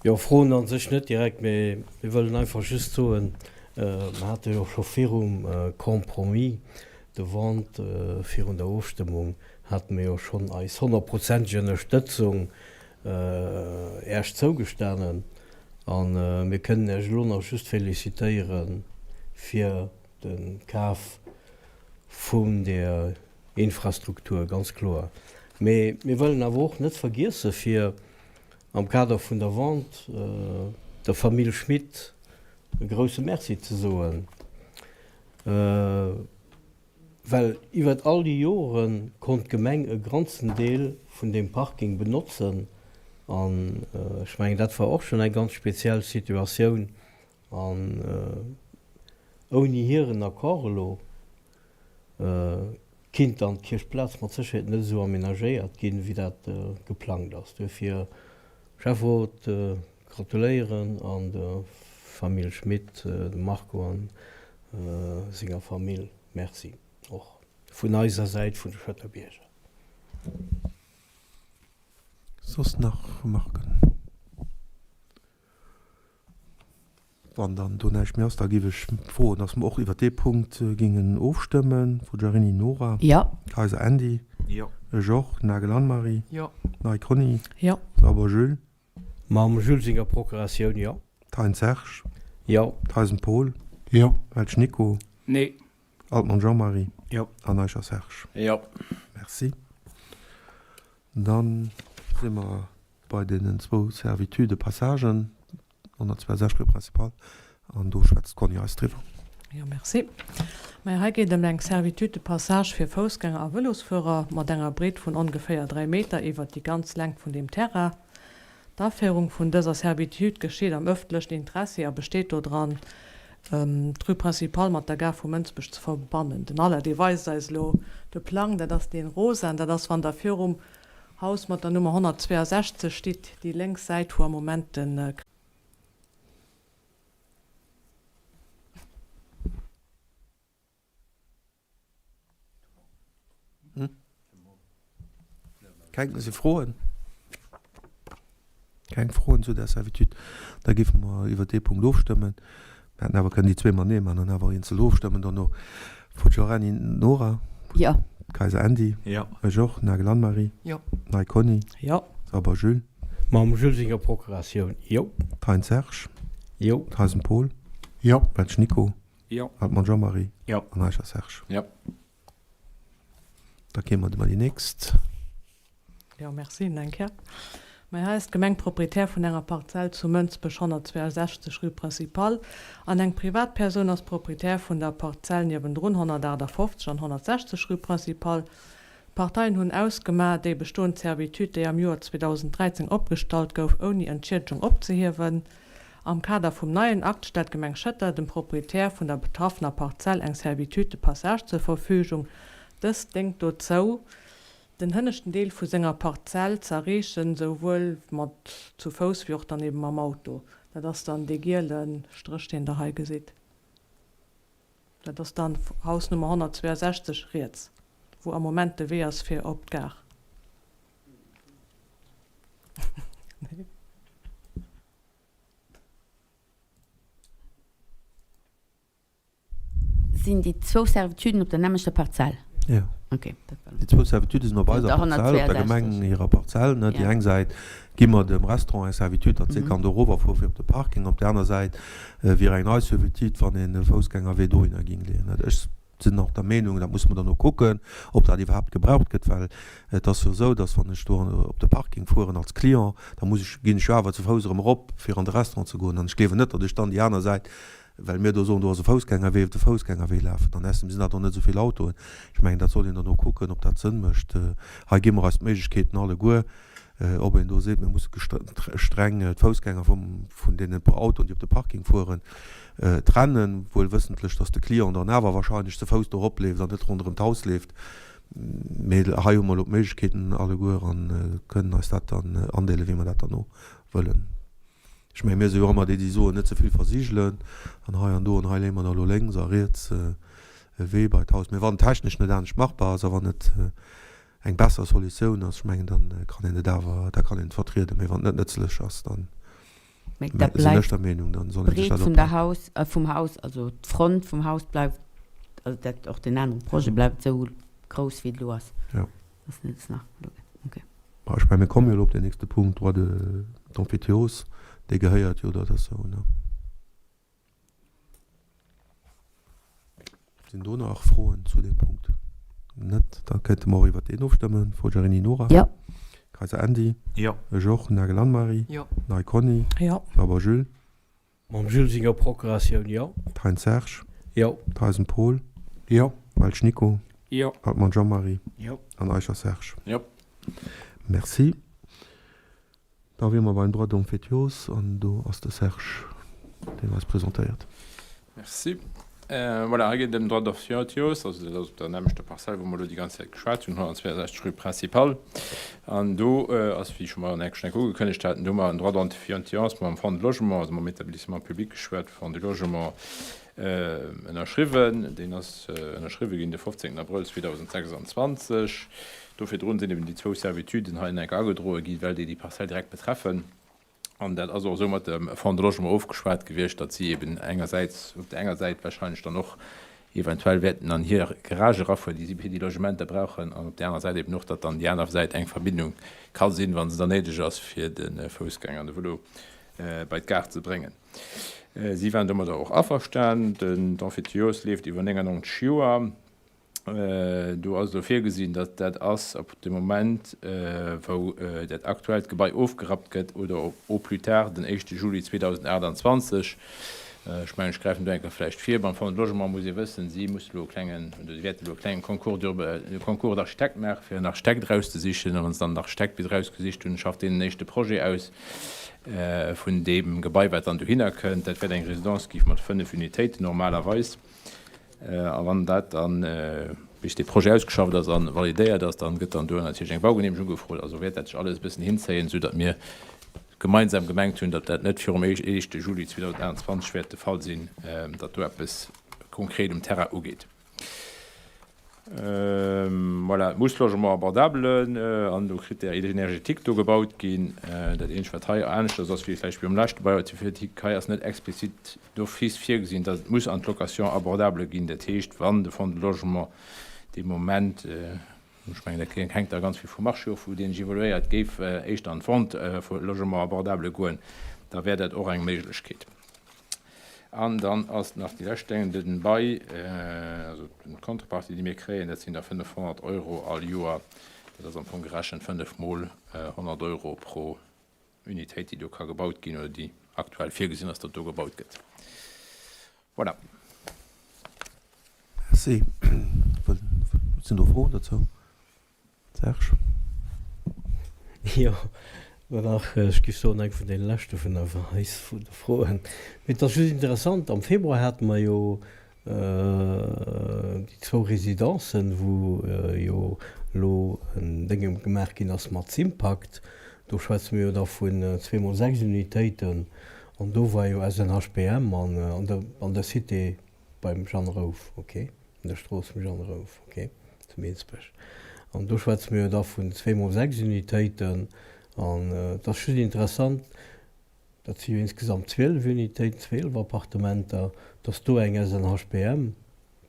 Jo, Froen a sech net direkt, mä mir wëllen einfach just soen, mer hate jo scho virum Compromis de vente, virun der Ofstëmmung, hate mir jo schonn eis honnertprozenteg Ënnerstëtzung Äech zougestanen. A mir kënnen Iech elo nach just félicitéiere fir de Kaf vun där Infrastruktur, ganz kloer. Mee mir wëllen awer och net vergiesse fir am Kader vun der Vente der Famill Schmit e grouse Merci ze soen, well iwwert all déi Jore konnt d'Gemeng e granzen Deel vun deem Parking benotzen an ech mengen, dat war och schonn eng ganz speziell Situatioun an ouni hiren Accord elo kinnt dann d'Kierchplaz mat Sécherheet net esou aménagéiert ginn, wéi dat geplangt ass. Duerfir, Schäfferot, gratuléieren an der Famill Schmit, dem Marco an senger Famill Merci och vun eiser Säit vun de Schëtter Bierger. Soss nach Remarken? Wann dann do näischt méi ass, da géif ech froen, dass mer och iwwert dee Punkt géingen ofstëmmen. Forgiarini Nora. Jo. Kayser Andy. Jo. Ech och. Nagel Anne-Marie. Jo. Ney Conny. Jo. Sauber Jules. Mam Jules senger Procuratioun, jo. Thein Serge. Jo. Theisen Paul. Jo. Welsch Nico. Nee. Altmann Jean-Marie. Jo. An Eicher Serge. Jo. Merci. Dann si mer bei deenen zwou Servitude-Passagen. 162 rue Principale, an do schwätzt d'Conny eis driwwer. Jo, merci. Majo, hei geet et ëm eng Servitude de passage fir Foussgänger a Vëlosfuerer mat enger Breet vun ongeféier 3 Meter iwwert déi ganz Längt vun deem Terrain. D'Aféierung vun dëser Servitude geschitt am ëffentlechen Interessi a besteet dodran, d'Rue Principale mat der Gare vu Mënsbech ze verbannen. Den Alain, dee weist eis elo de Plang, dat ass dee rosaen, dat ass, wann Der virum Haus mat der Nummer 162 stitt, déi lénks Säit wou am Moment de. Keng si Froen? Keng Froen zu där Servitude? Da géife mer iwwer dee Punkt ofstëmmen. Mir hätten awer kënnen déi zwee matenee maachen an awer eenzel ofstëmmen dono. Forgiarini Nora. Jo. Kayser Andy. Jo. Ech och. Nagel Anne-Marie. Jo. Ney Conny. Jo. Sauber Jules. Mam Jules senger Procuratioun, jo. Thein Serge. Jo. Theisen Paul. Jo. Welsch Nico. Jo. Altmann Jean-Marie. Jo. An Eicher Serge. Jo. Da kéime mer bei déi nächst. Jo, merci nach eng Kéier. Mä hei ass d'Gemeng Proprietär vun enger Parzell zu Mënsbech, 162 rue Principale, an eng Privatpersoun ass Proprietär vun der Parzell niewendrun, 158 an 160 rue Principale. D'Parteien hunn ausgemaach, déi bestoend Servitude, déi am Joer 2013 opgestallt gouf, ouni Entschiedegung opzehiewen. Am Kader vum neien Akt stellt d'Gemeng Schëtter dem Proprietär vun der betraffener Parzell eng Servitude de passage zur Verfügung. Dës déngt dozou, den hënneschten Deel vu senger Parzell z'erreechen, souwuel mat zu Fouss wéi och dann eben mam Auto. Dat ass dann dee giele Stréch, deen Der hei gesitt. Dat ass dann Haus Nummer 162 riets, wou am Moment de Wee ass fir op d'Gare. Sinn déi zwou Servituden op der nämmlechter Parzell? Jo. Ok, dat war. Déi zwou Servitudë sinn op eiser Parzell, op der Gemeng hirer Parzell. Déi eng Säit gi mer dem Restaurant eng Servitude, datt si kann do eroverfuere fir op de Parking. Op där aner Säit wier eng nei Servitude, wann een e Foussgängerwee dohinner géing leeën. Ech sinn och der Meenung, dat musse mer dann no kucken, ob dat iwwerhaapt gebraucht gëtt, well et ass jo esou, datt wann ech do op de Parking fueren als Client, da muss ech, ginn ech jo awer zu Fouss erëm erop, fir an de Restaurant ze goen. An ech gleewen net, datt ech dann déi aner Säit Well mir do soen, do ass e Foussgängerwee, op de Foussgängerwee lafen. An ausserdeem sinn dat och net esou vill Autoen. Ech mengen, dat soll een dann och kucken, ob dat Sënn mécht. Hei gi mer eis d'Méiglechkeeten alleguer, ob een do seet, mir musse streng d'Foussgänger vun deene puer Autoen, déi op de Parking fueren, trennen, wuel wëssentlech, datt de Client dann awer wahrscheinlech ze Fouss do eropleeft an net ronderëm d'Haus leeft. Mee hei hu mer elo d'Méiglechkeeten alleguer a kënnen eis dat dann andeelen, wéi mer dat dann och wëllen. Ech mengen, mir si jo och ëmmer déi, déi soen, net ze vill versigelen an hei an do an hei leeë mer da elo lénks a riets e Wee bei d'Haus. Mee wann et technesch net anescht machbar ass a wann et eng besser Solutioun ass, ech mengen, da kann een et awer, da kann een et vertrieden. Mee wann et net nëtzlech ass, dann Mee da sinn ech bleift der Meenung, dann soll ee sech d'Breet dat vun der ophalen. Haus, vum Haus, also d'Front vum Haus bleift, also dat, och deen anere Projet bleift esou grouss wéi et elo ass. Jo. Ass net nach, ok. Ech mengen, mir komme jo elo op deen nächste Punkt, Droit de. d'Emphytéose, dee gehéiert jo der derzou, ne? Sinn do nach Froen zu deem Punkt? Net? Da kéinte mer och iwwert deen ofstëmmen. Forgiarini Nora? Jo. Kayser Andy? Jo. Ech och. Nagel Anne-Marie? Jo. Ney Conny? Jo. Sauber Jules? Mam Jules senger Procuratioun, jo. Thein Serge? Jo. Theisen Paul? Jo. Welsch Nico? Jo. Altmann Jean-Marie? Jo. An Eicher Serge? Jo. Merci. Da wiere mer beim Droit d'emphytéose an do ass de Serge, deen eis presentéiert. Merci. Voilà, hei geet et ëm den Droit d'emphytéose, also dat ass op der nämmlechter Parzell, wou mer elo déi ganz Zäit geschwat hunn, 162 rue Principale. An do ass, wéi ech scho mol an eng Schneck ugekënnegt haten, do hu mer en Droit d'emphytéose mam Fonds de Logement, also mam Établissement public geschwat, Fonds du Logement, Ënnerschriwwen. Deen ass ënnerschriwwe ginn de 15 Abrëll 2026. Do virdrun sinn eben déi zwou Servituden hei enk agedroe ginn, well déi déi Parzell direkt betreffen. An dat ass och esou mat dem Fonds de Logement ofgeschwat gewiescht, datt si eben engersäits, op där enger Säit wahrscheinlech dann och eventuell wäerten an hir Garage erafueren, déi si fir déi Logementer brauchen, an op där aner Säit eben och, datt dann déi aner Säit eng Verbindung ka sinn, wa se dann néideg ass, fir de Foussgänger an de Vëlo bei d'Gare ze bréngen. Si waren domadder och averstan. Den Emphytéose leeft iwwer 99 Joer. Do ass elo virgesinn, datt dat ass ab dem Moment, wou dat aktuellt Gebai ofgerappt gëtt oder au plus tard den éischte Juli 2028. Ech mengen, ech gräifen do eng Kéier vläicht vir. Beim Fonds de Logement muss ee wëssen, si musse elo e klengen, oder si wäerte elo e klengen Concours d'urba-, Concours d'architectes maachen, fir en Architekt erauszesichen. A wann se dann den Architekt bis erausgesicht hunn, schafft deen en éischte Projet aus. Vun deem Gebai, wat dann dohinner kënnt. Dat wäert eng Résidence gi mat 5 Unitéiten normalerweis. A wann dat dann, bis dee Projet ausgeschafft ass a validéiert ass, dann gëtt dann do natierlech eng Baugenehmegung ugefrot. Also wäert dat sech alles e bëssen hinzéien, soudatt mir gemeinsam gemengt hunn, datt dat net virum éischte Juli 2028 wäert de Fall sinn, datt do eppes konkret um Terrain ugeet. Voilà, et muss Logement abordable an no Critères énergétiques do gebaut ginn. Dat eenzegt, wat hei aneschters ass wéi vläicht beim leschte Bail emphytéotique, hei ass net explizit d'office virgesinn, datt et muss an d'Location abordable ginn. Dat heescht, wann de Fonds de Logement dee Moment, ech mengen, dat hänkt da ganz vill vum Marché of, wou deen sech evoluéiert, géif éischter an d'Vente vu Logement abordable goen, da wär dat och eng Méiglechkeet. An dann ass nach déi lescht Deng, den Bail, also d'Contrepartie, déi mir kréien, dat sinn da 500 Euro all Joer. Dat ass am Fong gerechent 5 mol 100 Euro pro Unitéit, déi do ka gebaut ginn oder déi aktuell virgesinn ass, datt do gebaut gëtt. Voilà. Merci. Sinn do Froen dozou? Serge? Jo, mä nach, ech géif soen, eng vun deene leschte vun der eis vun de Froen. Mee et ass just interessant, am Februar hate mer jo déi zwou Residencen, wou jo elo en Dénge gemaach ginn ass mat Sympact. Do schwätze mir jo da vun zweemol 6 Unitéiten. An do war jo SNHBM an an der Cité beim Jeanne Rouf, okay. Un der Strooss vum Jeanne Rouf, ok, zu Minsbech. An do schwätze mir jo da vun zweemol 6 Unitéiten. An et ass just interessant, dat si jo insgesamt 12 Unitéiten, 12 Appartementer, dass do eng SNHBM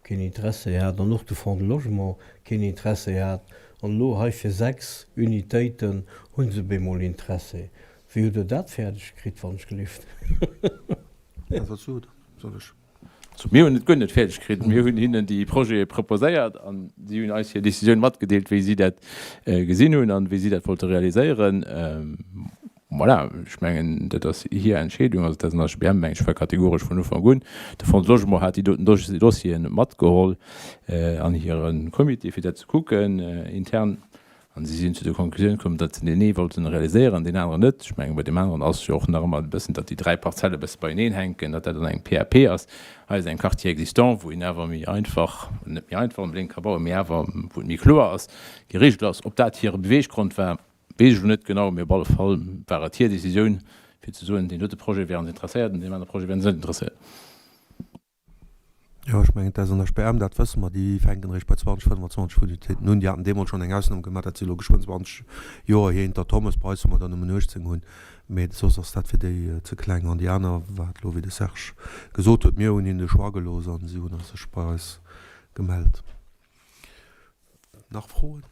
keen Interessé hat an och de Fonds de Logement keen Interessé hat. An elo hei fir 6 Unitéiten hu se bemol Interessé. Wéi hutt Der dat fäerdeg kritt, wann ech gelift? Wat soll ech? Mir hunn et guer net fäerdeg kritt. Mir hunn hinnen déi Projete proposéiert an si hunn eis hir Décisioun matgedeelt, wéi si dat gesinn hunn an wéi si dat wollte realiséieren. Voilà, ech mengen, dat ass hir Entscheedung. Also d'SNHBM, meng ech, war kategoresch vun Ufank un. De Fonds de Logement hat déi doten Dossieren matgeholl an hire Comité, fir dat ze kucken intern. An si sinn zu der Konklusioun komm, datt se deen ee wollten realiséieren an deen aneren net. Ech mengen, bei deem aneren ass jo och nach ëmmer e bëssen, datt déi 3 Parzelle e bësse beieneen hänken, datt dat an engem PAP ass. Hei ass eng Quartier existant, wou een awer méi einfach, oder net méi einfach onbedéngt ka bauen, mee awer wou et méi kloer ass, geregelt ass. Ob dat hire Beweeggrond war, weess ech elo net genau, mee op alle Fall war et hir Décisioun, fir ze soen, deen dote Projet wären se interesséiert, un deem anere Projet wären se net interesséiert. Jo, ech mengen d'SNHBM, dat wësse mer, déi fänken eréischt bei 20, 25 Unitéiten un. Déi haten deemools schonn eng Ausnam gemaach, dat si elo geschwënn 20 Joer hier, Inter Thommes, bei eis, wou mer der nëmmen 18 hunn. Mee soss ass dat fir déi ze kleng. An déi aner, wat elo wéi de Serge gesot huet, mir hunn hinnen de Choix gelooss a si hunn sech bei eis gemellt. Nach Froen?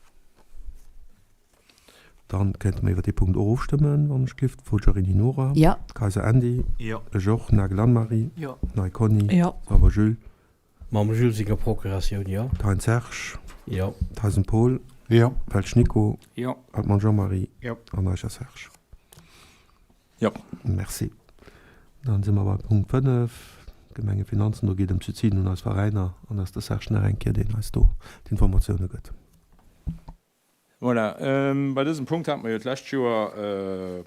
Dann kéinte mer iwwer dee Punkt och ofstëmmen, wann ech glift. Forgiarini Nora. Jo. Kayser Andy. Jo. Ech och. Nagel Anne-Marie. Jo. Ney Conny. Jo. Sauber Jules. Mam Jules senger Procuratioun, jo. Thein Serge. Jo. Theisen Paul. Jo. Welsch Nico. Jo. Altmann Jean-Marie. Jo. An Eicher Serge. Jo. Merci. Dann si mer beim Punkt 5, d'Gemengefinanzen. Do geet et ëm d'Subsiden un eis Veräiner. An da ass de Serge nach eng Kéier, deen eis do d'Informatioune gëtt. Voilà, bei dësem Punkt hate mer jo d'lescht Joer,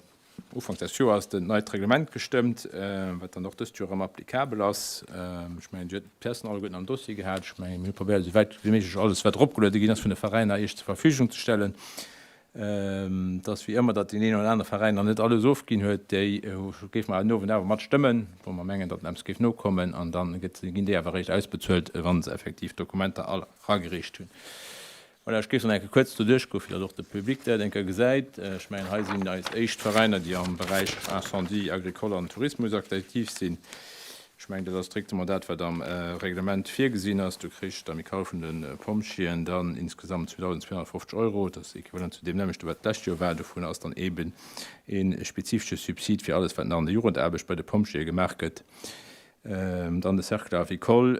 Ufank des Joers, den neit Reglement gestëmmt, wat dann och dëst Joer erëm applicabel ass. Ech mengen, Dir hutt d'Piècen alleguerten am Dossier gehat. Ech mengen, mir hu probéiert, esou wäit wéi méiglech alles, wat eropgeluede ginn ass vun de Veräiner, Iech zur Verfügung ze stellen. Et ass wéi ëmmer, datt deen een oder anere Veräin nach net alles ofginn huet. Déi géife mer haut den Owend awer mat stëmmen, wou mer mengen, datt eppes géif nokommen. An da ginn déi awer eréischt ausbezuelt, wa se effektiv d'Dokumenter all eragereecht hunn. Voilà, ech géif dann eng Kéier kuerz do duerchgoen, fir datt och de Public dat eng Kéier gesäit. Ech mengen, hei sinn eis éischt Veräiner, déi am Beräich Incendie, Agricole an Tourismus aktiv sinn. Ech mengen, dat ass strictement dat, wat am Reglement virgesinn ass. Do kricht d'Amicale vun de Pompjeeën dann insgesamt 2.250 Euro. Dat ass equivalent zu deem nämmlechte, wat d'lescht Joer war. Dovun ass dann eeben ee spezifesche Subsid fir alles, wat nach an der Jugendaarbecht bei de Pompjeeë gemaach gëtt. Dann de Cercle avicole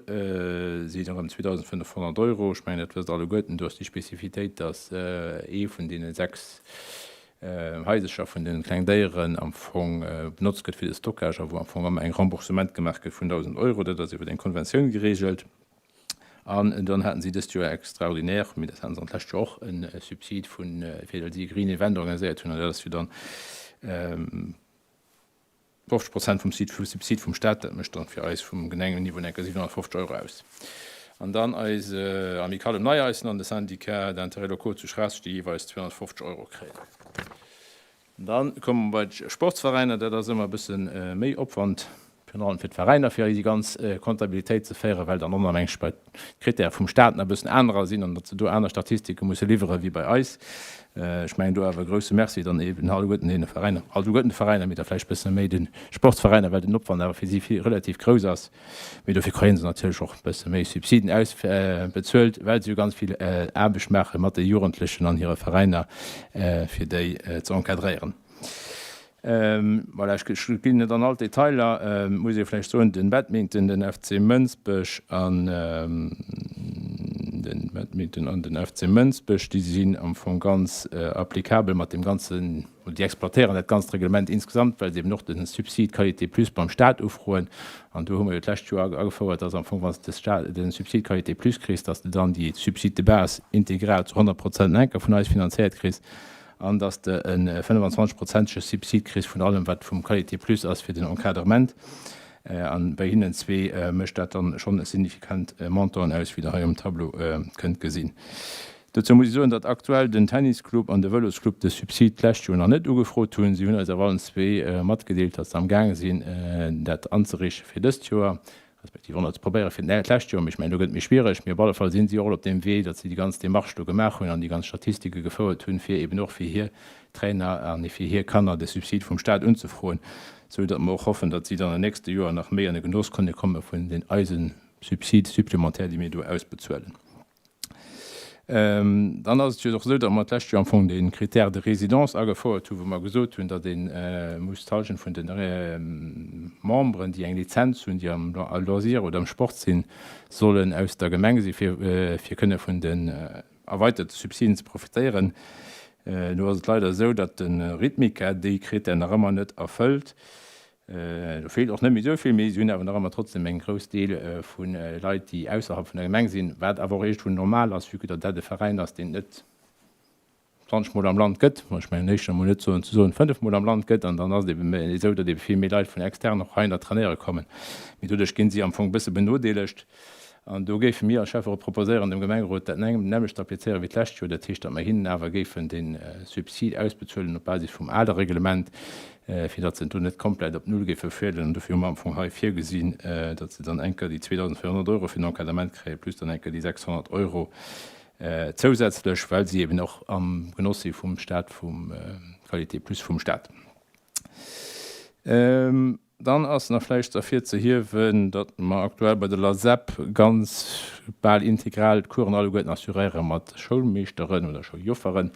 sinn erëm 2.500 Euro. Ech mengen, dat wësst Der alleguerten. Do ass déi Spezifitéit, dass ee vun deene 6 Haisercher vun de kleng Déieren am Fong benotzt gëtt fir de Stockage a wou am Fong ëmmer eng Remboursement gemaach gëtt vun 1.000 Euro. Dat ass iwwer eng Konventioun geregelt. An dann haten si dëst Joer extraordinaire, mee dat haten se an d'lescht Joer och, e Subsid vun, fir well si e Green Event organiséiert hunn. An dat ass jo dann 50 Prozent vum Subsid vum Staat, dat mécht dann fir eis vum Gemengenniveau enker 750 Euro aus. An dann eis Amicale um Neieissen an de Syndicat d'intérêts locaux zu Schraasseg, déi jeeweils 250 Euro kréien. Dann komme mer bei d'Sportsveräiner, dat ass ëmmer e bësse méi Opwand, virun allem fir d'Veräiner, fir déi ganz Comptabilitéit ze féieren, well dann och nach eng bei d'Krittäre vum Staat nach e bëssen anerer sinn an datt se do aner Statistike musse liwwere wéi bei eis. Ech mengen do awer e grouse Merci dann eeben alleguerten deene Veräiner, alleguerten de Veräiner, mee da vläicht e bësse méi de Sportsveräiner, well den Opwand awer fir si vill relativ grouss ass. Mee dofir kréie se natierlech och e bësse méi Subsiden ausbezuelt, well se jo ganz vill Aarbecht maache mat de Jugendlechen an hire Veräiner, fir déi ze encadréieren. Voilà, ech ginn net an all d'Detailer. Et muss ee vläicht soen, den Badminton, den FC Mënsbech an den Badminton an den FC Mënsbech, déi sinn am Fong ganz applicabel mat deem ganzen, oder déi exploitéieren dat ganzt Reglement insgesamt, well se eben och de Subside Qualité plus beim Stat ufroen. An do hu mer jo d'lescht Joer agefouert, dass am Fong, wann s de de Subside Qualité plus kriss, dass de dann déi Subside de base integral zu 100 Prozent enker vun eis finanzéiert kriss. an dass de e 25 prozentege Subsid kriss vun allem wat vum Qualité Plus ass fir den Encadrement. An bei hinnen zwee mécht dat dann schonn e signifikant Montanten aus, wéi Der hei um Tableau kënnt gesinn. Dozou muss ech soen, datt aktuell den Tennisclub an de Vëlosclub de Subsid d'lescht Joer nach net ugefrot hunn. Si hunn eis awer allen zwee matgedeelt, datt se am gaange sinn dat anzereeche fir dëst Joer. respektiv och nach ze probéieren fir d'lescht Joer, mee ech mengen, do gëtt et méi schwiereg, mee op alle Fall si si och op deem Wee, datt si déi ganz Démarche do gemaach hunn an déi ganz Statistike gefouert hunn, fir eben och fir hir Trainer a fir hir Kanner de Subsid vum Stat unzefroen, esou datt mer och hoffen, datt si dann an den nächste Joer nach méi an de Genoss kënne komme vun den eise Subsides supplémentaires, déi mir do ausbezuelen. Dann ass et jo och esou, datt mer d'lescht Joer am Fong dee Critère de résidence agefouert hunn, wou mer gesot hunn, datt ee muss d'Hallschent vun de Memberen, déi eng Lizenz hunn, déi am Loisir oder am Sport sinn, sollen aus der Gemeng sinn, fir fir kënne vun den erweiterte Subsiden ze profitéieren. Elo ass et leider esou, datt de Rhythmica déi Critère nach ëmmer net erfëllt. Do feelt och net méi esou vill, mee si hunn awer nach ëmmer trotzdem eng grouss Deel vu Leit, déi ausserhalb vun der Gemeng sinn, wat awer och iergendwou normal ass, vue que datt dat e Veräin ass, deen et net 20 Mol am Land gëtt, ma ech mengen éischter emol net soen ze soen 5 Mol am Land gëtt. An dann ass et ebe méi esou, datt ebe vill méi Leit vun extern och heihinner trainéiere kommen. Mee doduerch ginn si am Fong e bësse benodeelegt. An do géife mir als Schäfferot proposéieren, dem Gemengerot dat nämmlecht ze applizéieren wéi d'lescht Joer, dat heescht, datt mer hinnen awer géifen de Subsid ausbezuelen op Basis vum ale Reglement, fir datt se do net komplett op Null géife fuelen. An dofir hu mer am Fong hei virgesinn, datt se dann eng Kéier déi 2.400 Euro fir den Encadrement kréien, plus dann eng Kéier déi 600 Euro zousätzlech, well si eben och am Genoss si vum Stat, vum Qualité plus vum Stat. Dann ass nach vläicht ervirzehiewen, datt mer aktuell bei der LASEP ganz bal integral d'Coursen alleguerten assuréiere mat Schoulmeeschteren oder Schouljofferen.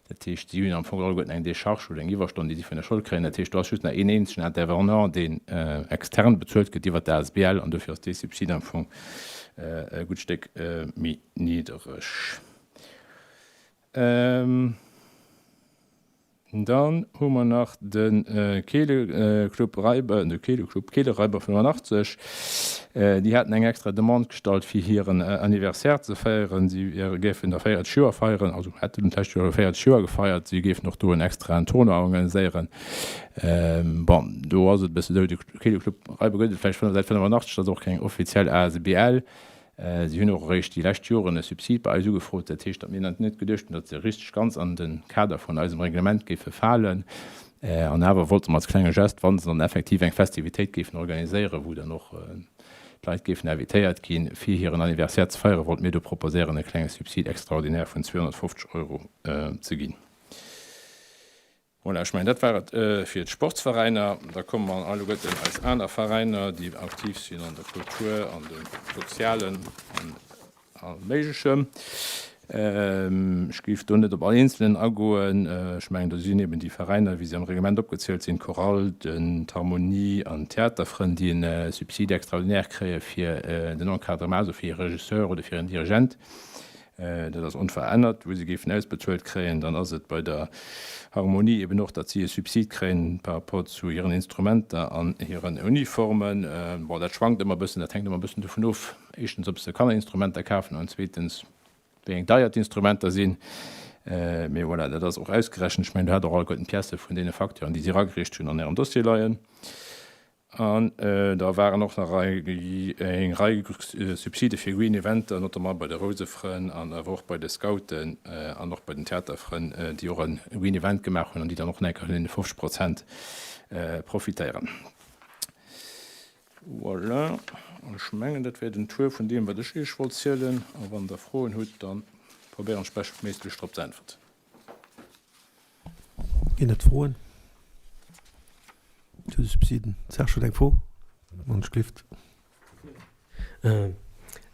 Dat heescht, si hunn am Fong alleguerten eng Décharge oder eng Iwwerstonn, déi si vun der Schoul kréien. Dat heescht, do ass just nach een eenzegen Intervenant, deen extern bezuelt gëtt iwwert d'ASBL, an dofir ass dee Subsid am Fong e gutt Stéck méi niddereg. Dann hu mer nach de Keeleclub Raiber, de Keeleclub Keelereiber 85. Déi haten eng extra Demande gestallt, fir hiren Anniversaire ze feieren. Si géifen da 40 Joer feieren, also hätten d'lescht Joer 40 Joer gefeiert. Si géifen och do en extraen Tournoi organiséieren. Bon, do ass et e bësse esou, de Keeleclub Raiber gëtt et vläicht säit 85, dat ass och keng offiziell asbl. Si hunn och eréischt déi lescht Joren e Subsid bei eis ugefrot. Dat heescht, datt mir net geduecht hunn, datt se richteg ganz an de Kader vun eisem Reglement géife falen. An awer wollte mer als klenge Gest, wa se dann effektiv eng Festivitéit géifen organiséieren, wou dann och d'Leit géifen invitéiert ginn, fir hiren Anniversaire ze feieren, wollte mir do proposéieren, e klenge Subside extraordinaire vun 250 Euro ze ginn. Voilà, ech mengen, dat war et fir d'Sportsveräiner. Da komme mer an alleguerten eis aner Veräiner, déi aktiv sinn an der Kultur, an dem Sozialen an allem Méiglechem. Ech géif do net op all eenzelen agoen. Ech mengen, do sinn eben déi Veräiner, wéi se am Reglement opgezielt sinn, d'Chorale, d'Harmonie an d'Theaterfrënn, déi e Subside extraordinaire kréie fir den Encadrement, also fir e Regisseur oder fir en Dirigent. Dat ass onverännert, wou se géifen ausbezuelt kréien. Dann ass et bei der Harmonie eben och, datt si e Subsid kréien par rapport zu hiren Instrumenter an hiren Uniformen. Bon, dat schwankt ëmmer e bëssen, dat hänkt ëmmer e bëssen dovun of, éischtens, ob se Kannerinstrumenter kafen an zweetens, wéi eng deier d'Instrumenter sinn. Mee voilà, dat ass och ausgerechent. Ech mengen, do hat Der och alleguerten d'Piècë vun deene Facturen, déi si eragereecht hunn, an Ärem Dossier leien. An da waren och nach eng Rei Subside fir Green Eventer, notamment bei de Rousefrënn an awer och bei de Scouten an och bei den Theaterfrënn, déi och e Green Event gemaach hunn an déi dann och nach eng Kéier vun deene 50 Prozent profitéieren. Voilà, ech mengen, dat wär den Tour vun deem, wat ech Iech wollt zielen. A wann Der Froen hutt, da probéieren ech beschtméiglech drop ze äntwerten. Ginn et Froen zu de Subsiden? Serge huet eng Fro, wann ech gelift.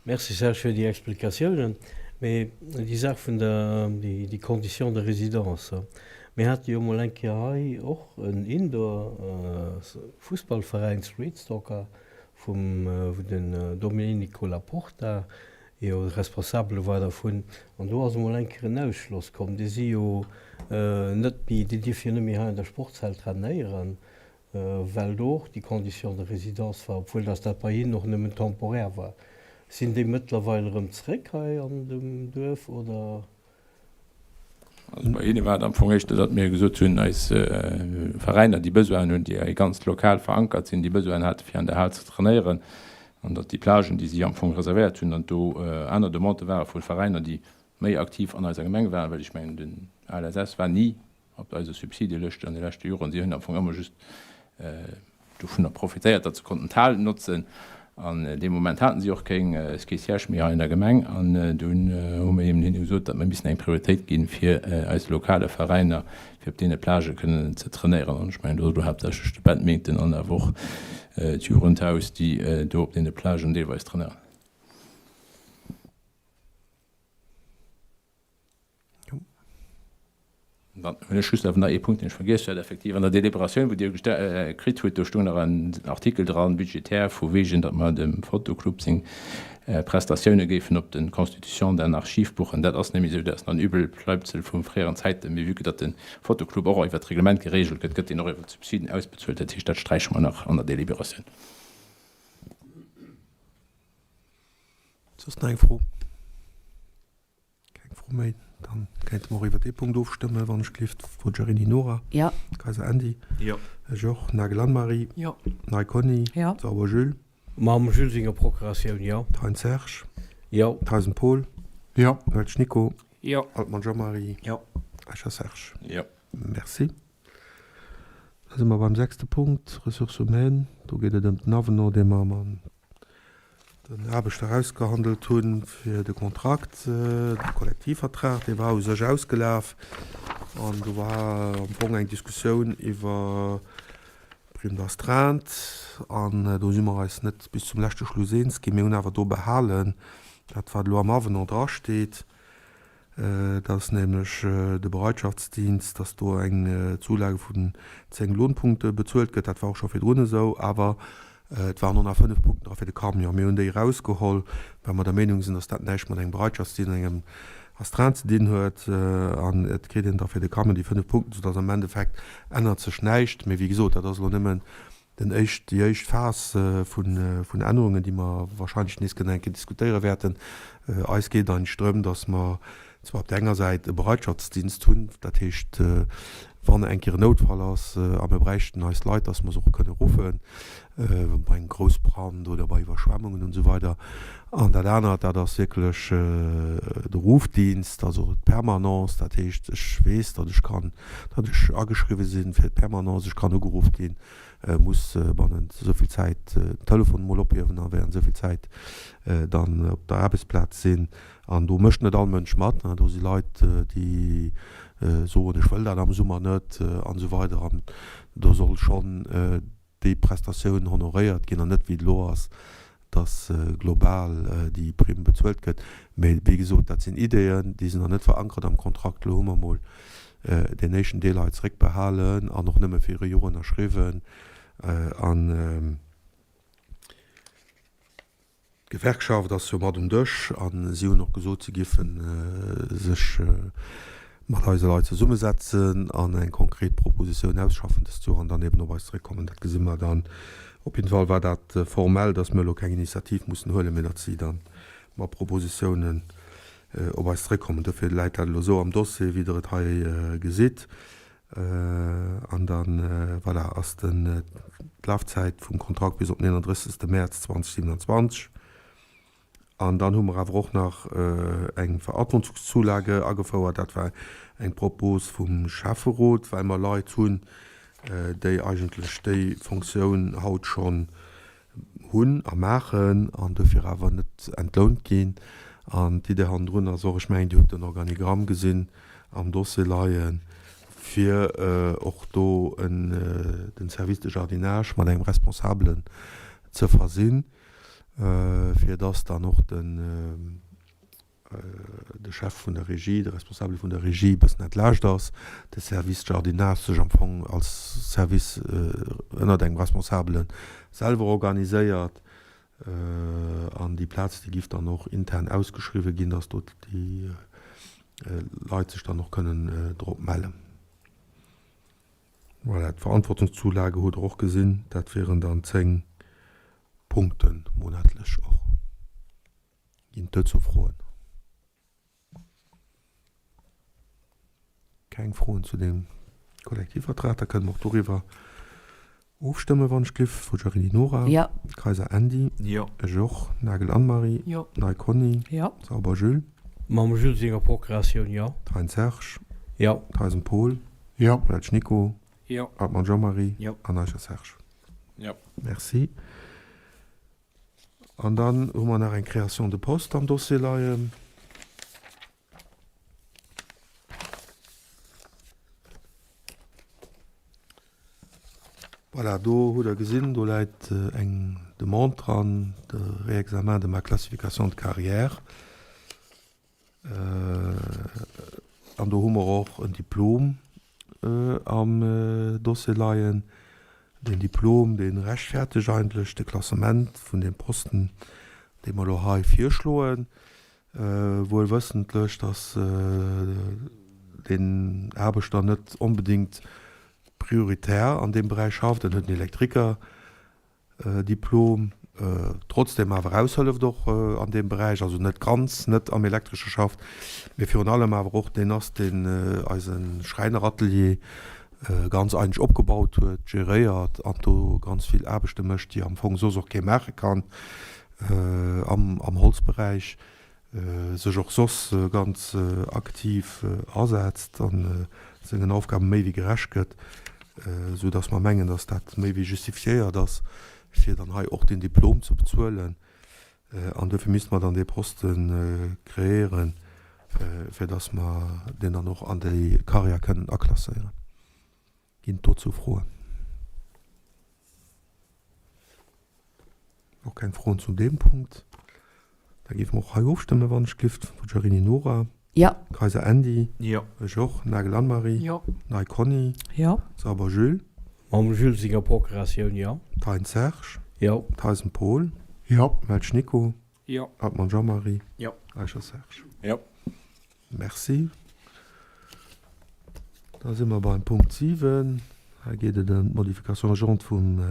Merci Serge fir déi Explikatiounen. Mee déi Saach vun der, déi Condition de résidence, mir hate jo emol eng Kéier hei och en Indoor Fussballveräin, Street Soccer, vum, wou den Domenico Laporta jo Responsabele war dervun, an do ass emol eng Kéier en Ausschloss komm, déi si jo net méi, déi dierfe jo net méi hei an der Sportshal trainéieren, well do och déi Condition de résidence war, obwuel datt dat bei hinnen och nëmmen temporär war. Sinn déi mëttlerweil erëm zréck hei an dem Duerf, oder? Also bei hinne war et am Fong éischter, datt mir gesot hunn, eis Veräiner, déi Besoinen hunn, déi hei ganz lokal verankert sinn, déi Besoinen hate fir an der Hal ze trainéieren, an datt déi Plagen, déi si am Fong reservéiert hunn, datt do aner Demandë ware vu Veräiner, déi méi aktiv an eiser Gemeng waren, well ech mengen, den ALSS war ni op eiser Subsidelëscht an de leschte Joren. Si hunn am Fong ëmmer just dovunner profitéiert, datt se konnten d'Hal notzen. An dee Moment haten si och keng kee Siège méi hei an der Gemeng. An dunn hu mir eben hinne gesot, datt mir missen eng Prioritéit ginn, fir eise lokale Veräiner, fir op deene Plagë kënnen ze trainéieren. An ech mengen, do ass elo haaptsächlech de Badminton an awer och d'Jugendhaus, déi do op deene Plagen deelweis trainéieren. Dann hunn ech just awer nach ee Punkt, deen ech vergiess hat, effektiv an der Deliberatioun, wou Dir kritt hutt, do stoung nach en Artikel dran, budgétaire, vu wegen, datt mer dem Fotoclub seng Prestatioune géifen op de Constitution d'un archive buchen. Dat ass net méi esou, dat ass nach en Übelbleibsel vu fréieren Zäiten. Mee vue que datt de Fotoclub och iwwert d'Reglement geregelt gëtt, gëtt deen och iwwert d'Subsiden ausbezuelt. Dat heescht, dat sträiche mer nach an der Deliberatioun. Soss nach eng Fro? Keng Fro méi. Dann kéinte mer och iwwer dee Punkt ofstëmmen, wann ech gelift. Forgiarini Nora. Jo. Kayser Andy. Jo. Ech och. Nagel Anne-Marie. Jo. Ney Conny. Jo. Sauer Jules. Mam Jules senger Procuratioun, jo. Thein Serge. Jo. Theisen Paul. Jo. Welsch Nico. Jo. Altmann Jean-Marie. Jo. Eicher Serge. Jo. Merci. Da si mer beim sechste Punkt, Ressources humaines. Do geet et ëm den Avenant, dee mer mam den Aarbechter ausgehandelt hunn fir de Kontrakt, de Kollektivvertrag, dee war u sech ausgelaf an do war am Fong eng Diskussioun iwwer. Prime d'astreinte. An do si mer eis net bis zum leschte Schluss eens ginn. Mir hunn awer do behalen, dat wat elo am Avenant drasteet, dass nämlech de Bereitschaftsdienst, dass do eng Zulage vun 10 Lohnpunkte bezuelt gëtt. Dat war och scho virdrun esou, awer et waren och nach 5 Punkten dra fir de Camion. Mir hunn déi erausgeholl, well mer der Meenung sinn, dass dat näischt mat engem Bereitschaftsdienst an engem Astreinte ze dinn huet. An et kritt een da fir de Camion déi 5 Punkten, soudass am Endeffekt ännert sech näischt. Mee wéi gesot, dat ass elo nëmmen Den éischt, déi éischt Phas vun Ännerungen, déi mer wahrscheinlech nees kënnen eng Kéier diskutéiere wäerten. Eis geet et eigentlech drëm, datt mer zwar op där enger Säit e Bereitschaftsdienst hunn, dat heescht, wann eng Kéier en Noutfall ass a mir bräichten eis Leit, datt mer se och kënne ruffen, bei engem Groussbrand oder bei Iwwerschwemmungen und esou weider. An dat anert, dat ass wierklech de Rufdienst, also d'Permanence, dat heescht, ech weess, datt ech kann, datt ech ageschriwwe sinn fir d'Permanence, ech kann ugeruff ginn, muss bannent esou vill Zäit den Telefon emol ophiewen a während esou vill Zäit dann op der Aarbechtsplaz sinn. An do mécht net all Mënsch mat. Do si Leit, déi soen, ech wëll dat am Summer net an esou weider. An do soll schonn déi Prestatioun honoréiert ginn an net wéi et elo ass, dass global déi Primm bezuelt gëtt. Mee wéi gesot, dat sinn Ideeën, déi sinn nach net verankert am Kontrakt. Elo hu mer emol deen éischten Deel hei zeréckbehalen an och nëmme fir e Joer ënnerschriwwen. An D'Gewerkschaft ass jo mat um Dësch a si hunn och gesot, si géife sech mat eise Leit zesummesetzen an eng konkret Propositioun ausschaffen dëst Joer an dann eben op eis zeréckkommen. Dat gesi mer dann. Op jidde Fall war dat formell, datt mir elo keng Initiativ mussen huelen, mee datt si da mat Propositiounen op eis zeréckkommen. Dofir läit dat elo esou am Dossier, wéi Der et hei gesitt. An da voilà, ass den d'Lafzäit vum Kontrakt bis op den 31. Mäerz 2027. An dann hu mer awer och nach eng Verantwortungszulage agefouert. Dat war eng Propos vum Schäfferot, well mer Leit hunn, déi eigentlech déi Fonctioun haut schonn hunn a maachen an dofir awer net entlount ginn. An d'Idee hannendrun ass och, ech mengen, Dir hutt den Organigramm gesinn am Dossier leien, fir och do den Service de jardinage mat engem Responsabelen ze versinn, fir dass dann och den, de Chef vun der Regie, de Responsabele vun der Regie e bëssen entlaascht ass, de Service Jardinage sech am Fong als Service ënnert engem Responsabele selwer organiséiert an déi Plaz, déi giff dann och intern ausgeschriwwe ginn, dass do déi Leit sech dann och kënnen drop mellen. Voilà, d'Verantwortungszulage hutt Der och gesinn, dat wieren dann 10 Punkte monatlech och. Ginn et dozou Froen? Keng Froen zu deem Kollektivvertrag. Da kënne mer och doriwwer ofstëmmen, wann ech giff. Foggiarini Nora. Jo. Kayser Andy. Jo. Ech och. Nagel Anne-Marie. Jo. Ney Conny. Jo. Sauber Jules. Mam Jules senger Procuratioun, jo. Thein Serge. Jo. Theisen Paul. Jo. Welsch Nico. Jo. Hartmann Jean-Marie. Jo. An Eicher Serge. Jo. Merci. An dann hu mer nach eng Création de poste am Dossier leien. Voilà, do hutt Der gesinn, do läit eng Demande dran, de Réexamen de ma classification de carrière. An do hu mer och en Diplom am Dossier leien. Deen Diplom, dee rechtfertegt eigentlech de Klassement vun deem Posten, dee mer elo hei virschloen, wuel wëssentlech, datt deen Aarbechter net onbedéngt prioritär an deem Beräich schafft. En huet en Elektriker. Diplom, trotzdem awer aushëlleft och an deem Beräich, also net ganz net am Elektresche schafft, mee virun allem awer och deen ass, deen eise Schräineratelier ganz eigentlech opgebaut huet, geréiert an do ganz vill Aarbechte mécht, déi am Fong soss och kee maache kann am Holzberäich. sech och soss ganz aktiv asetzt a sengen Aufgabe méi wéi gerecht gëtt, esou datt mer mengen, datt dat méi wéi justifiéiert ass, fir dann hei och deen Diplom ze bezuelen. An duerfir misste mer dann dee Poste kreéieren, fir datt mer deen dann och an déi Carrière kënnen aklasséieren. Ginn et dozou Froen? Och keng Froen zu deem Punkt. Da géife mer och hei ofstëmmen, wann ech glift. Bocciarini Nora. Jo. Kayser Andy. Jo. Ech och. Nagel Anne-Marie. Jo. Ney Conny. Jo. Sauber Jules. Mam Jules senger Procuratioun, jo. Thein Serge. Jo. Theisen Paul. Jo. Melsch Nico. Jo. Hartmann Jean-Marie. Jo. Eicher Serge. Jo. Merci. Da si mer beim Punkt 7. Hei geet et ëm d'Modification urgente vum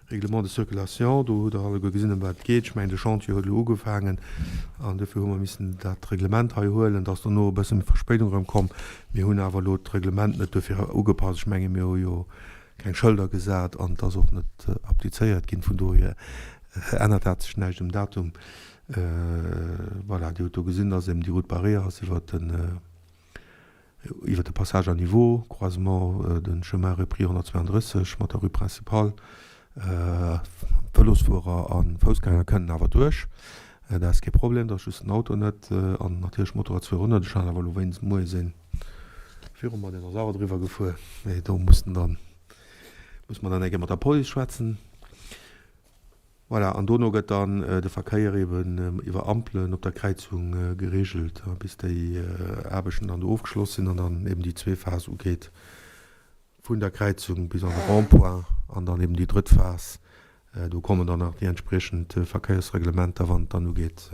Règlement de circulation. Do hutt Der alleguer gesinn, ëm wat et geet. Ech mengen, de Chantier huet elo ugefaangen an duerfir hu mer missen dat Reglement hei huelen. Et ass dono e bësse méi Verspéidung erëm komm. Mir hunn awer elo d'Reglement net duerfir ugepasst. Ech menge mir hu jo keng Schëlder gesat an et ass och net applizéiert ginn. Vun dohier ännert dat sech näischt um Datum. Voilà, Dir hutt do gesinn, dass eben déi Route barrée ass iwwert den, iwwert de Passage à niveau, Croisement, de Chemin repris 132 mat der Rue Principale. Vëlosfuerer a Foussgänger kënnen awer duerch, dat ass kee Problem, dat ass just den Auto net an natierlech Motorradsfuerer och net. Ech hat awer elo wéinst moies een viru mer, deen ass awer driwwer gefuer, mee do mussen dann, muss mer dann eng Kéier mat der Police schwätzen. Voilà, an dono gëtt dann de Verkéier eben iwwer Ampelen op der Kräizung geregelt, bis déi Aarbechten dann do ofgeschloss sinn an dann eben déi zwee Phas ugeet, vun der Kräizung bis an de Rond-point an dann eben déi drëtt Phas. Do kommen dann nach déi entspriechend Verkéiersreglementer, wann et dann ugeet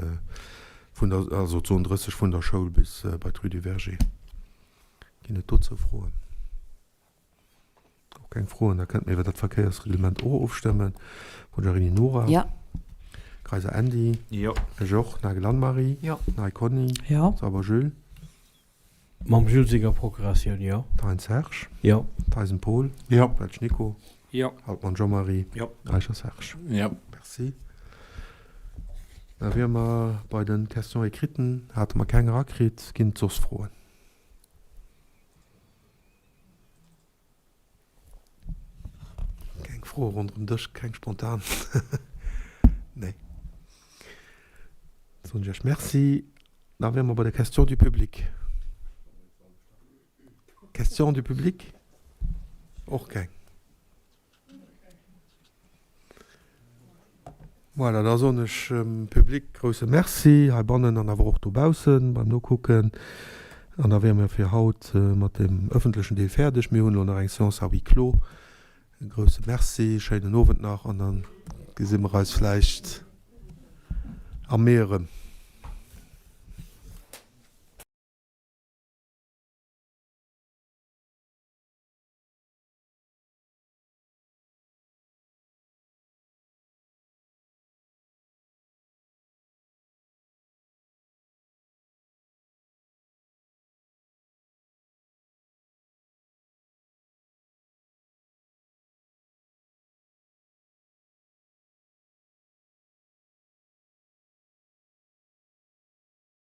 vun der, also d'Zon 30 vun der Schoul bis bei d'Rue du Verger. Ginn et dozou Froen? Och keng Froen, da kënnte mir iwwer dat Verkéiersreglement och ofstëmmen. Mogherini Nora. Jo. Kayser Andy. Jo. Ech och. Nagel Anne-Marie. Jo. Ney Conny. Jo. Sauber Jules. Mam Jules senger Procuratioun, jo. Thein Serge. Jo. Theisen Paul. Jo. Welsch Nico. Jo. Altmann Jean-Marie. Jo. Eicher Serge. Jo. Merci. Da wiere mer bei de Questions écriten. Hate mer keng erakritt. Ginn et soss Froen? Keng Froe ronderëm Dësch, keng spontan? Nee. Da soen ech Iech Merci. Da wiere mer bei der Question du public. Question du public? Och keng. Voilà, da soen ech dem Public grousse Merci heibannen an awer och dobaussen beim Nokucken. An da wiere mir fir haut mat dem ëffentlechen Deel fäerdeg. Mir hunn elo nach eng Séance à huis clos. E grousse Merci, schéinen Owend nach an da gesi mer eis vläicht am Mee erëm.